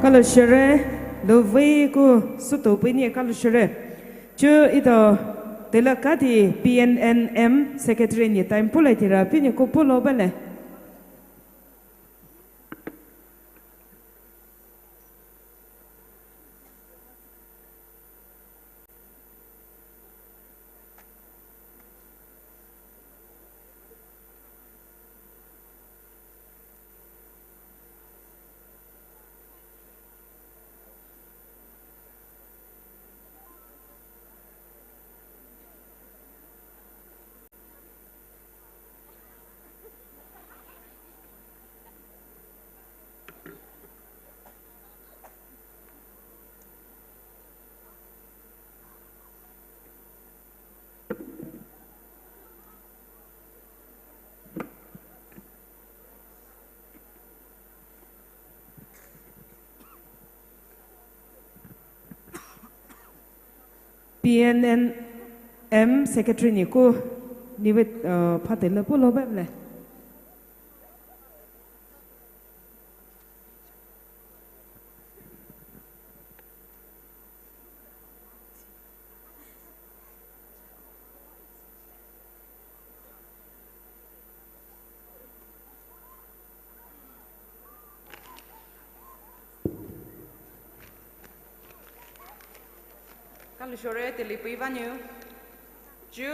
Kalo shere, luvei ku sutu pini kalo shere. Chu ito tela kati P N N M secretary ni time pulai tira pini ku pulo bele. P N N M secretary ni ku nivet, uh, phatele pulo bele. Kalo shere teli pui vaniu. Ju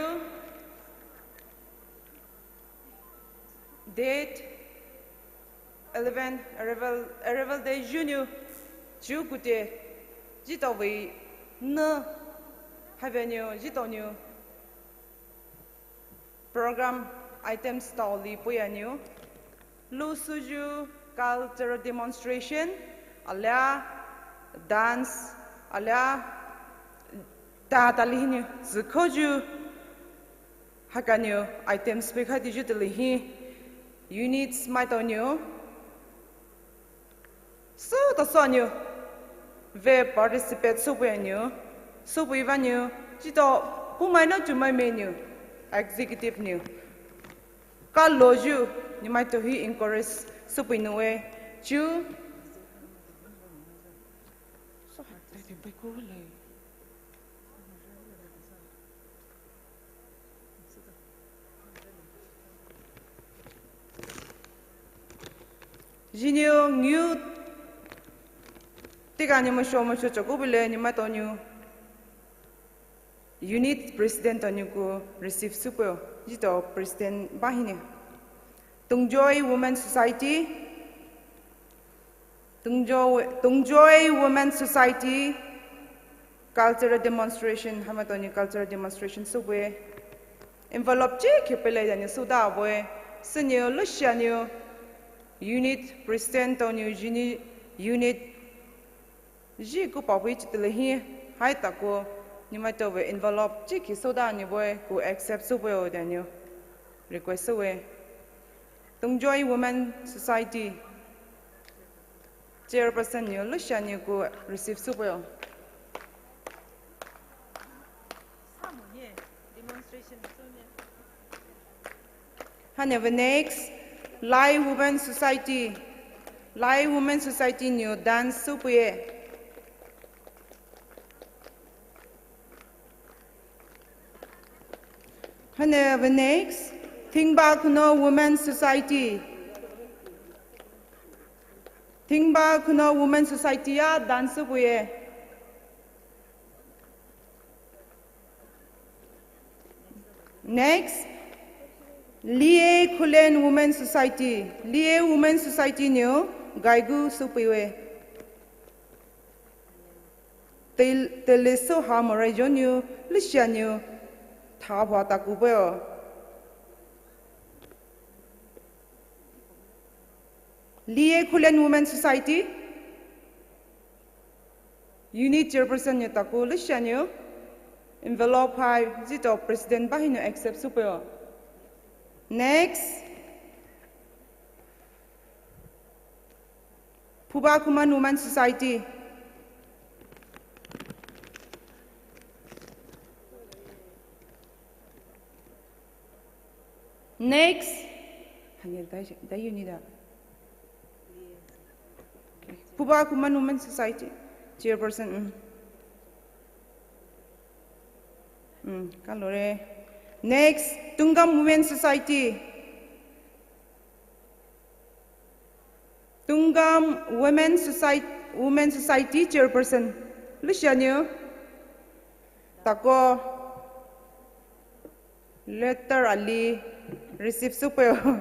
date eleven, arrival, arrival day junior, ju kute, jitao vei, ne, haveniu, jitao niu. Program items tao li puianiu. Lu suju cultural demonstration, alia dance, alia ta tali hiniu, zikhoju, hakaniu items pekha tiju tali hi units maitao niu. Süta süniu ve participate süpui aniu, süpui vaniu, jitao pumai na tumai meniu, executive niu. Kaloju, nimaitao hi encourage süpui nue, ju. Jiniu ngiu tika niu masho masho chako bile nimaitao niu unit president tao niu ku receive süpui, jitao president bahini. Tungjoy Women Society, Tungjoy, Tungjoy Women Society, cultural demonstration, hamaitao niu cultural demonstration süpui. Envelope chi khipele daniu suda bue, süniu lushaniu, unit president tao niu uni-, unit, ji ku papui chitele hi, hai taku, nimaitao ve envelope chi khi suda niu bue, ku accept süpui daniu, request süwe. Tungjoy Women Society chairperson niu lushaniu ku receive süpui. Haneave next, Lai Women Society. Lai Women Society niu dance süpui. Haneave next, Thingba Khunou Women Society. Thingba Khunou Women Society a dance süpui. Next, Lie Khullen Women Society. Lie Women Society niu gaigu süpui we. Tel-, tele so ha morai joniu, lushaniu, tha hua taku bue. Lie Khullen Women Society, unit chairperson niu taku lushaniu, envelope hai, jitao president bahiniu accept süpui. Next, Phuba Khuman Women Society. Next, Hanya dai, dai unida. Okay. Puba Khuman Women Society chairperson. Mm. Mm, kalore. Next, Tungam Women Society. Tungam Women Society, Women Society chairperson. Lucia niu. Tako letter ali receive supeo.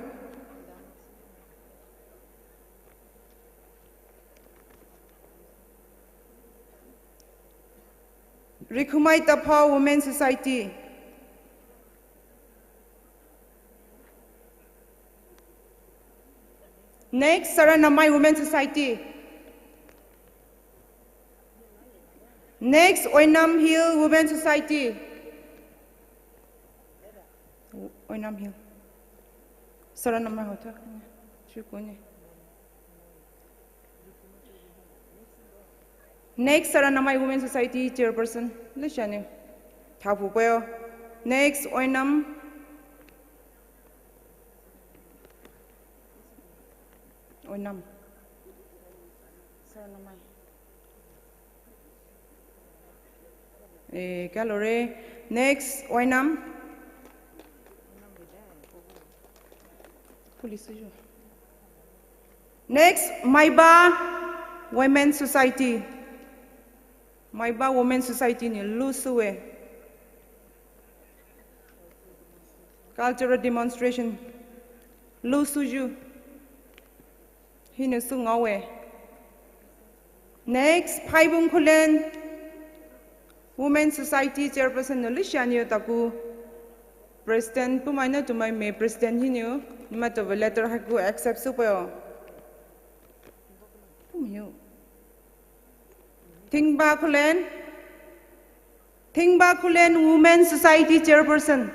Rikhumai Tapha Women Society. Next, Saranamai Women Society. Next, Oinam Hill Women Society. Oinam Hill. Saranamai hotel. Chukune. Next, Saranamai Women Society chairperson, Lucia niu. Thapu peo. Next, Oinam. Oinam. Saranamai. Eh, kalore. Next, Oinam. Police jo. Next, Maiba Women Society. Maiba Women Society ni lusue. Cultural demonstration. Lusuju. Hinou sungawe. Next, Phaibung Khullen Women Society chairperson nou Lucia niu taku. President, pumai nou tumai me president hinou, nima tove letter haiku accept supeo. Pumai nou. Thingba Khullen. Thingba Khullen Women Society chairperson.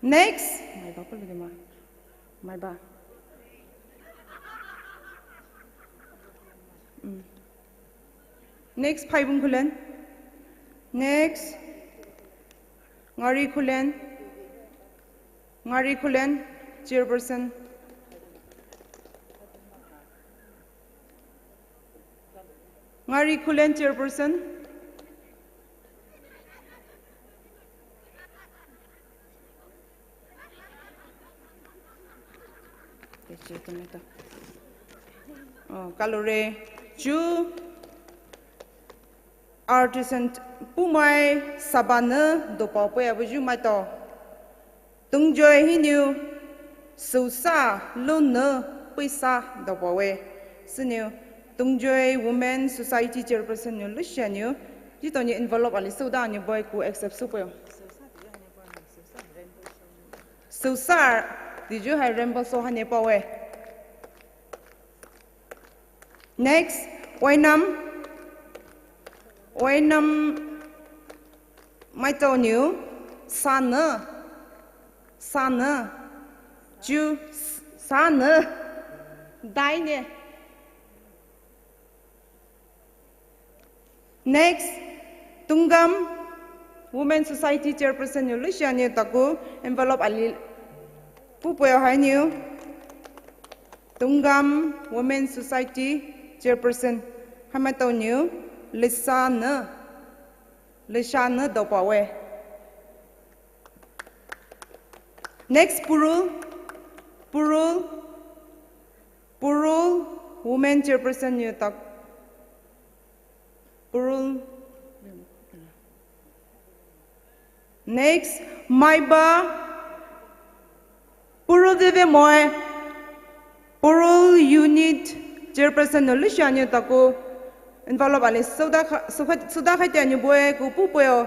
Next, Maiba polo dema. Maiba. Mm. Next, Phaibung Khullen. Next, Ngari Khullen. Ngari Khullen, chairperson. Ngari Khullen, chairperson. Oh, kalore. Chu artisan pumai sabane dopao pwe abuju maito. Tungjoy hinou, susa, lune, puisa, dopawe. Sünou, Tungjoy Women Society chairperson nou Lucia niu, jitoni envelope ali suda niu boy ku accept supeo. Susa, diju hai rainbow so hane pawe. Next, Oinam. Oinam maitao niu, sane, sane, ju, sane, daine. Next, Tungam Women Society chairperson nou Lucia niu taku envelope ali pupoyo hai niu. Tungam Women Society chairperson hamaitao niu Lisa ne, Lisa ne dopawe. Next, Purul, Purul, Purul Women chairperson niu tak. Purul. Next, Maiba. Purul Deve Moi. Purul unit chairperson nou Lucia niu taku. Envelope ali suda kha-, suda khai tia niu boy ku pupoyo.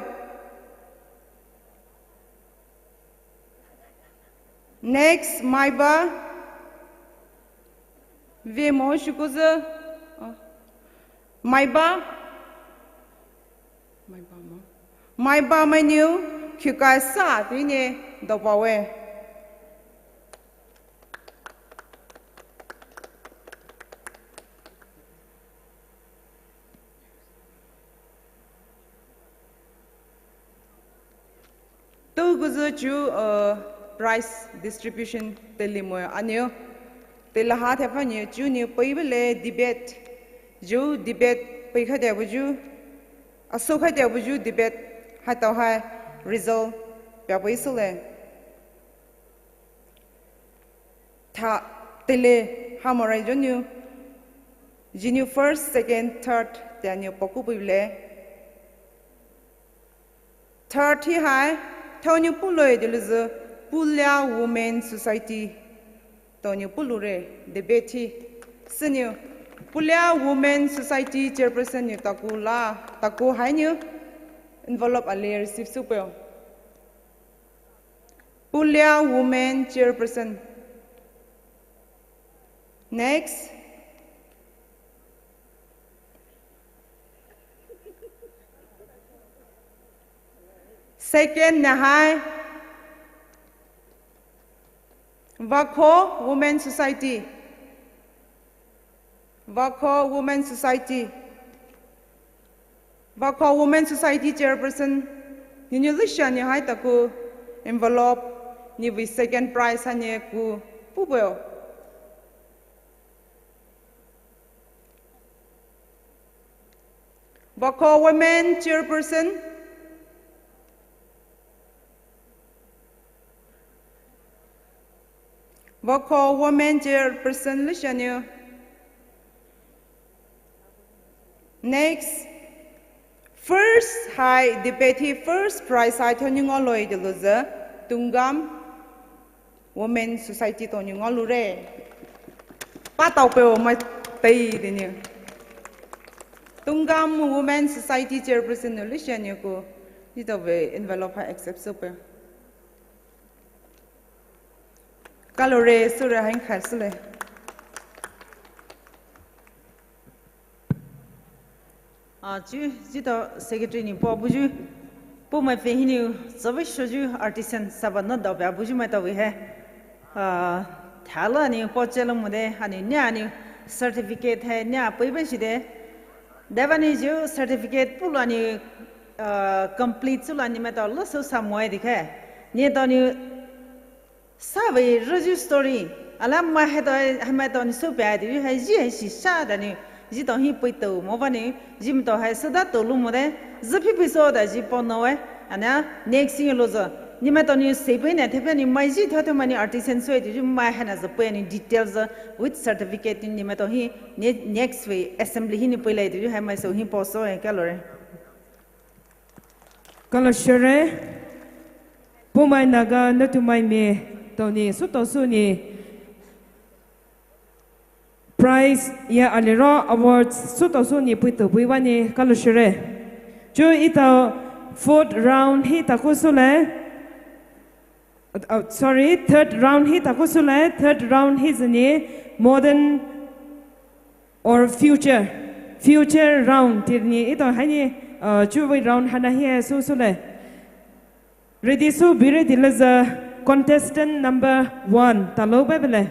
Next, Maiba. Ve mo shukuze. Oh. Maiba. Maiba mo. Maiba mai niu, kikai sa, tine, dopawe. Tu chu uh, prize distribution teile moe anou. Teile ha thaifa nou chu nou pei bele debate. Chu debate pei khadia buyu. Aso khadia buyu debate haitao hai result pia pei sule. Tha teile ha morai chu nou. Chu nou first, second, third tea nou paku pei bele. Third hi hai, thao nou pulou-e teile zü, Pulia Women Society. Tao nou pulure, debate hi. Sünou, Pulia Women Society chairperson nou taku la, taku hai nou, envelope ali receive süpeio. Pulia Women chairperson. Next. Second na hai. Vakho Women Society. Vakho Women Society. Vakho Women Society chairperson. Nenou lishia nou hai taku envelope. Nenou second prize hai nou ku pupeio. Vakho Women Chairperson. Vakho Women Chairperson lishia nou. Next. First hai debate hi first prize hai thao nou ngaolou-e teile zü Tungam Women Society tao nou ngaoloure. Patao peio mai tei tenou. Tungam Women Society chairperson nou lishia nou ku. Itaowe envelope hai accept süpeio. Kaloure sure hai khai sule. Ah, chu, chu tao secretary nou paobuyu, Poumai pei hinou, züvei shoyu artisan saba na daobia buyu maitao vei hai. Ah, thaila nou paochelo mode, anou, ne anou certificate hai, ne pei ben shide. Daiva nou chu certificate pulou anou, ah, complete sülou anou maitao lo sou sa moe dikhe. Ne tao nou Save register story. Ala mai hai tao hai mai tao nou sou pia di hai ji hai shi sha da nou. Ji tao hi pei tao mo ba nou. Ji maitao hai sou da tao lu mo de. Ji phi phi sou da ji pao nou e. Ana next thing lo zo. Ni maitao nou sou pei na the pia nou mai ji tho tho mai nou artisan sou di ji mai hai na zo pei nou details zo with certificate nou ni maitao hi ne-, next week assembly hi nou pei lai di hai mai sou hi pao sou e kaloure. Kalo shere, Poumai Naga Naotumai Me, tao nou, sü tao sü nou, prize ya aliro awards, sü tao sü nou, pui tao pui wa nou, kalo shere. Chu etao fourth round hi taku sule, uh, sorry, third round hi taku sule, third round hi zünou, modern or future, future round tea nou etao hai nou, uh, chu vei round haina hi hai sü sule. Ready sü bire teile zü contestant number one, talo bai bele.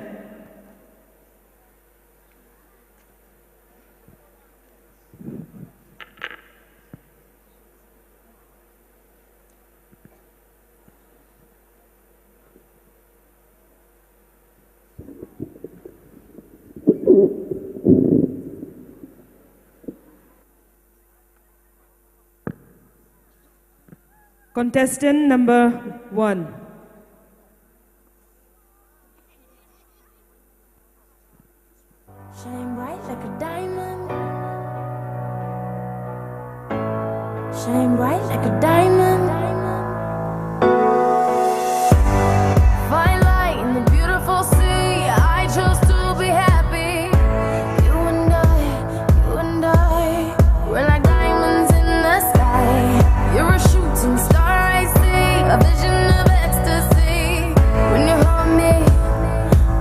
Contestant number one. Shine bright like a diamond. Shine bright like a diamond. Fine light in the beautiful sea. I chose to be happy. You and I, you and I, we're like diamonds in the sky. You're a shooting star I see, a vision of ecstasy. When you hold me,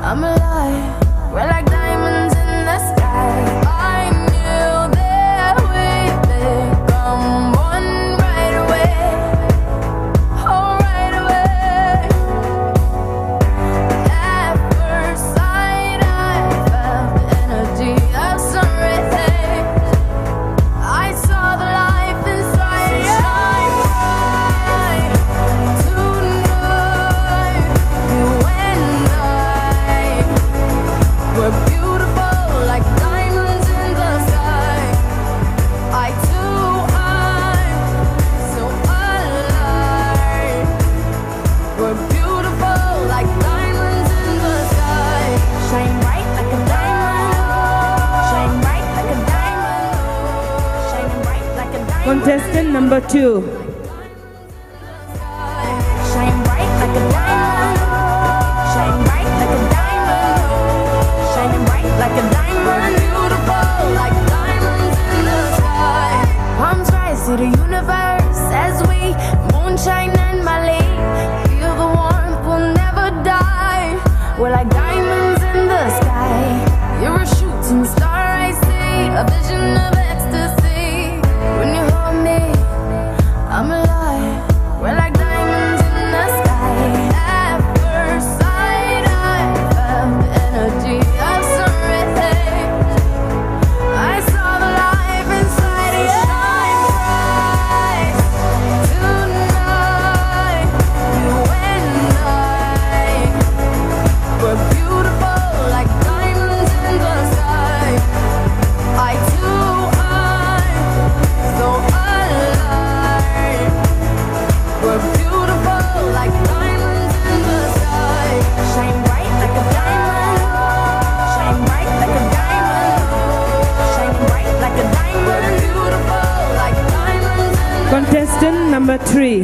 I'm alive. We're like diamonds in the sky. I knew that we'd become one right away. Contestant number two. Shine bright like a diamond. Shine bright like a diamond. Shining bright like a diamond. Beautiful like diamonds in the sky. Palms rise to the universe as we moonshine and Molly. Feel the warmth, we'll never die. We're like diamonds in the sky. You're a shooting star, I see. A vision of ecstasy. When you hold me, I'm alive. We're like diamonds in the sky. At first sight, I felt the energy of sunrise. I saw the life inside you. Shine bright tonight, you and I. We're beautiful like diamonds in the sky. Eye to eye, so alive. We're beautiful like diamonds in the sky. Shine bright like a diamond. Shine bright like a diamond. Shining bright like a diamond. We're beautiful like diamonds in the sky. Contestant number three.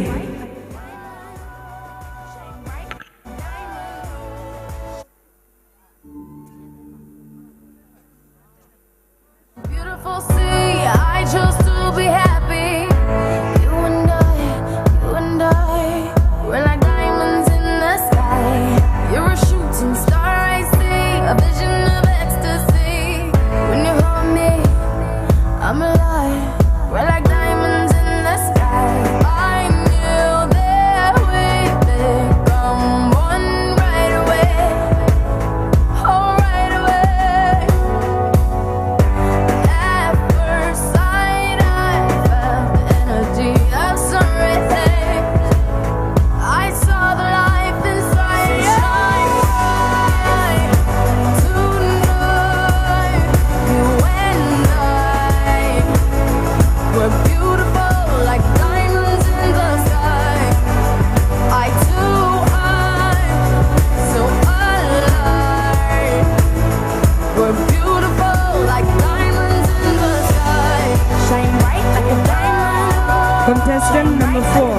Beautiful sea, I chose to be happy. You and I, you and I, we're like diamonds in the sky. You're a shooting star, I see, a vision of ecstasy. When you hold me, I'm alive. We're like diamonds in the sky. I knew that we'd become one right away. Oh, right away. At first sight, I felt the energy of sun rays. I saw the life inside you. Shine bright tonight, you and I. We're beautiful like diamonds in the sky. Eye to eye, so alive. We're beautiful like diamonds in the sky. Shine bright like a diamond. Contestant number four.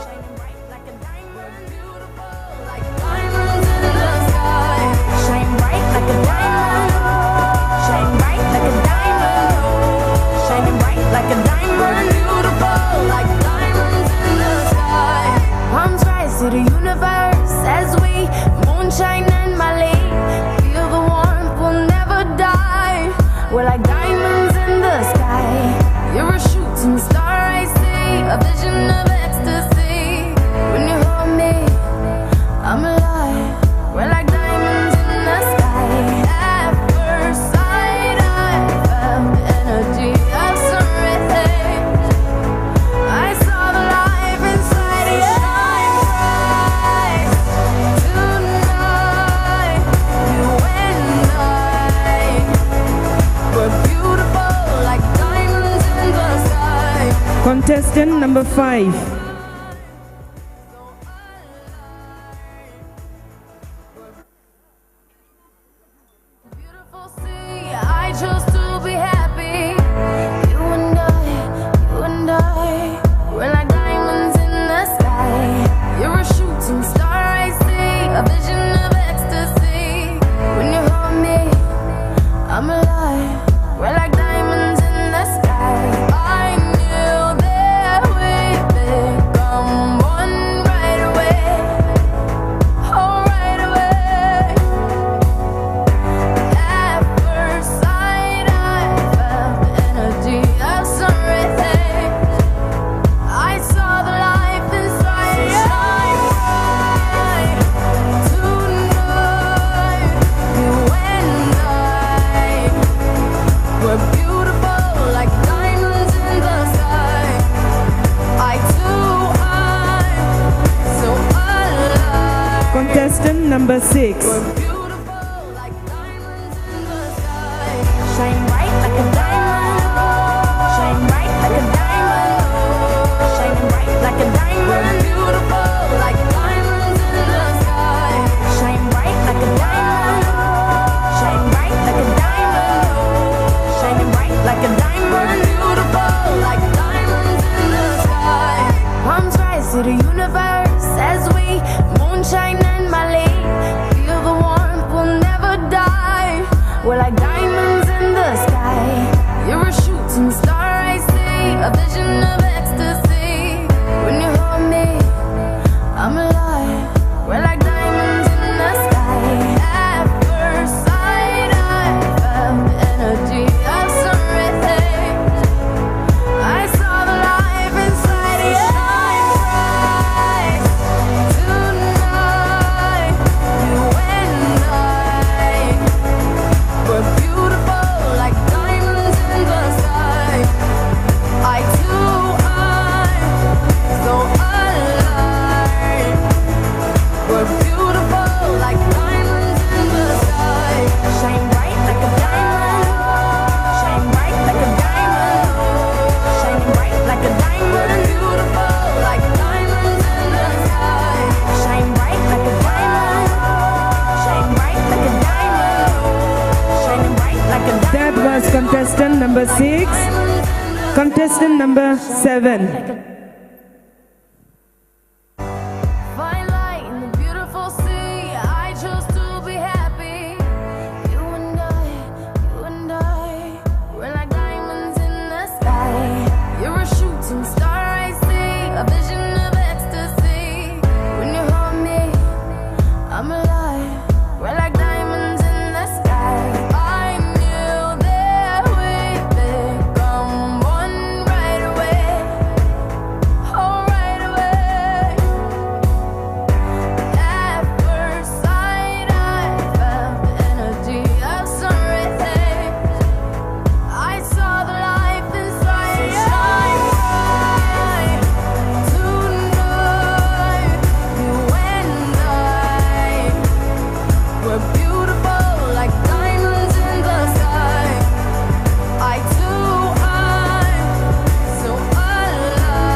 Shine bright like a diamond. Beautiful like diamonds in the sky. Shine bright like a diamond. Shine bright like a diamond. Shining bright like a diamond. Beautiful like diamonds in the sky. Palms rise to the universe as we moonshine and Molly. Feel the warmth, we'll never die. We're like diamonds in the sky. You're a shooting star, I see. A vision of ecstasy. When you hold me, I'm alive. We're like diamonds in the sky. At first sight, I felt the energy of sun rays. I saw the life inside you. Shine bright tonight, you and I. We're beautiful like diamonds in the sky. Contestant number five. Beautiful sea, I chose to be happy. You and I, you and I, we're like diamonds in the sky. You're a shooting star, I see, a vision of ecstasy. When you hold me, I'm alive. We're like diamonds in the sky. I knew that we'd become one right away. Oh, right away. At first sight, I felt the energy of sun rays. I saw the life inside you. Shine bright tonight, you and I. We're beautiful like diamonds in the sky. Eye to eye, so alive. Contestant number six. We're beautiful like diamonds in the sky. Shine bright like a diamond. Shine bright like a diamond. Shining bright like a diamond. We're beautiful like diamonds in the sky. Shine bright like a diamond. Shine bright like a diamond. Shining bright like a diamond. We're beautiful Contestant number seven. Fine light in the beautiful sea. I chose to be happy. You and I, you and I, we're like diamonds in the sky. You're a shooting star, I see, a vision of ecstasy. When you hold me, I'm alive. We're like diamonds in the sky. I knew that we'd become one right away. Oh, right away. At first sight, I felt the energy of sun rays. I saw the life inside. So shine bright tonight. You and I, we're beautiful like diamonds in the sky. Eye to eye, so alive.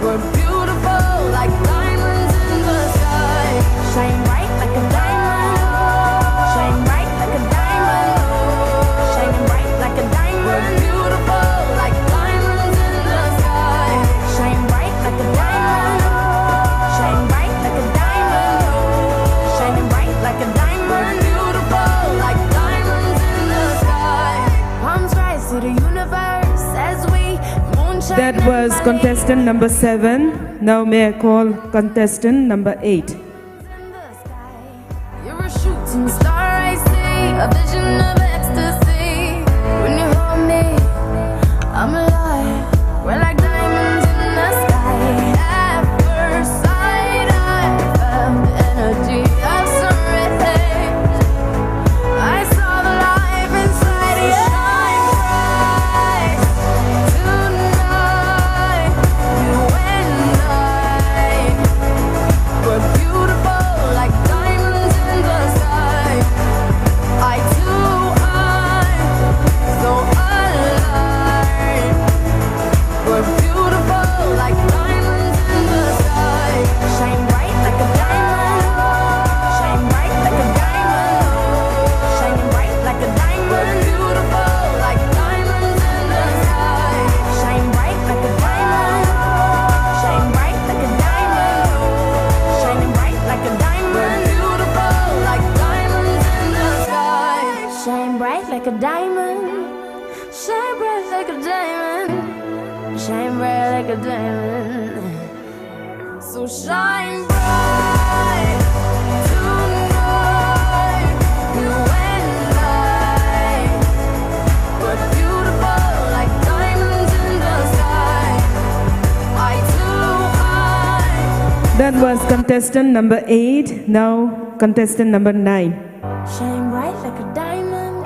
We're beautiful like diamonds in the sky. Shine bright like a diamond. Shine bright like a diamond. Shining bright like a diamond. We're beautiful like diamonds in the sky. Shine bright like a diamond. Shine bright like a diamond. Shining bright like a diamond. We're beautiful like diamonds in the sky. Palms rise to the universe as we moonshine. That was contestant number seven. Now may I call contestant number eight. You're a shooting star, I see, a vision of ecstasy. When you hold me, I'm alive. We're like diamonds in the sky. At first sight, I felt the energy of sun rays. I saw the life inside you. Shine bright tonight. You and I, we're beautiful like diamonds in the sky. Eye to eye, so alive. We're beautiful like diamonds in the sky. Shine bright like a diamond. Shine bright like a diamond. Shining bright like a diamond. We're beautiful like diamonds in the sky. Shine bright like a diamond. Shine bright like a diamond. Shining bright like a diamond. We're beautiful like diamonds in the sky. Shine bright like a diamond. Shine bright like a diamond. Shine bright like a diamond. So shine bright tonight. You and I, we're beautiful like diamonds in the sky. Eye to eye. That was contestant number eight. Now contestant number nine. Shine bright like a diamond.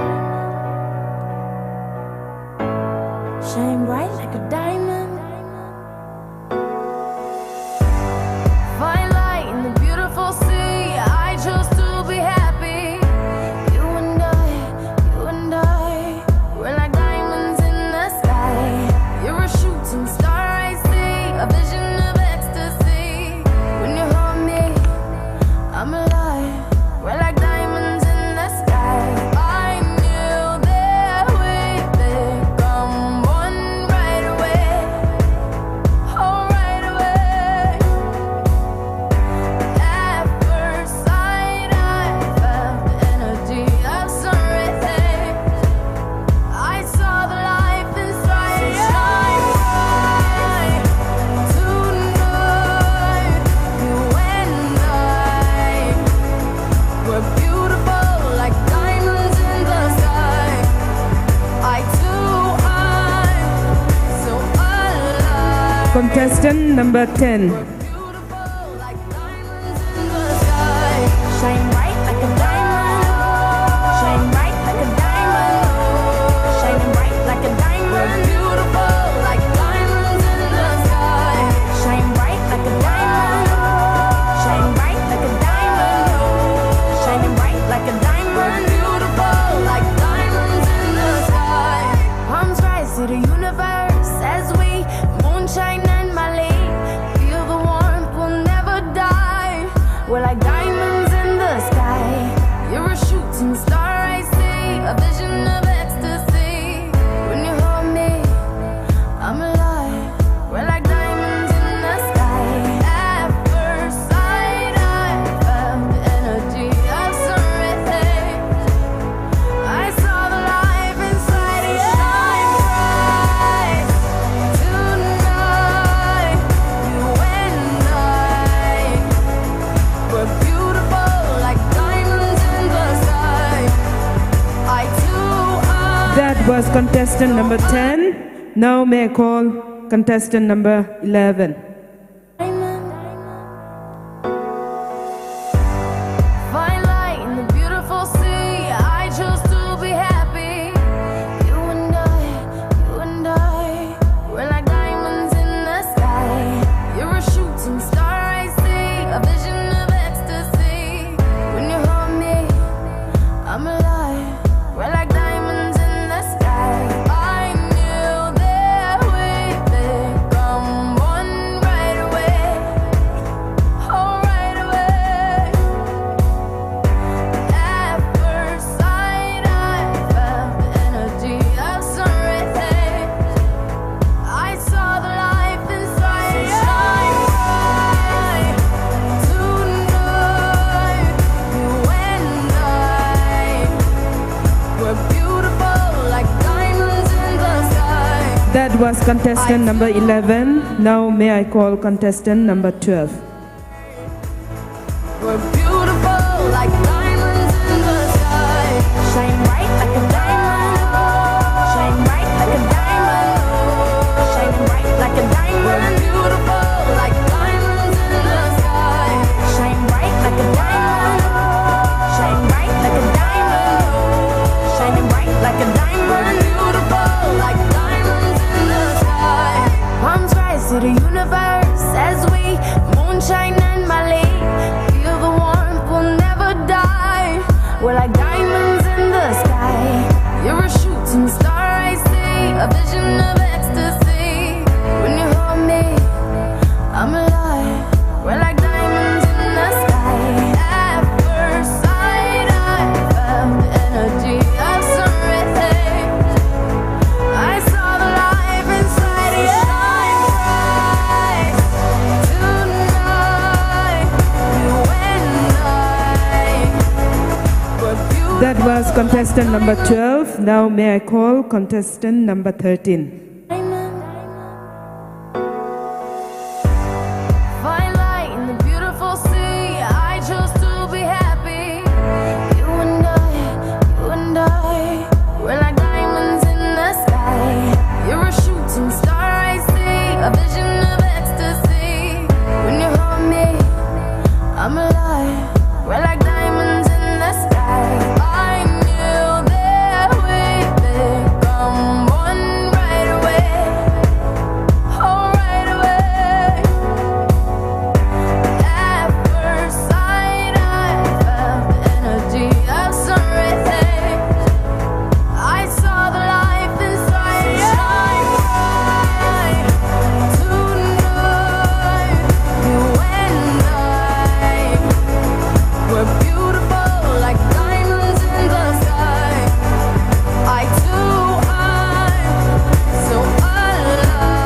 Shine bright like a diamond. Fine light in the beautiful sea. I chose to be happy. You and I, you and I, we're like diamonds in the sky. You're a shooting star, I see, a vision of ecstasy. When you hold me, I'm alive. We're like diamonds in the sky. I knew that we'd become one right away. Oh, right away. At first sight, I felt the energy of sun rays. I saw the life inside you. Shine bright tonight. You and I, we're beautiful like diamonds in the sky. Eye to eye, so alive. Contestant number ten. Beautiful like diamonds in the sky. Shine bright like a diamond. Shine bright like a diamond. Shining bright like a diamond. We're beautiful like diamonds in the sky. Shine bright like a diamond. Shine bright like a diamond. Shining bright like a diamond. We're beautiful like diamonds in the sky. Palms rise to the universe as we moonshine and Molly. Feel the warmth. Contestant number ten. Now may I call contestant number eleven. Fine light in the beautiful sea. I chose to be happy. You and I, you and I, we're like diamonds in the sky. You're a shooting star, I see, a vision of ecstasy. When you hold me, I'm alive. We're like diamonds in the sky. I knew that we'd become one right away. Oh, right away. At first sight, I felt the energy of sun rays. I saw the life inside. So shine bright tonight. You and I, we're beautiful like diamonds in the sky. That was contestant number eleven. Now may I call contestant number twelve. We're beautiful like diamonds in the sky. Shine bright like a diamond. Shine bright like a diamond. Shine bright like a diamond. We're beautiful like diamonds in the sky. Shine bright like a diamond. Shine bright like a diamond. Shining bright like a diamond. We're beautiful like diamonds in the sky. Palms rise to the universe as we moonshine and Molly. Feel the warmth, we'll never die. We're like diamonds in the sky. You're a shooting star, I see. A vision of ecstasy. When you hold me, I'm alive. We're like diamonds in the sky. At first sight, I felt the energy of sun rays. I saw the life inside you. Shine bright tonight, you and I. That was contestant number twelve. Now may I call contestant number thirteen. Fine light in the beautiful sea. I chose to be happy. You and I, you and I, we're like diamonds in the sky. You're a shooting star, I see, a vision of ecstasy. When you hold me, I'm alive. We're like diamonds in the sky. I knew that we'd become one right away. Oh, right away. At first sight, I felt the energy of sun rays. I saw the life inside you. Shine bright tonight, you and I. We're beautiful like diamonds in the sky. Eye to eye, so alive.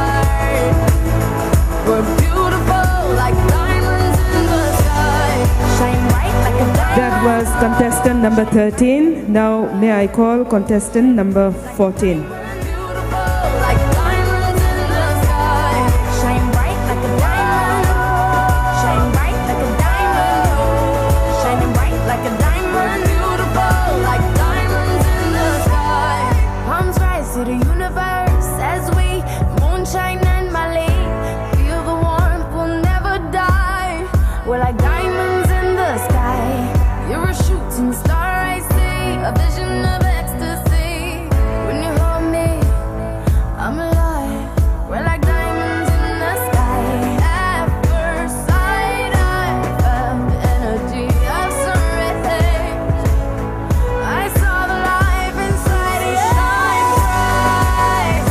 We're beautiful like diamonds in the sky. Shine bright like a diamond. That was contestant number thirteen. Now may I call contestant number fourteen. Beautiful like diamonds in the sky. Shine bright like a diamond. Shine bright like a diamond. Shining bright like a diamond. Beautiful like diamonds in the sky. Palms rise to the universe as we moonshine and Molly. Feel the warmth, we'll never die. We're like diamonds in the sky. You're a shooting star, I see. A vision of ecstasy. When you hold me, I'm alive. We're like diamonds in the sky. At first sight, I felt the energy of sun rays. I saw the life inside you. Shine bright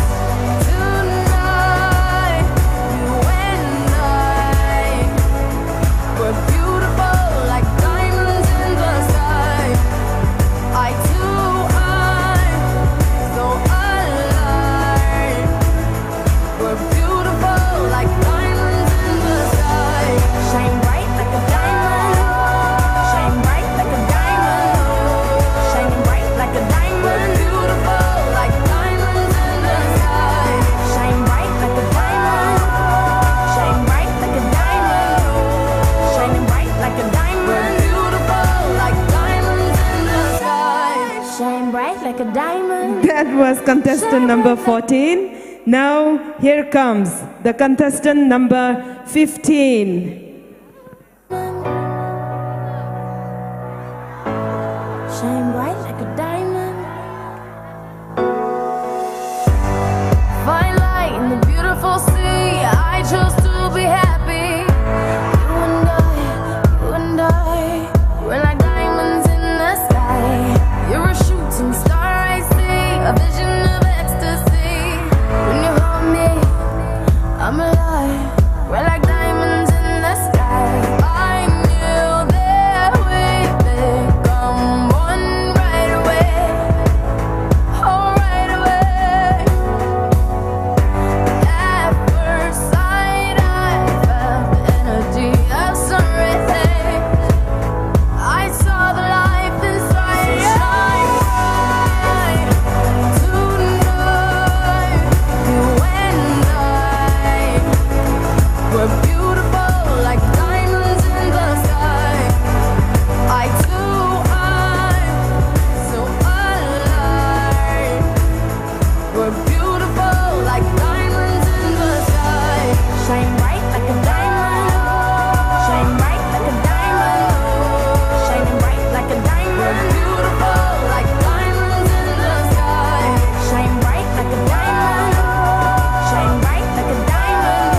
tonight, you and I. We're beautiful like diamonds in the sky. Eye to eye, so alive. We're beautiful like diamonds in the sky. Shine bright like a diamond. Shine bright like a diamond. Shining bright like a diamond. We're beautiful like diamonds in the sky. Shine bright like a diamond. Shine bright like a diamond. Shining bright like a diamond. We're beautiful like diamonds in the sky. Shine bright like a diamond. That was contestant number fourteen. Now here comes the contestant number fifteen. Shine bright like a diamond. Fine light in the beautiful sea. I chose to be happy. You and I, you and I, we're like diamonds in the sky. You're a shooting star I see, a vision of ecstasy. When you hold me, I'm alive. We're like diamonds in the sky. I knew that we'd become one right away. Oh, right away. At first sight, I felt the energy of sun rays. I saw the life inside. So shine bright tonight. You and I, we're beautiful like diamonds in the sky. Eye to eye, so alive. We're beautiful like diamonds in the sky. Shine bright like a diamond. Shine bright like a diamond. Shining bright like a diamond. We're beautiful like diamonds in the sky. Shine bright like a diamond. Shine bright like a diamond.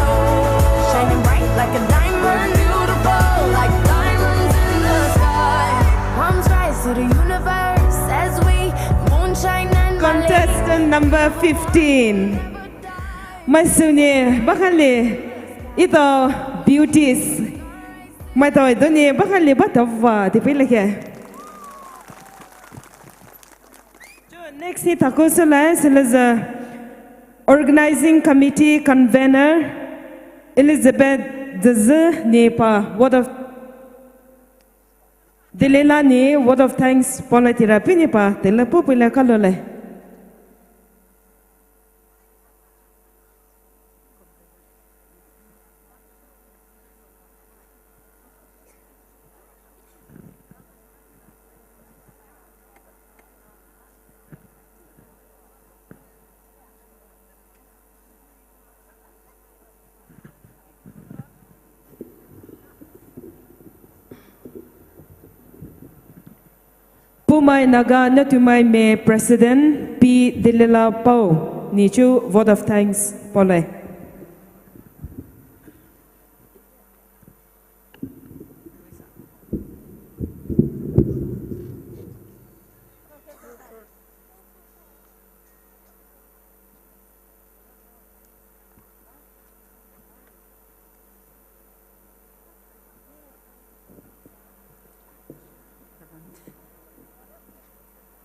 Shining bright like a diamond. We're beautiful like diamonds in the sky. Palms rise to the universe as we moonshine and Contestant number fifteen. Maisou ne bahali etao beauties. Maitao etao ne bahali batava tipei lake. Next ni taku sülai sülai zü organizing committee convener Elizabeth Zezü ne pa word of Delilah ne word of thanks paolai tea ra pei ne pa tela pupu la kalolai. Poumai Naga Naotumai Me President P Delilah Pao ne chu vote of thanks paolai.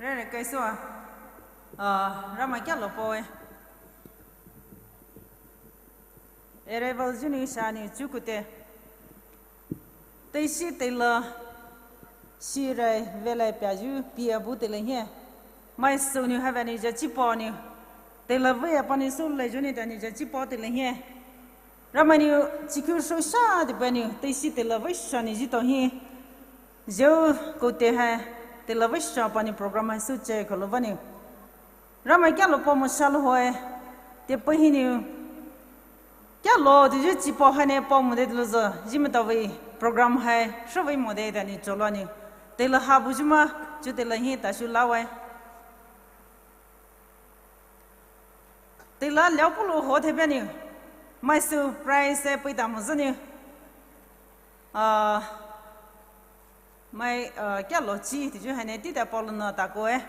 Rere kaisua, ah, Ramai kia lo paoe. Arrival junior sani chukute. Teishi teila shirai velai piayu pia bu teila hie. Maisou niu haveni jachi paoniu. Teila vei apani sou lai juni tani jachi pao teila hie. Ramai niu chikhu sou sha di paniu teishi teila vei shani jitao hie. Zeu koute hai teila vei sha pani program hai sou che kolo vaniu. Ramai kia lo pao mo sha lo hoe. Te pei hiniu. Kia lo, teyu chi pao haine pao mode luzo, jimata vei program hai, sho vei mode tani cholo ni. Teila ha bu juma, chu teila hi ta shu la wai. Teila liao pulu ho the bani. Mai surprise e pei ta mo zani. Ah, Mai, uh, kia lo chi, teyu haine tita pao lo na ta ko e.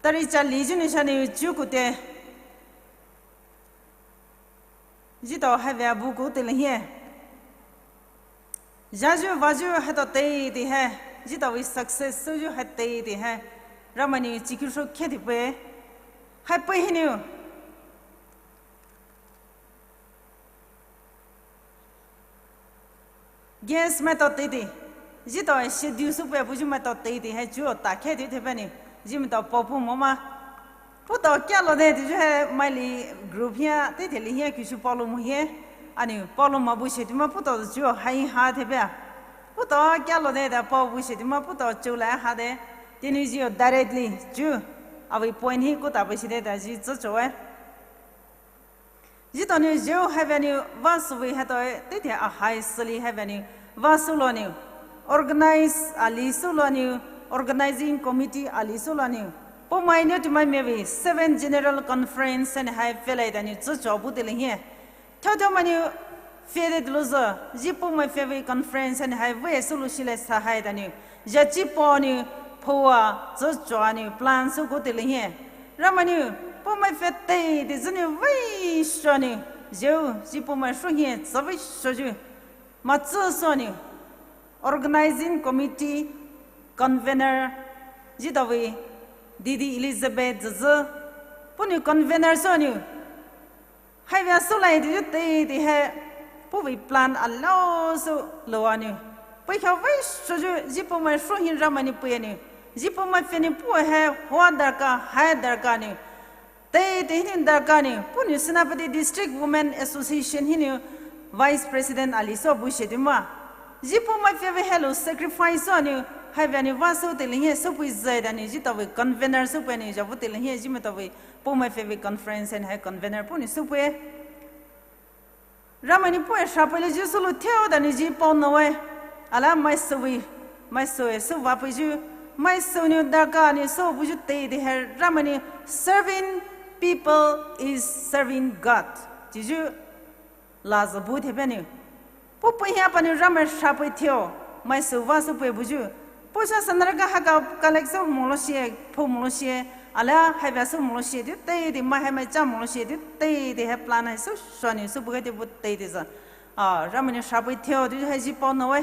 Tari cha li juni shani chukute. Jitao hai vei abu ko teila hie. Jaju vaju hai to tei tei hai. Jitao vei success suju hai tei tei hai. Ramai ni chikhu sho khe tei pei. Hai pei hiniu. Guest maitao teitei. Jitao schedule sü pei puju maitao teitei hai chuo ta khe tei the bani. Jimitao pao pu mo ma. Putao kia lo de teyu hai mai li group hia, teitei li hia kiu shu pao lo mo hie. Ani pao lo ma bu she tei ma putao chuo hai ha the bia. Putao kia lo de ta pao bu she tei ma putao chu lai ha de. Tini zhih directly zhu avei point hi kutapa shide ta zhih züchoe. Zhih taonou zhih haibüa nou vah süvei haitao-e, teithe ahai süli haibüa nou vah sülo nou, organize ali sülo nou, organizing committee ali sülo nou, Poumai Naotumai Mavei Seventh General Conference haina hai pfülai ta nou zücho bu teile hi. Thaothao mai nou pfüde toulouzü, zhih Poumai Pfüvei Conference haina hai vei süloushilai sa hai ta nou, zhachi panou phoua zücho nou plan souko teile hi. Ramai nou Poumai Pfü teitei zünou vei shonou, zhih zhih Poumai shohi tsü vei shoyu, matsü sünou, organizing committee convener zhih taovei Didi Elizabeth züzü, puhnou convener sünou, haibüa soulai touyu teitei hai puhvei plan alao sou louwa nou, peikhao vei shoyu zhih Poumai shohi Ramai nou pei nou, zhih Poumai Pfü nou puh hai hoa darkha hai darkha nou, teitei hinou darkha nou puhnou Senapati District Women Association hinou vice president ali sou bu shedu ma, zhih Poumai Pfüvei hailou sacrifice sünou, haibüa nou vah sou teile hi soupei zai ta nou zhih taovei convener soupei nou zhabu teile hi zhih maitaovei Poumai Pfüvei Conference haina hai convener puhnou soupei Ramai nou puhye shrapei le zhih soulou theo ta nou zhih paonaowe. Ala maisüvei, maisüe sou vah peiyu, maisü nou darkha nou sou buyu teitei hai Ramai nou serving people is serving God tiyu lazü bu thepei nou, puh peihi panou Ramai shrapei theo, maisü vah soupei buyu, Pousha Sanaraka haka collect sou moloushe, phou moloushe, ala haibüa sou moloushe tea teitei, mai haimai cha moloushe tea teitei hai plan hai sousho nou sou buge tea bu teitei zü, ah Ramai nou shrapei theo touyu hai zhih paonaowe.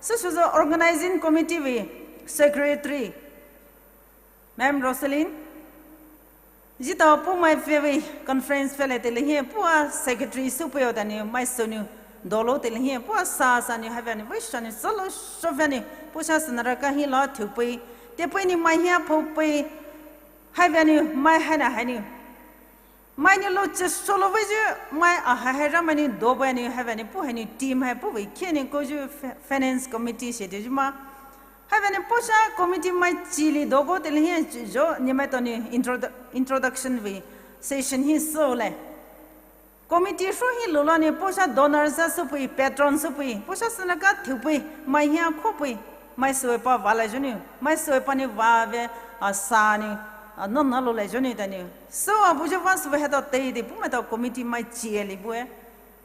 Soushoyu organizing committee vei secretary Ma'am Roselyn, zhih tao Poumai Pfüvei Conference pfülai teile hi puh-a secretary soupeio ta nou maisü nou doulou teile hi puh-a sasa nou haibüa nou vei shonou zülou shoupei nou Pousha Sanaraka hilo thoupei, tepei nou mai hi-a phoupei, haibüa nou mai haina hai nou, mai nou louche shoulou veiyu, mai ahai hai Ramai nou doupei nou haibüa nou puh hai nou team hai puhvei khe nou kouyu, finance committee she touyu ma, haibüa nou Pousha committee mai chili douko teile hi zho nemaitao nou introdu- introduction vei session hi soulai. Committee shohi loulo nou Pousha donors soupei, patron soupei, Pousha Sanaraka thoupei, mai hi-a khoupei, maisüe pa vahlai zhou nou, maisüe panou vave, ah sa nou, ah nana loulai zhou nou ta nou, soua buyu vah süvei haitao teitei puhmaitao committee mai chi ali bue.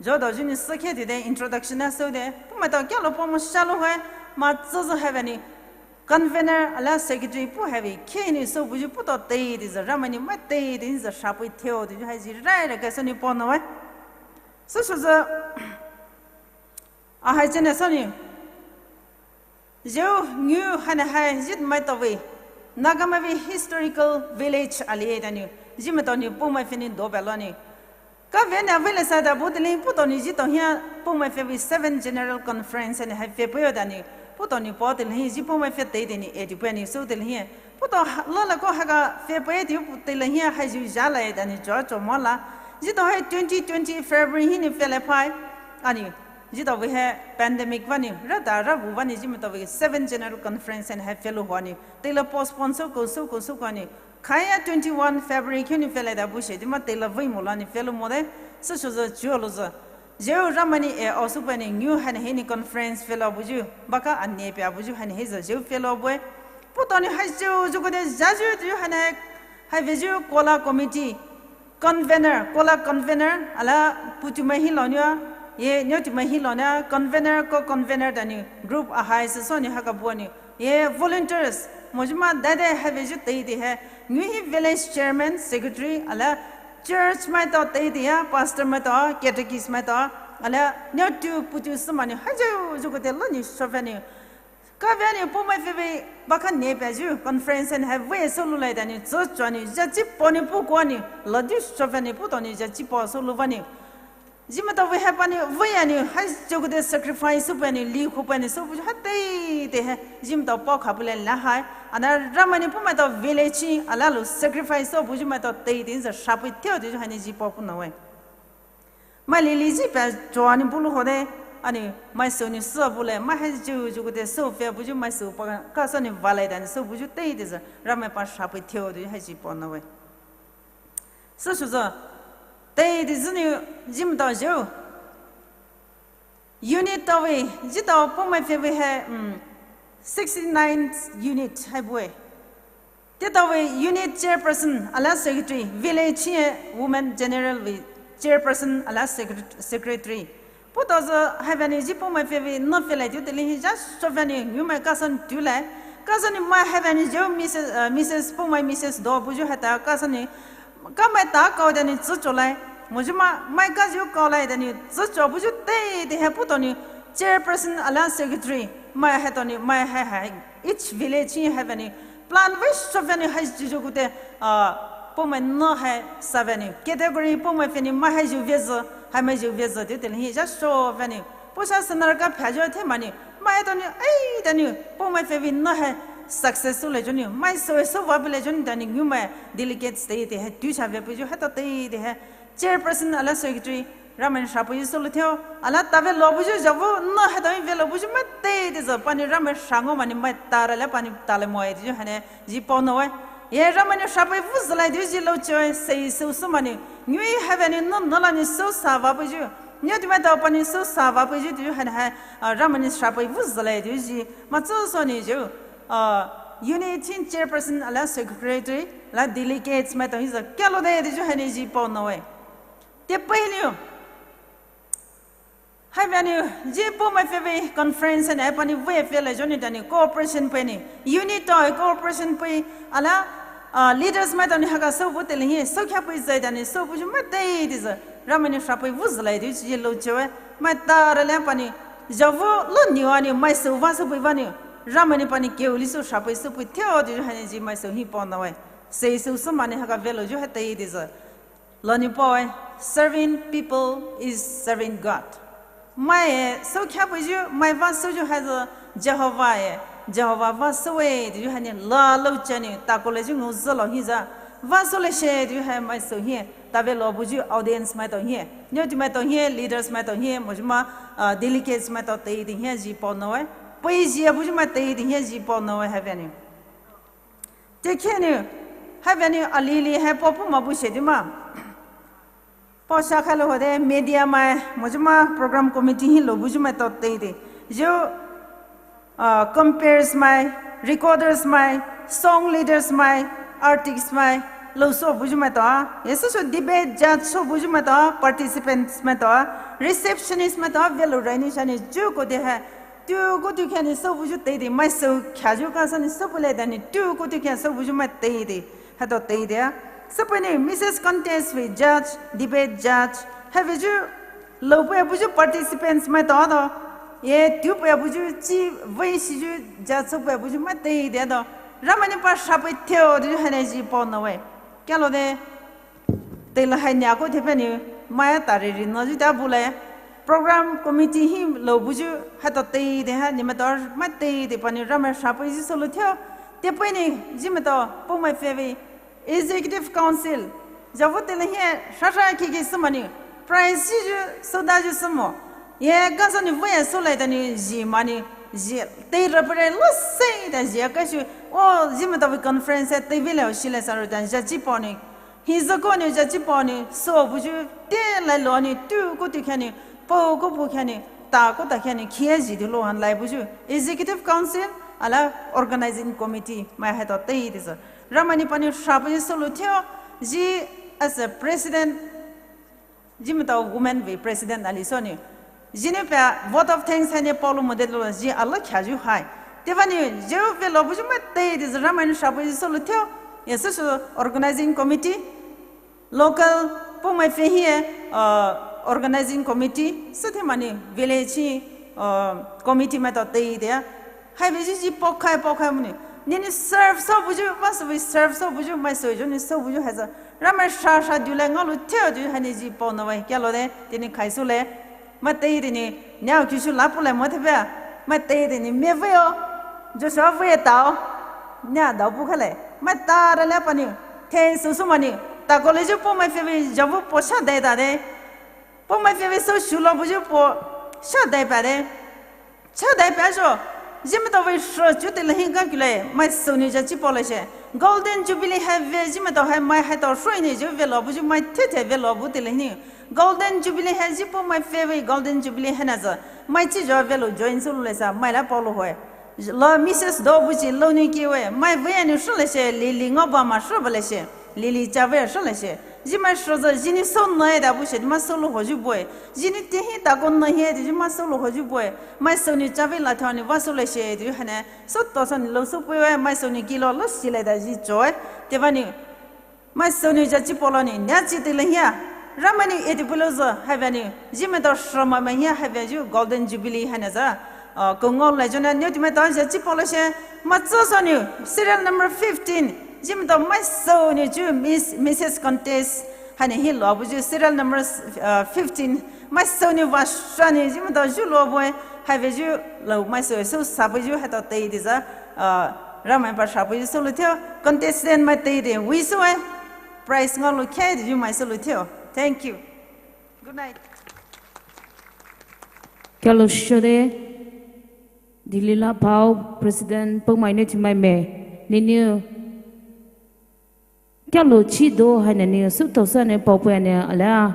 Zhodou zhih nou sükhe toude introduction a soude puhmaitao kyalou pamo shalou hai, matsüzü haibüa nou convener ala secretary puh haibüa khe nou sou buyu puhtao teitei zü Ramai nou mai teitei nou zü shrapei theo touyu hai zhih raira kasou nou paonaowe. Soushoyu ahai chene sünou, zhih ngao haina hai zhih maitaovei Naga Mavei Historical Village ali ta nou, zhih maitao nou Poumai Pfü nou doubalo nou, kave nou vei le sa ta bu teile hi puhtao nou zhih tao hi-a Poumai Pfüvei Seventh General Conference haina hai pfüpeio ta nou, puhtao nou pao teile hi zhih Poumai Pfü teitei nou eti pei nou sou teile hi, puhtao ha- lala ko haka pfüpei tea bu teile hi-a hai zhih zhalai ta nou chocho mola, zhih tao hai twenty twenty February hinou pfülai pai, anou, zhih taovei hai pandemic vanou rata ravu vanou zhih maitaovei Seventh General Conference haina hai pfülouhoa nou teile postpone souko souko souko nou, khaia twenty one February khe nou pfülai ta bu she tea ma teile vei mola nou pfüloumode. Soushoyu chuo louzü, zhih Ramai nou e-ao soupei nou ngao haina hinou conference pfülo buyu, baka ane pia buyu haina hi zü zhih pfülo bue. Puhtao nou hai zhih zhuko de zhayu touyu haina hai, hai veiyu kola committee convener, kola convener ala Potumai hilou nou-a, ye Naotumai hilou nou-a convener co-convener ta nou group ahai süsü nou haka bua nou, ye volunteers moyu ma dade hai veiyu teitei hai, ngao hi village chairman, secretary ala church maitao teitei-a, pastor maitao-a, catechist maitao-a, ala Naotu Potu süma nou hai zhih zhuko de lou nou shoupei nou, kave nou Poumai Pfüvei baka ne piayu conference haina hai vei souloulai ta nou zücho nou zhachi pao nou puh koa nou ladi shoupei nou puhtao nou zhachi pao soulou vanou, zhih maitaovei hai panou vei anou hai zhuko de sacrifice soupei nou likhoupei nou sou buyu hai teitei hai zhih maitao paokhapeilai la hai, ana Ramai nou puhmaitao village hi alalou sacrifice sou buyu maitao teitei nou zü shrapei theo touyu haina zhih pao puhnaowe. Mai lili zhih pia choa nou bulouhode, Ana mai sünou süa bulai, mai hai zhou zhou koute süpfü buyu mai süpa kasü nou valai dani sübuyu teidei sü Ramai pa shapei theo dei hai zhi paonawe. Süsü sü teidei sünou zhimai tao zhou unit tawe, zhi tao Poumai pfüvei hai, mm, sixty nine unit hai bue. Te tawe unit chairperson alia secretary, village hi women general vei chairperson alia secret-, secretary. Pu tao sü hai vanou zhi Poumai pfüvei nü pfülai tiu teile hi zha sho vanou ngumai kasü nou tulai. Kasü nou mai hai vanou zhou Missus, uh, Missus Poumai Missus Do buyu hai ta kasü nou kamai ta kao dani zücho lai. Moyu ma mai kazhou kao lai dani zücho buyu teidei hai pu tao nou chairperson alia secretary mai hai tao nou mai hai hai each village hi hai vanou plan vei sho vanou hai zhizhou koute, uh, Poumai nü hai sa vanou category Poumai pfünou mai hai zhou vei zü, hai mai zhou vei zü tiu teile hi zha sho vanou. Pu sha sü nara ka phazhou themai nou mai tao nou, ei, tao nou Poumai pfüvei nü hai success sülai zhou nou mai süe süva bulai zhou nou tao nou ngumai delegates teidei hai tu sha vei buyu hai tao teidei hai chairperson alia secretary Ramai nou shapei sülou theo, alia tave lo buyu zhavu nü hai tao vei lo buyu mai teidei sü panou Ramai sha ngao mai nou mai tara lia panou tale moe dei zhu haina zhi paonawe. Ye Ramai nou shapei vuzülai dei zhi louchewe, sei süsü mai nou ngui hai vanou nü nü la nou süsa va buyu. Nyu tumai tao panou süsa va buyu dei zhu haina hai, uh, Ramai nou shapei vuzülai dei zhi. Matsü sü nou zhou, uh, unit chairperson alia secretary, la delegates mai tao hi sü kalo dei dei zhu haina zhi paonawe. Te pei nou hai vanou zhi Poumai pfüvei conference nou panou vei pfülai zhou nou tao nou cooperation pei nou unit tao cooperation pei alia, uh, leaders mai tao nou haka sübu teile hi sükha pei zai tao nou sübuyu mai teidei sü Ramai nou shapei vuzülai dei zhi louchewe. Mai tara lia panou zhavu lo nou anou mai süva süpei vanou Ramai nou panou keu li sü shapei süpei theo dei zhu haina zhi mai sü hi paonawe. Sei süsü mai nou haka vei lo zhu hai teidei sü Loni paoe, serving people is serving God. Mai e sükha peiyu, mai vasüyu haisü Jehovah e, Jehovah vasüe dei zhu haina la louchenou takou le zhu ngao zü lo hi sü vasü le she dei zhu hai mai sü hi tave lo buyu audience mai tao hi, nyu tumai tao hi, leaders mai tao hi, moyu ma, uh, delegates mai tao teidei hi zhi paonawe. Pei zhi buyu mai teidei hi zhi paonawe hai vanou. Te khenou hai vanou alili hai pao pumai bu she dei ma. Pao sha khailo hode media mai, moyu ma program committee hi lo buyu mai tao teidei. Zhou, uh, composers mai, recorders mai, song leaders mai, artists mai, lo sü buyu mai tao. Ye süsü debate judge sü buyu mai tao, participants mai tao, receptionist mai tao, vei lo raini shani zhu koute hai tu koute khanou sübuyu teidei, mai sü khayu kasü nou sübulai dani tu koute khanou sübuyu mai teidei. Hai tao teidei a. Süpei nou Missus Contest vei judge, debate judge, hai vei zhu lo pei buyu participants mai tao tao. Ye tu pei buyu chi vei shiyu judge sü pei buyu mai teidei tao. Ramai nou pa shapei theo dei haina zhi paonawe. Kalo dei Teile hai nia ko thepe nou mai a tare ri nou zhi ta bulai. Program committee hi lo buyu hai tao teidei hai nou maitao maiteidei panou Ramai shapei zhi sülou theo. Tepe nou zhi maitao Poumai Pfüvei Executive Council zhavu teile hi shasha khikhi sü mainou prize zhi zhu soda zhi sü mo. Ye kasü nou vei a sülai ta nou zhi mainou zhi tei rapere lo sei ta zhi a kasü o zhi maitao vei conference a tei vei le o shilai sa ro ta zha chi panou. Hi zako nou zha chi panou, sü buyu te lai lo nou, tu ko tu khanou, po ko po khanou, ta ko ta khanou, khia zhi dilo han lai buyu. Executive Council, ala Organizing Committee, mai hai tao teidei sü. Ramai nou panou shapei sülou theo, zhi as a president, zhi maitao women vei president ali sü nou. Zhi nou pa vote of thanks hai nou paolou modelo zhi ala khayu hai. Tevanou zhi vei lo buyu maiteidei sü Ramai nou shapei sülou theo. Ye süsü organizing committee, local Poumai Pfü hi, uh, organizing committee, süthai mainou village hi, uh, committee maitao teidei a. Hai vei zhi zhi pokhai pokhai mainou. Nenou serve sü buyu, vasü vei serve sü buyu, mai sü zhu nou sü buyu haisü. Ramai shasha dulai ngaolou theo zhu hai nou zhi paonou vei, kalo dei, tenou khai sülai. Maiteidei nou, niao kishu la pulai mo thepea. Maiteidei nou, me vei o. Joshua vei tao. Nia dao pu khalai. Mai tara le panou. Thei sü sü mainou. Ta ko le zhu Poumai Pfü vei zhavu po sha dei ta dei. Poumai Pfü vei sü shulo buyu po Sha dai pa de. Sha dai pa sho. Zhimai taovei sho chu teile hi ga kule. Mai sünou ja chi paola she. Golden Jubilee hai ve zhimai tao hai mai hai tao sho ni ju ve lo bu ju mai the the ve lo bu teile ni. Golden Jubilee hai zhi po mai fe ve Golden Jubilee haina za. Mai chi jo ve lo join sü lo le sa. Mai la paolo hoe. Lo Missus Dobuchi lo ni ki we, mai ve ani sho le she, Lily ngao ba ma sho ba le she, Lily cha ve sho le she. Zhimai sho za, zhini so na e da bu she, ma so lo ho ju boe. Zhini te hi ta ko na hi e, de ju ma so lo ho ju boe. Mai sünou cha ve la thani va so le she, de ju haina, so to so ni lo so pue we, mai sünou ki lo lo si le da zhi joe. Te va ni, Mai sünou ja chi paola ni, nia chi teile hia. Ramai ni edi pulo zo, hai ve ni, zhimai tao sho mai mai hia, hai ve ju Golden Jubilee haina za. Uh, ko ngao le jona, niu ti mai tao ja chi paola she, ma zo so ni, serial number fifteen. Zhimai tao mai sünou ju Miss, Missus Contest, haina hi lo bu ju serial number, uh, fifteen. Mai sünou va sha ni, zhimai tao ju lo boe, hai ve ju lo mai sü, sü sa bu ju hai tao tei de za, uh, Ramai pa sha bu ju sü lo theo, contestant mai tei de, wi sü e. Prize ngao lo khe de ju mai sü lo theo. Thank you. Good night. Kalo shode, Dilila Pao, President, Poumai ni ti mai me, ni niu. Kalo chi do haina ni, sü tao sa ni pao pue ni, ala.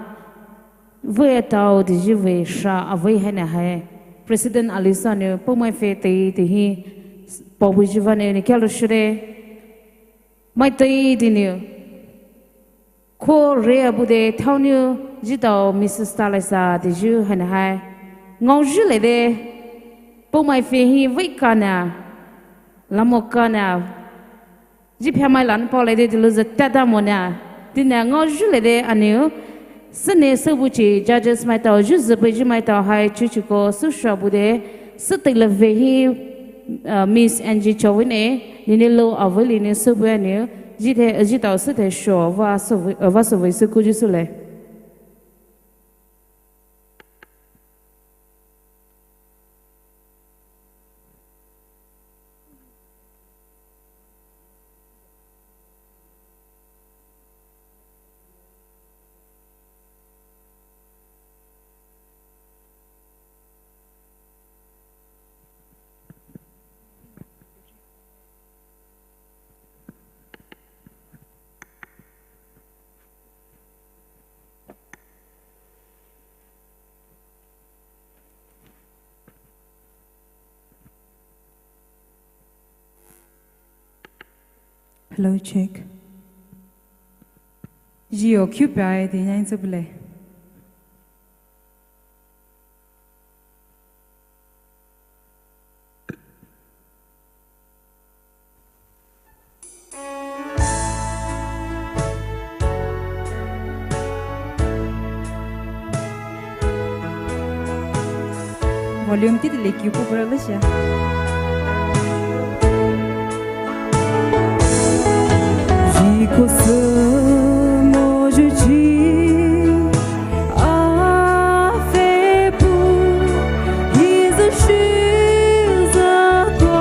Vei tao de ji vei sha a vei haina hai. President Alisa ni, Poumai fe tei de hi, pao pue ji va ni, ni kalo shode. Mai tei de ni. Ko re abu de thao ni ji tao Missus Talisa de ju haina hai. Ngao ju le de. Poumai fe hi vei ka na. Lamo ka na. Ji phia mai lan pao le de de lu za ta da mo na. Di na ngao ju le de aniu. Sene sü bu chi judges mai tao ju zü pei ji mai tao hai chu chu ko sü sha bu de. Sü teile ve hi, uh, Miss Angie Chauvin e, ni ni lo a vei li ni sü bu aniu. Ji the, ji tao sü the sho, va sü vei, uh, va sü vei sü ku ji sü le. Hello, check. Ji o kyu pai de nyan tsu bule. Volume ti le kyu ko bra le sha. Ji ko se mo ju ji a fe pu hi ze shi ze kwa.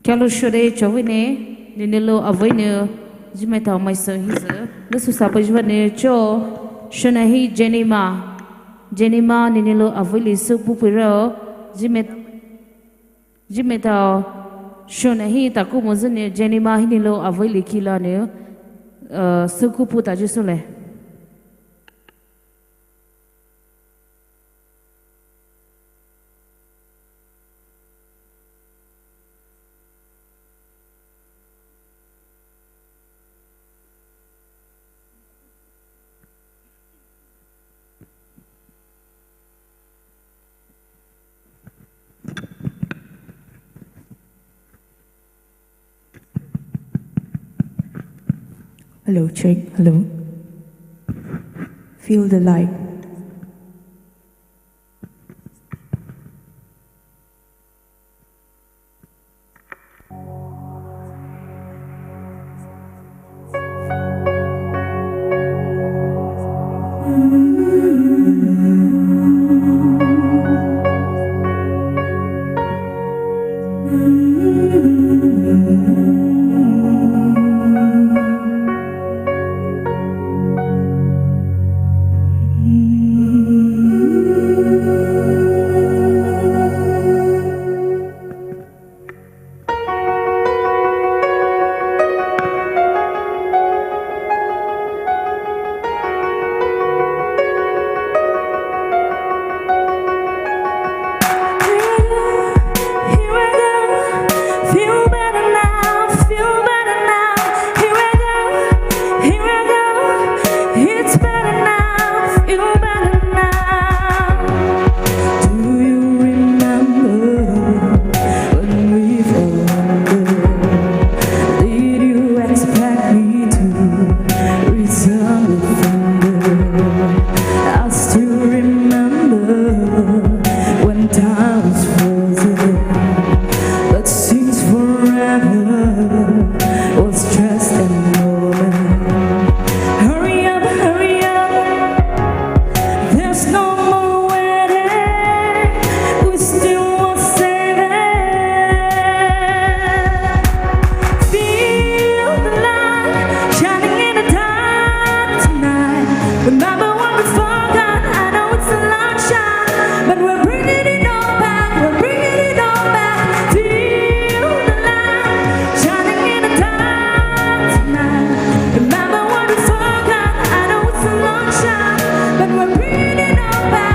Kalo shode chovine, ninilo avoine, zhimai tao mai so hizo. Lusu sapa zhivane cho, shona hi Jenny Ma. Jenny Ma, ninilo avoili su pupiro, zhimai, zhimai tao, shona hi taku mozene, Jenny Ma hinilo avoili kila ne, uh, su kupu ta jisule. Hello, check. Hello. Feel the light. It's better now, feel better now. Do you remember when we fell under? Did you expect me to return with thunder? I still remember when time was frozen, but seems forever was just a moment. Hurry up, hurry up. There's no more waiting. We still want saving. Feel the light shining in the dark tonight. Remember what we forgot. I know it's a long shot, but we're bringing it all back. We're bringing it all back. Feel the light shining in the dark tonight. Remember what we forgot. I know it's a long shot, but we're bringing it all back.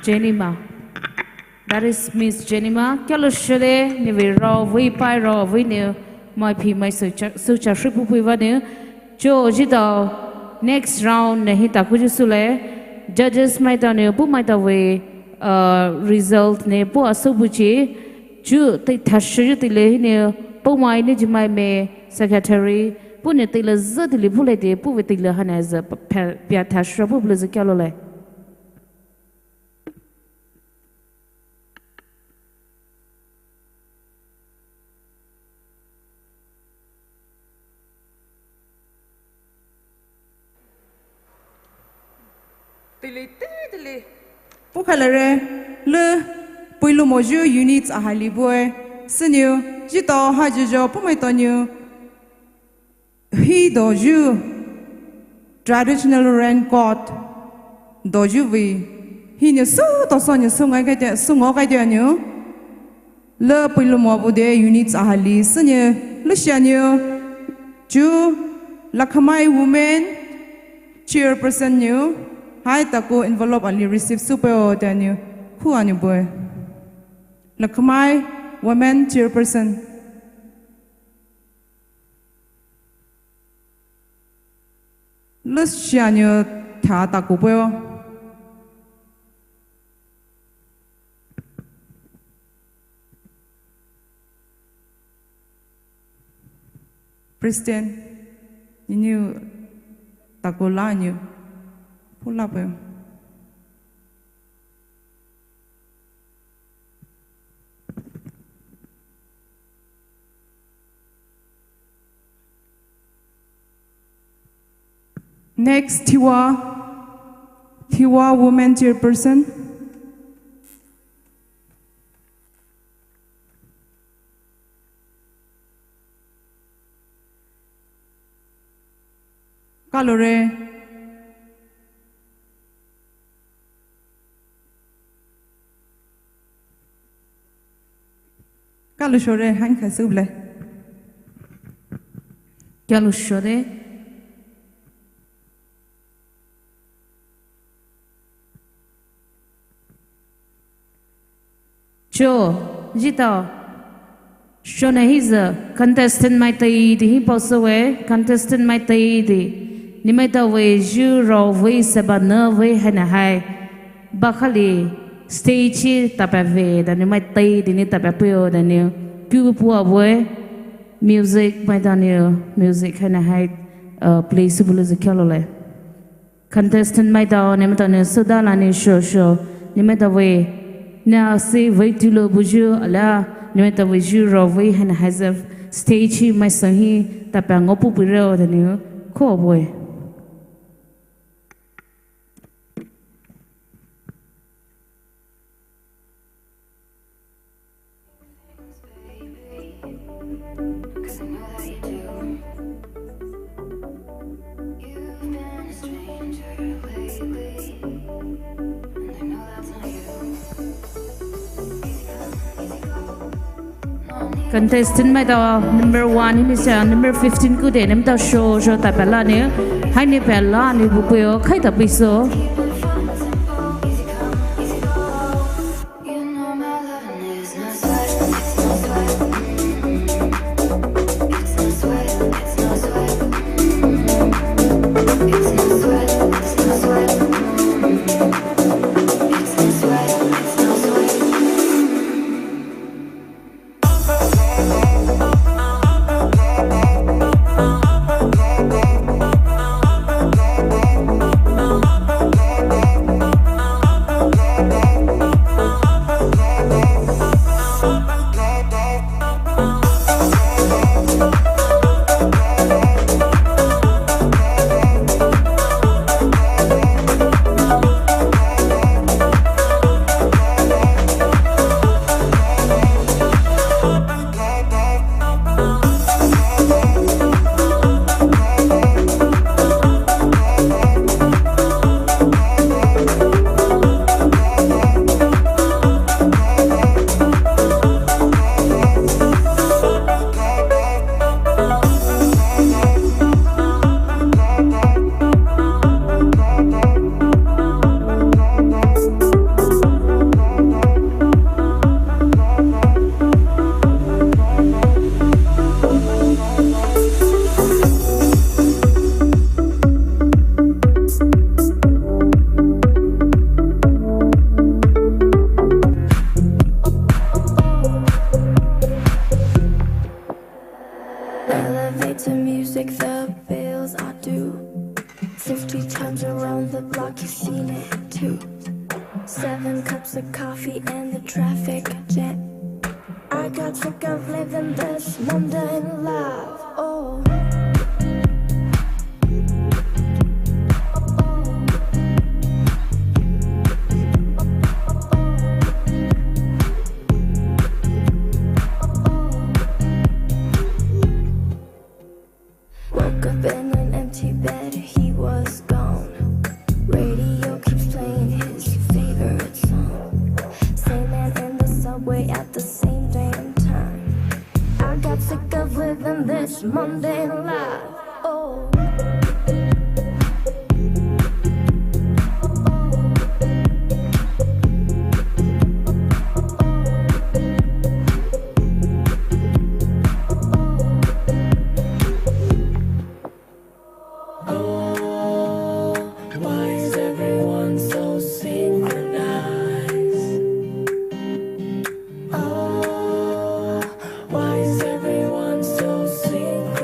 Jenima. That is Miss Jenima. Kalo shole, nevei ravei pai ravei ne, mai phi mai sucha, sucha shripu pui va ne. Cho jitao next round ne hi takuji sule. Judges maitao ne, puh maitao vei, uh, result ne, puh aso buji. Ju te thasho ju tile hi ne, puh mai ne jimai me secretary, puh ne tile za tile puh le de, puh vei tile hana za pia, pia thasho puh le za kalo le. Tili, ti, tili. Puh khalare, le, puilu moju units ahali bue, seniu, jitao hajijo, puh maitao niu. Hi doju, traditional raincoat, doju vei. Hi niu su to so niu su ngai kai te, su ngo kai te niu. Le puilu mo bu de units ahali seniu, le shia niu. Ju, Lakhamai women chairperson niu. Hai taku envelope ali receive su pe o te niu. Khu aniu bue. Lakhamai women chairperson. Lucia niu tha taku peo. President, niu taku la niu. Pula peo. Next, Thiwa, Thiwa Women Chairperson. Kalore. Kalu shore, han khasu ble. Kalu shore. Cho, jitao. Shona hiza, contestant mai tai di hi pause we, contestant mai tai di. Ni maitao vei ju ro vei seba na vei hana hai. Bakhali stage hi tapia ve, da ni mai tai di ni tapia peo, da ni ku pua vei. Music maitao ni, music hana hai, uh, play su bulu zi kalo le. Contestant maitao, ni maitao ni suda la ni sho sho. Ni maitao vei. Na si vei tulo buju ala. Ni maitao vei ju ro vei hana hai zef. Stage hi mai sang hi. Tapia ngo pu pu reo da ni. Ko vei. Contestant maitao number one hi ni sa number fifteen ku de nem tao show show tapia la ni. Hai ni pia la ni bu peo khai ta piso. Seven cups of coffee and the traffic jam. I got sick of living this mundane life. Oh. Woke up in an empty bed, he was gone. Radio keeps playing his favorite song. Same man in the subway at the same damn time. I got sick of living this mundane life. Oh. Oh, why is everyone so synchronized? Oh, why is everyone so synchronized?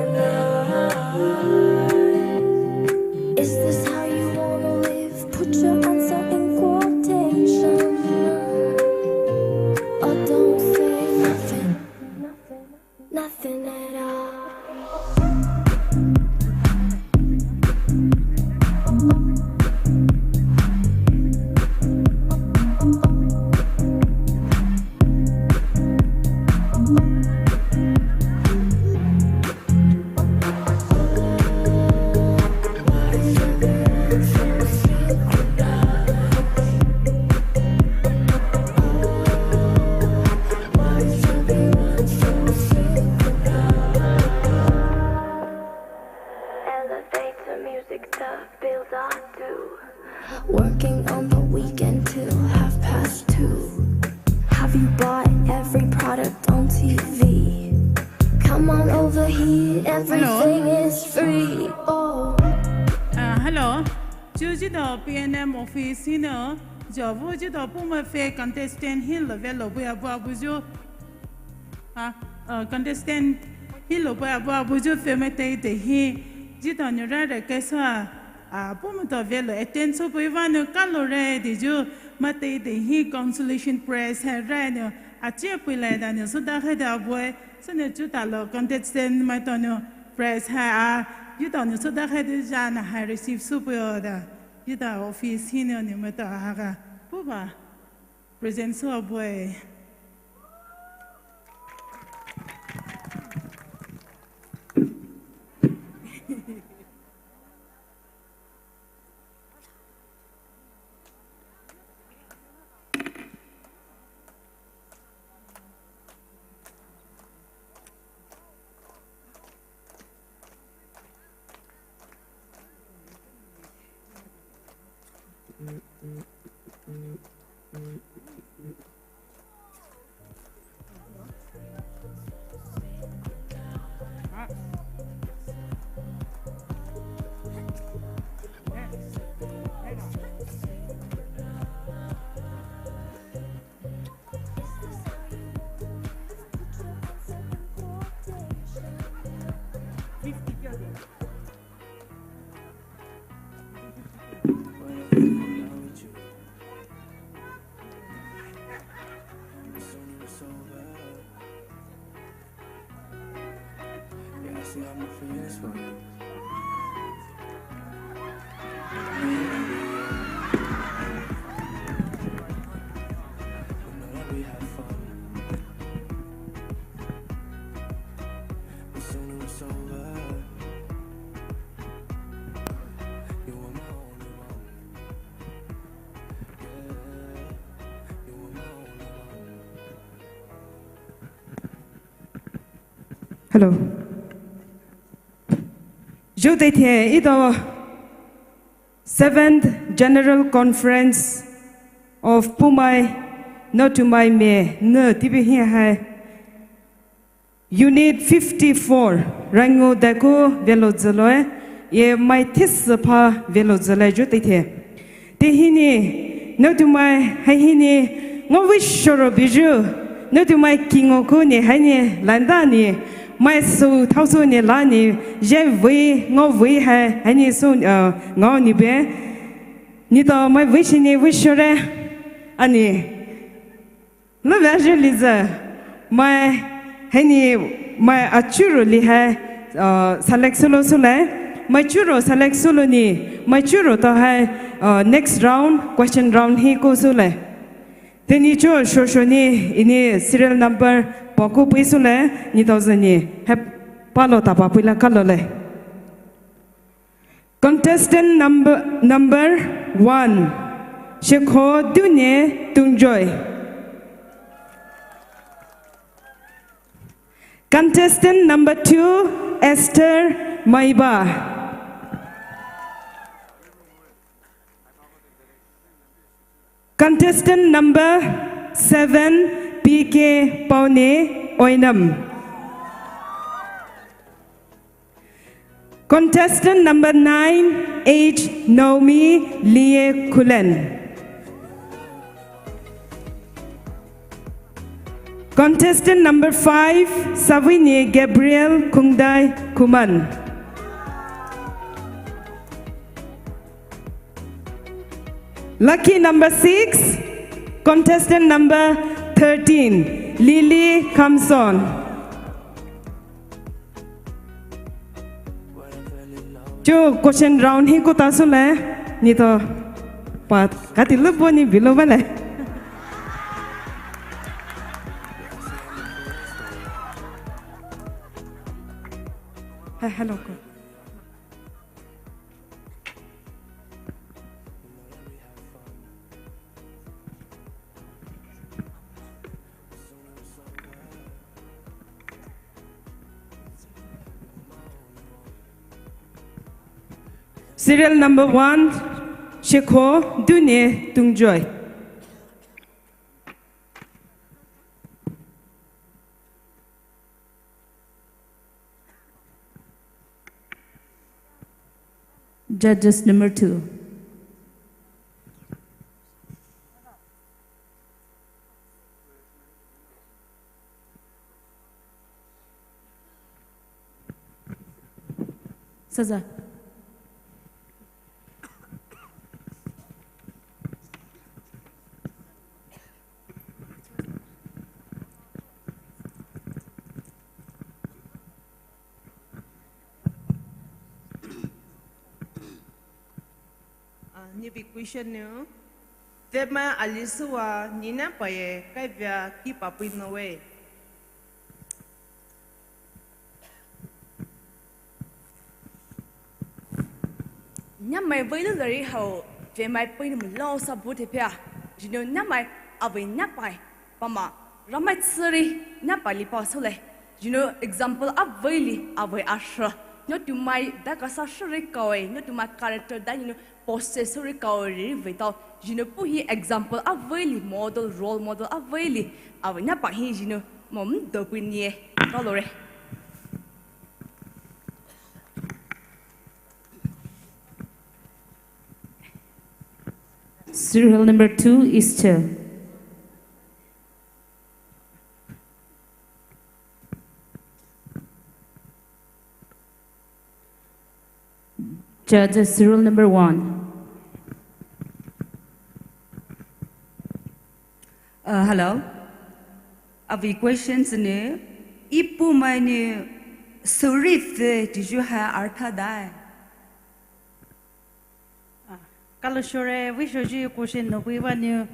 Is this how you wanna live? Put your answer in quotation. Or don't say nothing. Nothing at all. Elevator music, the bills are due. Working on the weekend till half past two. Have you bought every product on T V? Come on over here, everything is free. Oh. Uh, hello. Chu chida P N M office hinou, javu chida Poumai Fair contestant hinou velou buya bua buyu. Ha, uh, contestant hinou buya bua buyu fe maiteitei hi. Chida nou rare kesa, uh, Poumai ta velou attend sou buyu vanou kalo re diju maiteitei hi consolation prize ha ranou achi puilai danou souda khada bue. Sene chida lou contestant maitao nou prize ha a, chida nou souda khada jana ha receive sou buyu da. Chida office hinou nou maitao haga puba present sou bue. Yeah, I see how my feelings for you. We know that we had fun, but soon it was over. You were my only one. Yeah, you were my only one. Hello. Zhu teithe, ito Seventh General Conference of Poumai Naotumai Me ne tibi hi hai. Unit fifty-four, Rangu daku velo zelo e, ye mai thisü pha velo zelo e zhu teithe. Te hini, naotumai, hai hini, ngao vei shoro biju, naotumai kingo ku ni hai ni, landa ni, mai su, thao su ni la ni, je vei, ngao vei hai, hai ni su, uh, ngao ni be. Ni to mai vei shi ni vei shore. Ani, lübüa zhe lizü, mai, heni, mai achuro li hai, uh, select sülo sülai, mai churo select sülo ni, mai churo to hai, uh, next round, question round hi ko sülai. Teni cho shosho ni, ini serial number paku pui sülai, ni thousand ni, hep palo tapa pui la kalo lai. Contestant number, number one, Shekho Dune Tungjoy. Contestant number two, Esther Maiba. Contestant number seven, P K Paune, Oinam. Contestant number nine, H Naomi Lie Kulen. Contestant number five, Savini Gabriel Kungdai Kuman. Lucky number six, contestant number thirteen, Lily Kamson. Cho question round hi ko ta sülai, ni to pa kati lubo ni bilo bale. He, hello ko. Serial number one, Shekho Dune Tungjoy. Judges number two. Saza. Ah, ni bi question nou. Tema ali süwa nina paye kaivia ki papui nowe. Nyamai vei lü lari hao, vemai pui ni mlo sa bu te pia. Jino nyamai avei nyapai, pama, ramai tsüri, nyapai li pa sole. Jino example avei li, avei ashra. Nyo tumai, da kasa shri kawe, nyo tumai character da, you know, possess shri kawe ri vei tao. Jino pu hi example avei li, model, role model avei li. Avei nyapai hi, jino, mom do pui nie, kalore. Serial number two, Easter. Judge, serial number one. Uh, hello. Avei questions nou, ipu mai nou, sorry fe, did you have artha dai? Ah, kalo shore, vei shoji question nou pui va nou,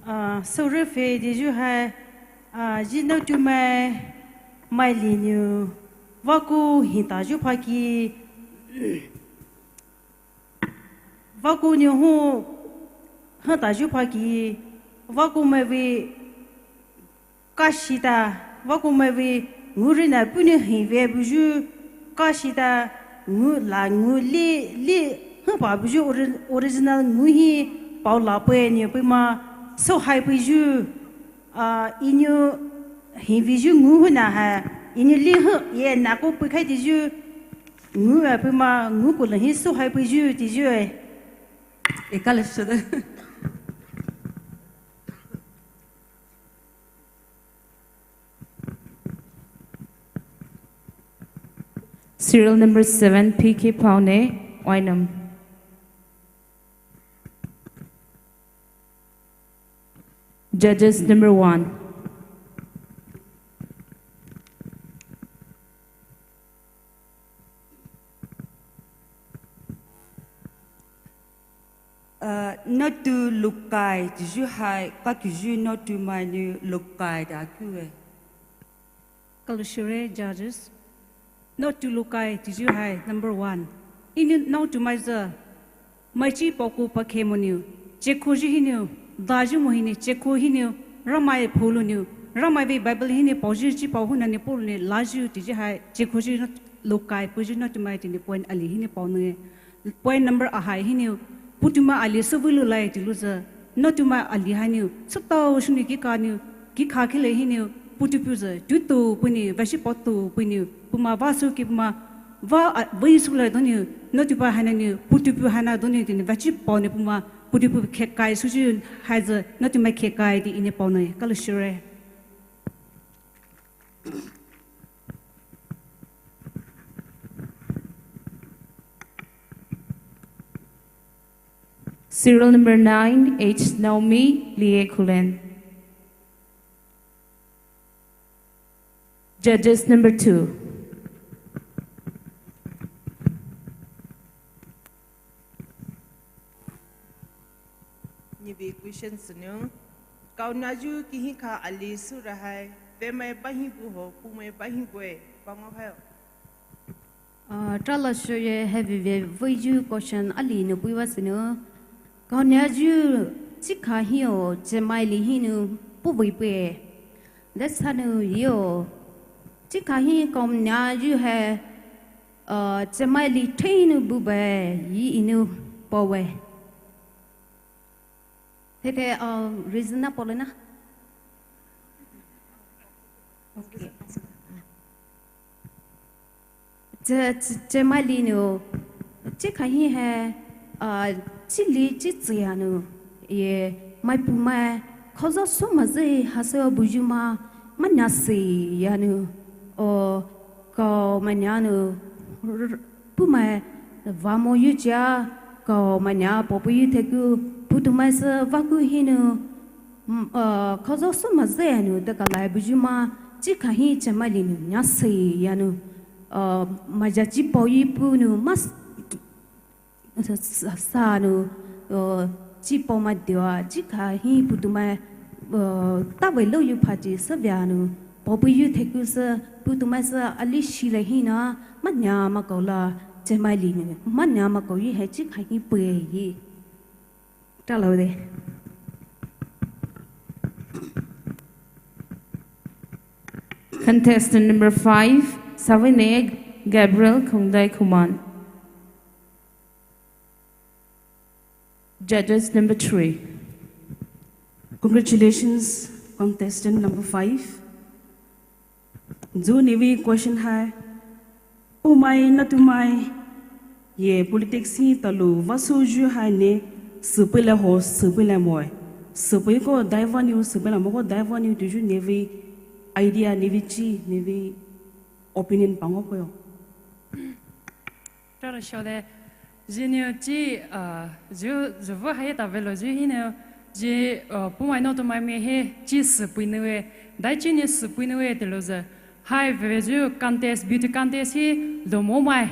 ah, sorry fe, did you have, ah, jino tumai, mai li nou, vaku hinta ju phaki, vaku nou hu, hinta ju phaki, vaku mai vei, kashita, vaku mai vei, nguri na puni hi vei buju, kashita, ngu la ngu li, li, hapa buju ori-, original ngu hi, pao la pui nou pui ma, so hai pui ju, ah, inu, hi vei ju ngu hu na ha, inu li hu, ye na ko pui khai di ju, ngu a pui ma, ngu ko la hi so hai pui ju, di ju e. E kalo shore. Serial number seven, P K Paune, Wainam. Judges number one. Uh, natu lukai tiyu hai, kakiyu natu mai ni lukai da kue. Kalushure Judges. Natu lukai tiyu hai, number one. Ini natu mai za. Mai chi poku pakhe moniu, chekhoyu hiniu, daju mo hini, chekho hiniu, Ramai pholuniu, Ramai vei Bible hini paoyu chi pao huna ni poluni, laju tiyu hai, chekhoyu natu lukai, puyu natu mai tini point ali hini paonue. Point number ahai hiniu, putumai ali suvulu lai tilu za, natu mai ali hainiu, sutao shuni kikaniu, kikha khile hiniu, putupu za, tutu puni, vashi potu puniu, puma vasu ki puma, va, a, vei sula doniu, natu pa hananiu, putupu hana doniu tini vachi paoniu puma, putupu khekai suju haiza, natu mai khekai di ini paonue, kalushure. Serial number nine, H Naomi Lie Kulen. Judges number two. Nibi question sunu. Kaonaju kihi kha ali surahai, vemai bahi bu ho, pumai bahi bue, bango hai. Ah, trala shoye heavy ve, veyu question ali nu puiwa sunu. Kaonaju chikha hio, chemai li hinu, pu vei pue. That's hanu yo. Chikha hi kaonaju hai, ah, chemai li trainu bu bai, yi inu pawe. Tete, ah, reason na pole na? Okay. Che, che, chemai li nu, chikha hi hai, ah, chili chitsi anu, ye, mai pumai, khozo suma ze, hasa buyu ma, manya si yanu, o, kaomanya nu, r-, pumai, vamo yu chia, kaomanya popu yu theku, putumai se vaku hinu, m-, uh, khozo suma ze anu, de kalai buyu ma, chikha hi chemai li nu, nya si yanu, uh, maja chi pao yi pu nu, mas, sa, sa, sa nu, uh, chi pao ma diwa, chikha hi putumai, uh, ta vei lo yu pha chi sa via nu, popu yu theku se, putumai se ali shi le hina, manya ma kaola, chemai li nu, manya ma kao yi hai chikha hi pue yi. Trala de. Contestant number five, Savine Gabriel Khongdai Khuman. Judges number three. Congratulations, contestant number five. Zu nevi question hai. Pumai natumai. Ye politics hi talu vasu ju hai ne. Supui le ho, supui le moi. Supui ko daiva niu, supui le mo ko daiva niu tuju nevi idea, nevi chi, nevi opinion pango poyo. Trala shole, ziniu chi, ah, zu, zuvu hai ta velo zu hiniu, zi, ah, pumai natumai mi he chi supui niu e, dai chi ni supui niu e telo ze, hai ve zu contest, beauty contest hi lo mo mai,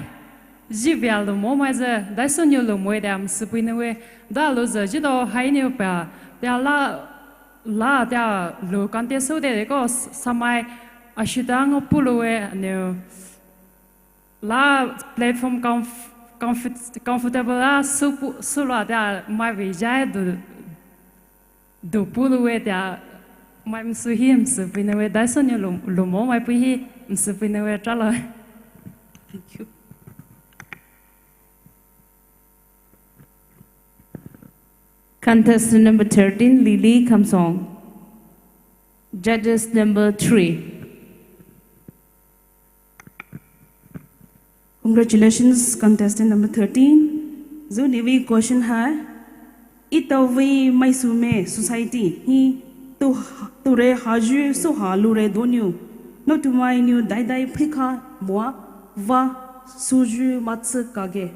zi via lo mo mai ze, dai so niu lo mo e de am supui niu e, da lo ze, zi do hai niu pa, tia la, la tia lo contest so de ko samai, ashita ngo pulo e niu, La platform comf-, comfort-, comfortable la supu, sula tia mai vei jai du, du pulu we tia mai msu hi msu pine we dai so ni lu, lu mo mai pu hi msu pine we trala. Thank you. Contestant number thirteen, Lily Kamsong. Judges number three. Congratulations, contestant number thirteen. Zu nevi question hai. Itawi maisume society hi tu, tu re haju suha lu re doniu. No tu mai niu dai dai phika bua va suju matsu kage.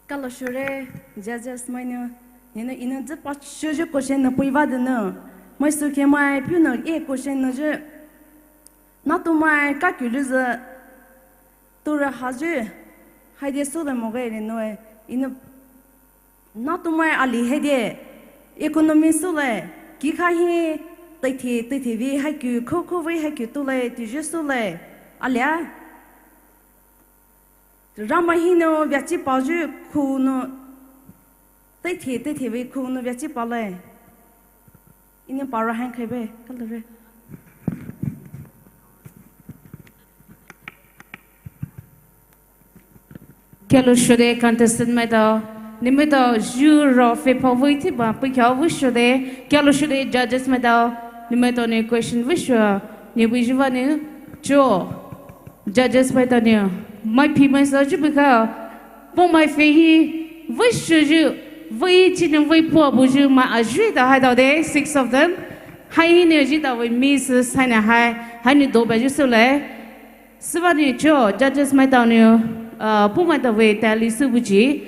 Kalo shure, judges mainiu, Nina ina zü pa shüzü question na pui va de na. Mai su ke mai piu na e question na zü. Na tu mai ka kyu lu zü. Tu ra ha zü. Hai de su le mo ge le no e. Ina na tu mai ali hai de. Economy su le. Ki kha hi. Tai the, tai the vi hai kyu, ko, ko vi hai kyu tu le, tu zü su le. Alia. Ramai hino viachi paoju khuno. Teithi, teithi vei khuno viachi paolai. Ina para hang khaibe, kalare. Kialo shode contestant maitao. Nimaitao ju ro fe pa vei thi ba, pui kiao vei shode. Kialo shode judges maitao. Nimaitao ni question vei shua. Ni vei ju va ni. Jo. Judges maitao ni, mai phi mai sa ju bika, po mai fe hi, vei shu ju, vei chi ni vei po bu ju mai a ju ta hai tao de, six of them. Hai ni ji ta vei miss hai na hai, hai ni do ba ju su le. Süva ni jo, judges maitao ni, uh, po maitao vei tally su bu ji,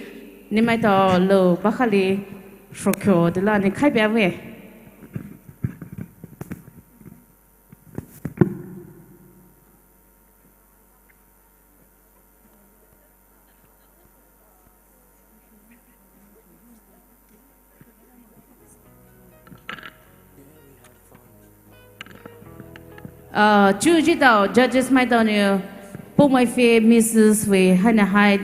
nimaitao lo ba khali, shokyo de la ni khai bia vei. Uh, ju ji tao, judges maitao ni, po mai fe misses vei, hai na hai,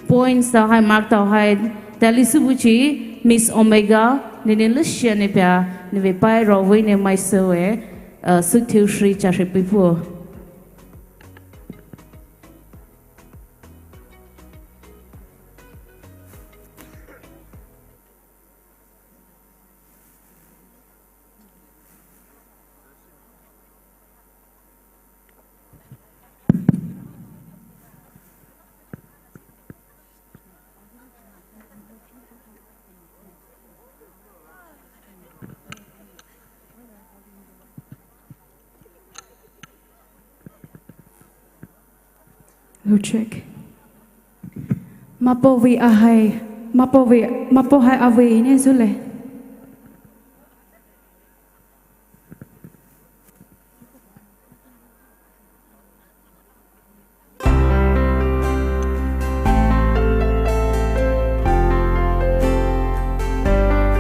points tao hai, mark tao hai, tally su bu ji, Miss Omega, ni ni lu shia ni pia, ni vei pai ro vei ni mai su vei, uh, su thiu shri cha shri pui pu. Lu check. Mapo vei ahai, mapo vei, mapo hai avei ni zule.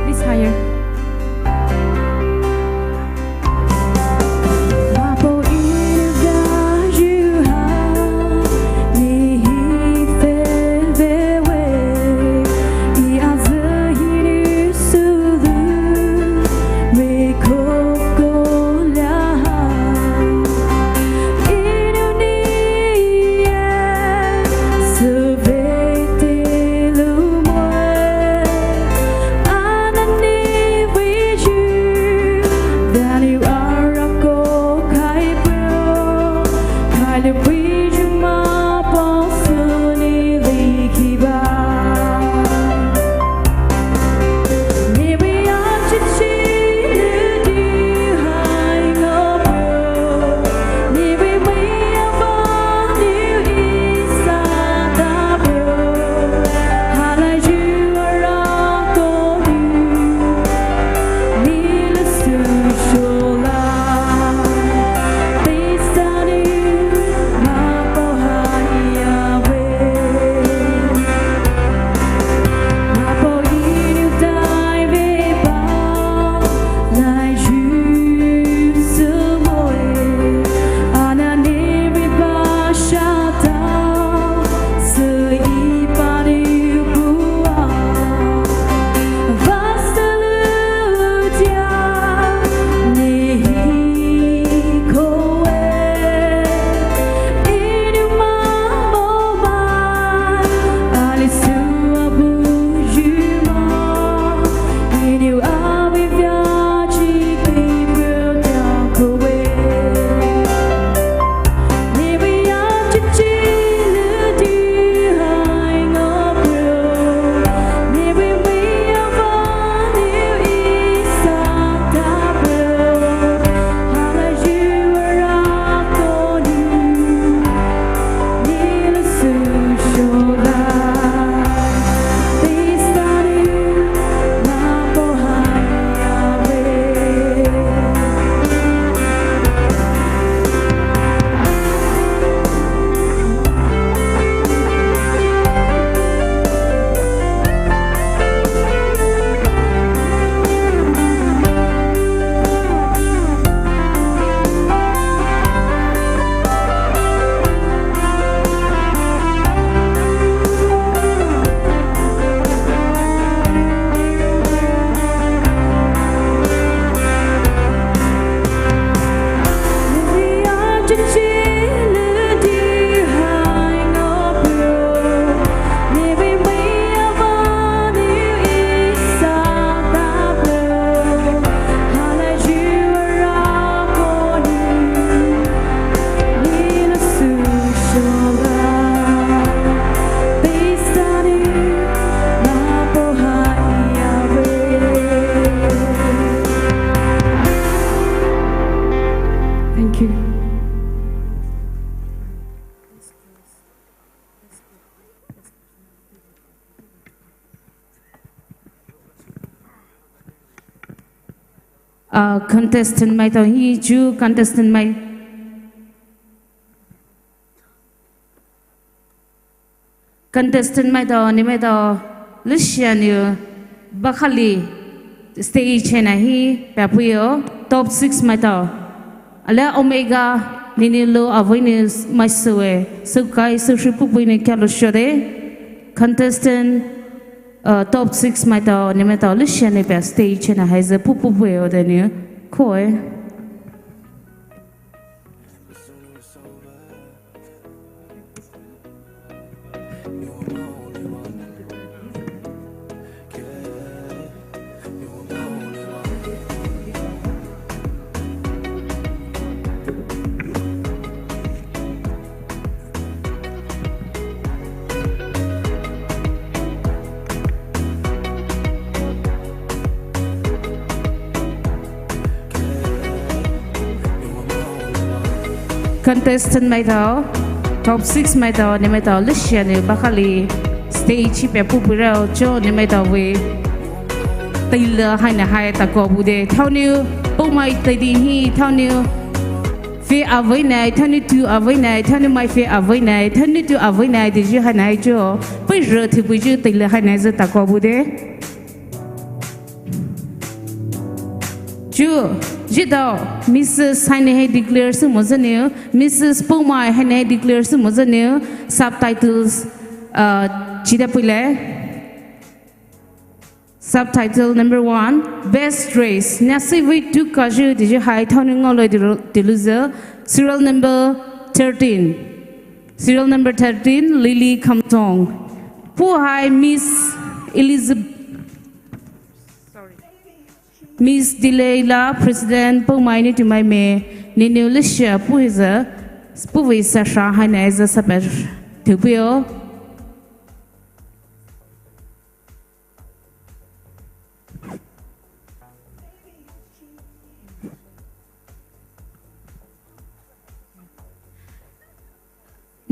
Please higher. Ah, contestant maitao hi chu contestant mai. Contestant maitao, nemaitao, leshia nou, bakhali, stage haina hi, papuyo, top six maitao. Ala Omega, nini lo avoinus maisue, sukai, sushi pupui ne kyalo shode. Contestant, uh, top six maitao, nemaitao, leshia nou pa stage haina haize pupupui ode nou, koi. Contestant maitao, top six maitao, nemaitao, leshia nou bakhali stage hi pa pupui rao cho nemaitao vei. Teile haina hai tako bude. Thaonou, Poumai teidei hi, thaonou. Fe avei nai, thaonou tu avei nai, thaonou mai fe avei nai, thaonou tu avei nai, deji haina hai cho. Pei re thipui ju teile haina ze tako bude. Chu, jidao, Missus haina hai declare sü mo zeniu, Missus Poumai haina hai declare sü mo zeniu, subtitles, uh, chida puile. Subtitle number one, Best Dress. Nasi vei tu kaju deji hai thaonou ngaoloi dilu-, diluze. Serial number thirteen. Serial number thirteen, Lily Khamtong. Pu hai Miss Elizabeth. Sorry. Miss Dileila, President, Poumai ni tumai me, nini leshia pu hize, pu vei sasha haina hize saper. Thupio.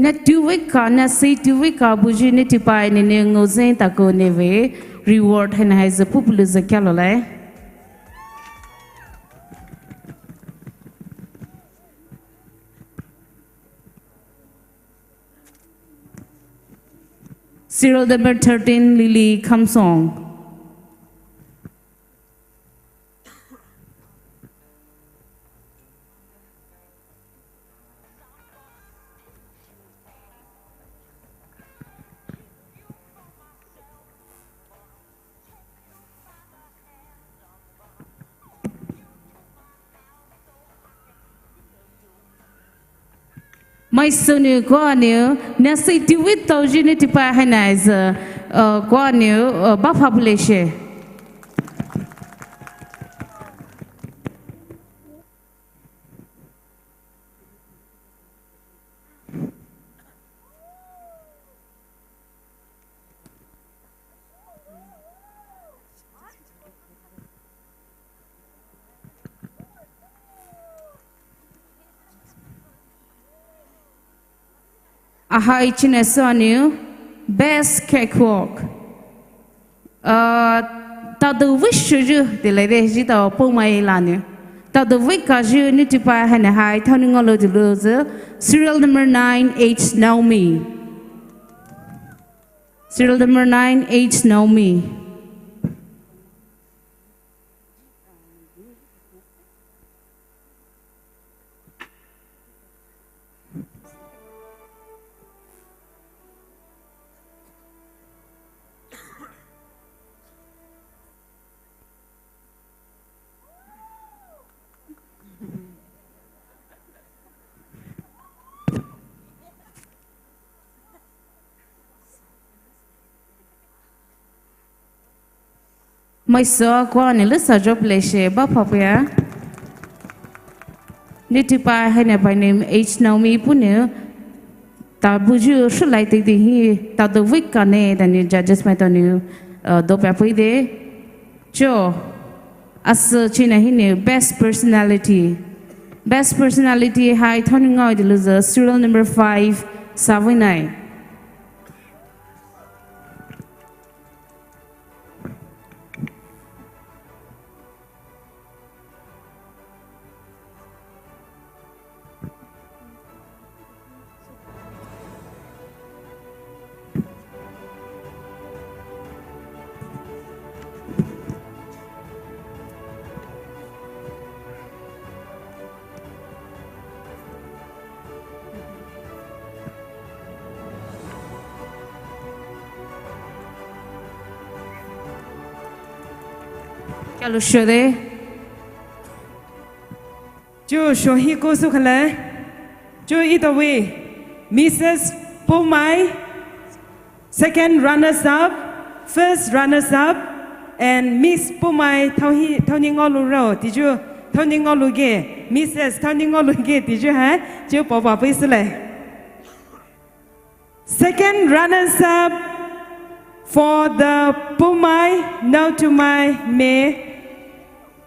Na tuwe ka, na sei tuwe ka, buji ne tupai ne ne ngozen tako neve, reward haina haize pupulu ze kyalo lai. Serial number thirteen, Lily Khamsong. Mai sunu kwa niu, nasi tiwi tauji ni tipa haina is, uh, kwa niu, uh, ba publish. Ahai chine soniu, best cakewalk. Uh, tadu wishuju, de lede ji tao Poumai laniu. Tadu wikaju ni tipa haina hai, thaoni ngolo de luzu. Serial number nine, H Naomi. Serial number nine, H Naomi. Mai so kwa ni le sa job le she ba papaya. Ni tipa haina by name H Naomi puniu. Ta buju shulai te di hi ta do week ka ne da ni judges mai ta ni, uh, do pa pui de. Cho. Asa china hi ni best personality. Best personality hai thoni ngau di luza serial number five, Savinai. Kalo shode. Chu shohi ko su khale. Chu ito we. Missus Poumai, second runners up, first runners up, and Miss Poumai Thauhi, Thauni Ngolu Ro, did you? Thauni Ngolu Ge, Missus Thauni Ngolu Ge, did you, ha? Chu papa pui sule. Second runners up for the Poumai Naotumai Me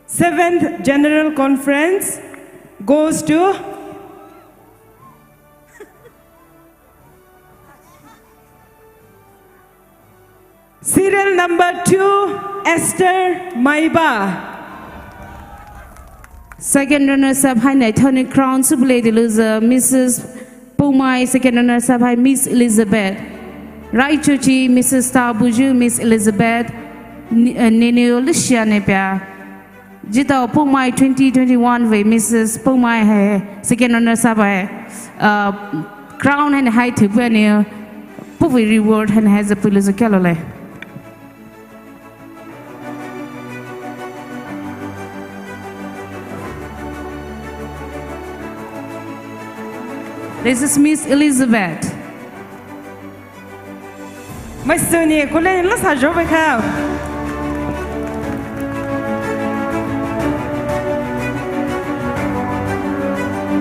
seventh General Conference goes to serial number two, Esther Maiba. Second runners up hainai thauni crown subulai dilu za Missus Poumai, second runners up hai Miss Elizabeth. Raichochi Missus Tabuju, Miss Elizabeth. Ni-, uh, Nini Olisia ne pia. Jita Poumai twenty twenty-one vei Missus Poumai hai second runners up hai, uh, crown hai hai thupa ne, puvi reward hai hai za pulu za kalo le. This is Miss Elizabeth. Maisuni kule la sa jobe ka.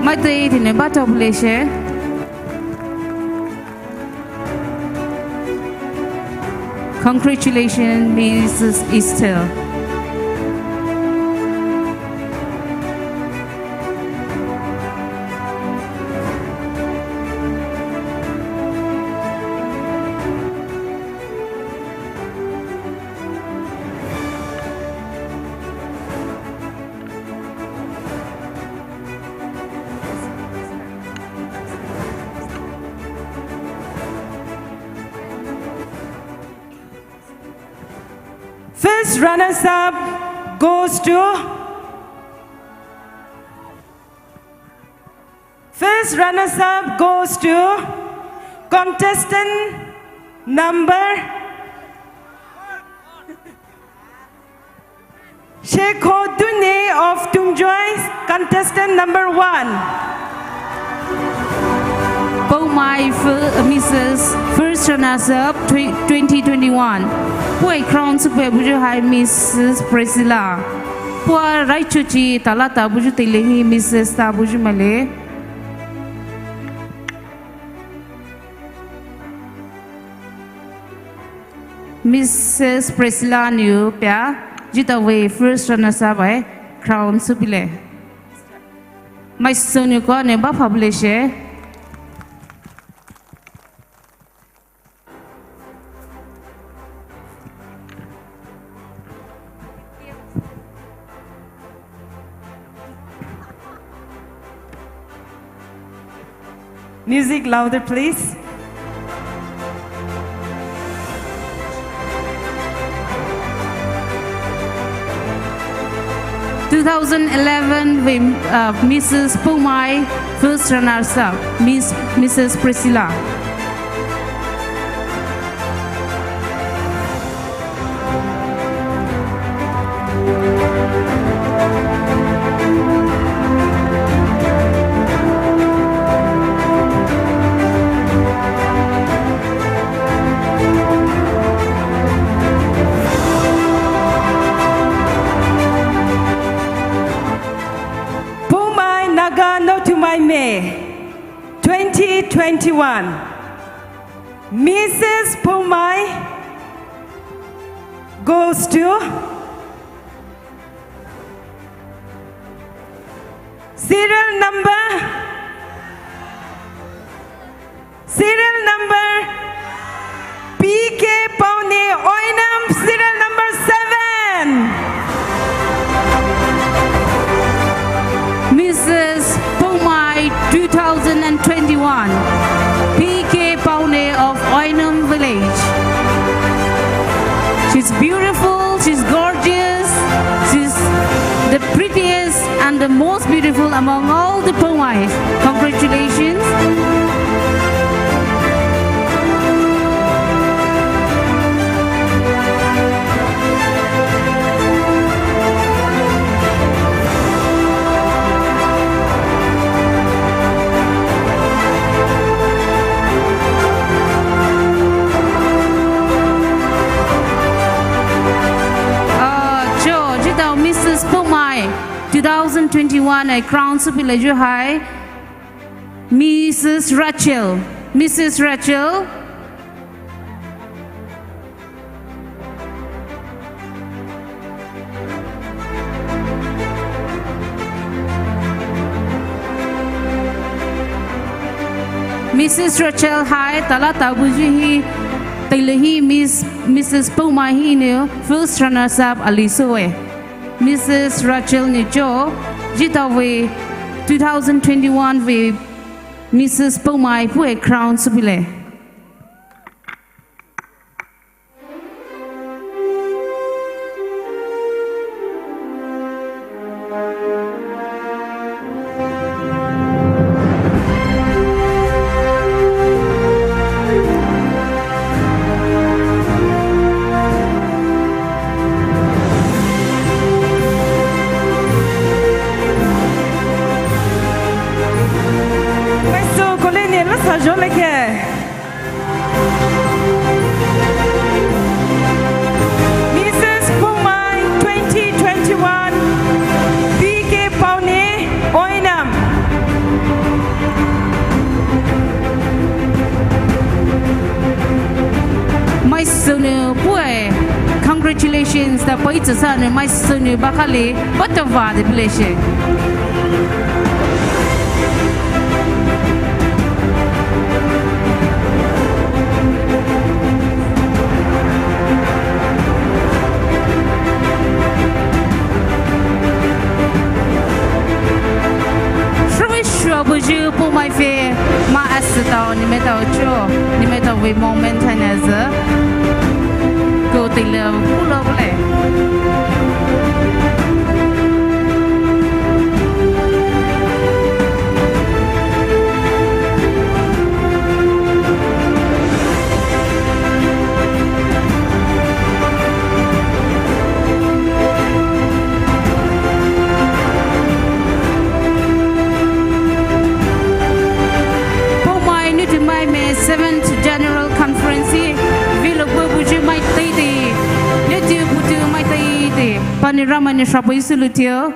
Maitei tine ba top leshe. Congratulations, Missus Esther. First runners up goes to First runners up goes to contestant number Shekho Dune of Tungjoy, contestant number one. Poumai fir-, Missus First Runners Up twe-, twenty twenty-one. Puai crown subulai buju hai Missus Priscilla. Pua raichochi talata buju tele hi Missus Tabujumale. Missus Priscilla niu pia, jita vei first runners up hai crown subulai. Maisuni ko ne ba publish e. Music louder, please. Two thousand eleven, we, uh, Missus Poumai, first runners up, Miss, Missus Priscilla. Poumai Naga Naotumai Me, twenty twenty-one. Missus Poumai goes to serial number, serial number P K Paone, Oinam, serial number seven. Missus Poumai two thousand and twenty-one, P K Paone of Oinam village. She's beautiful, she's gorgeous, she's the prettiest and the most beautiful among all the Poumai. Congratulations. Poumai two thousand twenty-one hai crown soupeilai zhu hai Missus Rachel. Missus Rachel. Missus Rachel hai tala tabuyu hi, teile hi Miss, Missus Poumai hinou first runners up ali soue. Missus Rachel nou cho, zhitawe two thousand twenty-one vei Missus Poumai puhai crown soupeilai. Maisou kole ne lasa zholeke. Missus Poumai twenty twenty-one, B K Paone, Oinam. Maisou nou puhai, congratulations, ta poi tsasa nou maisou nou bakali, botava de bleshe. Shrawi shrabuyu Poumai vei ma asütao, nemaitao cho, nemaitao vei moment haina zü. Ko teile pulo bole. Poumai nutumai me seventh General Conference hi vilo bubuyu maitaite, nutu butu maitaite, pani Ramai nou shrapo Jisu lutio.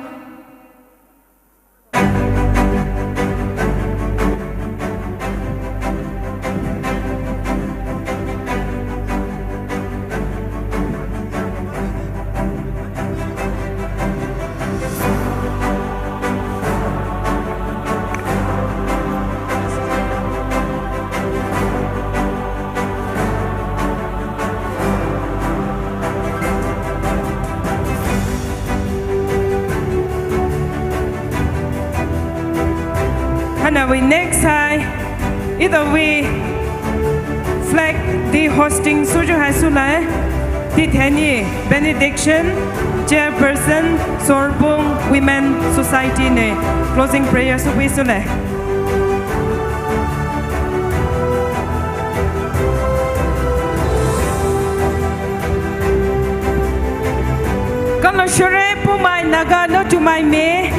Haina vei next hai, ita vei flag de hoisting souyu hai soulai, Titheni Benediction, Chairperson, Sorbung Women Society nou closing prayer soupeisou lei. Kalo shore Poumai Naga Nutumai Me,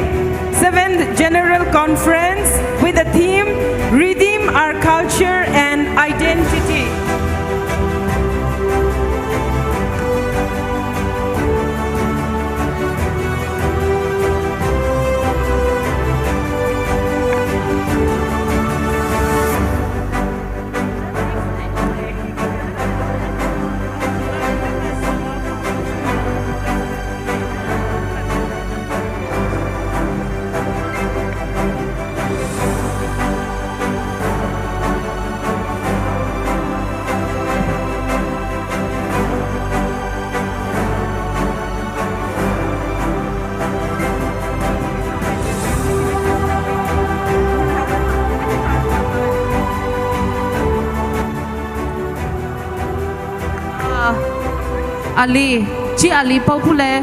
seventh General Conference with the theme Redeem Our Culture and Identity. Ah, ali, chi ali pao pule,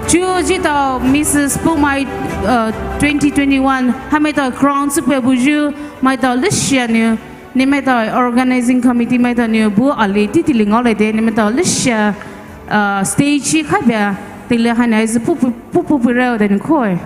chu zhitao Missus Poumai, uh, twenty twenty-one, ha maitao crown soupebuyu, maitao leshia nou, ne maitao organizing committee maitao nou bu ali titili ngaolai de, ne maitao leshia, uh, stage hi khaipia, tile haina izi pu pu pu pu rao de nou koi.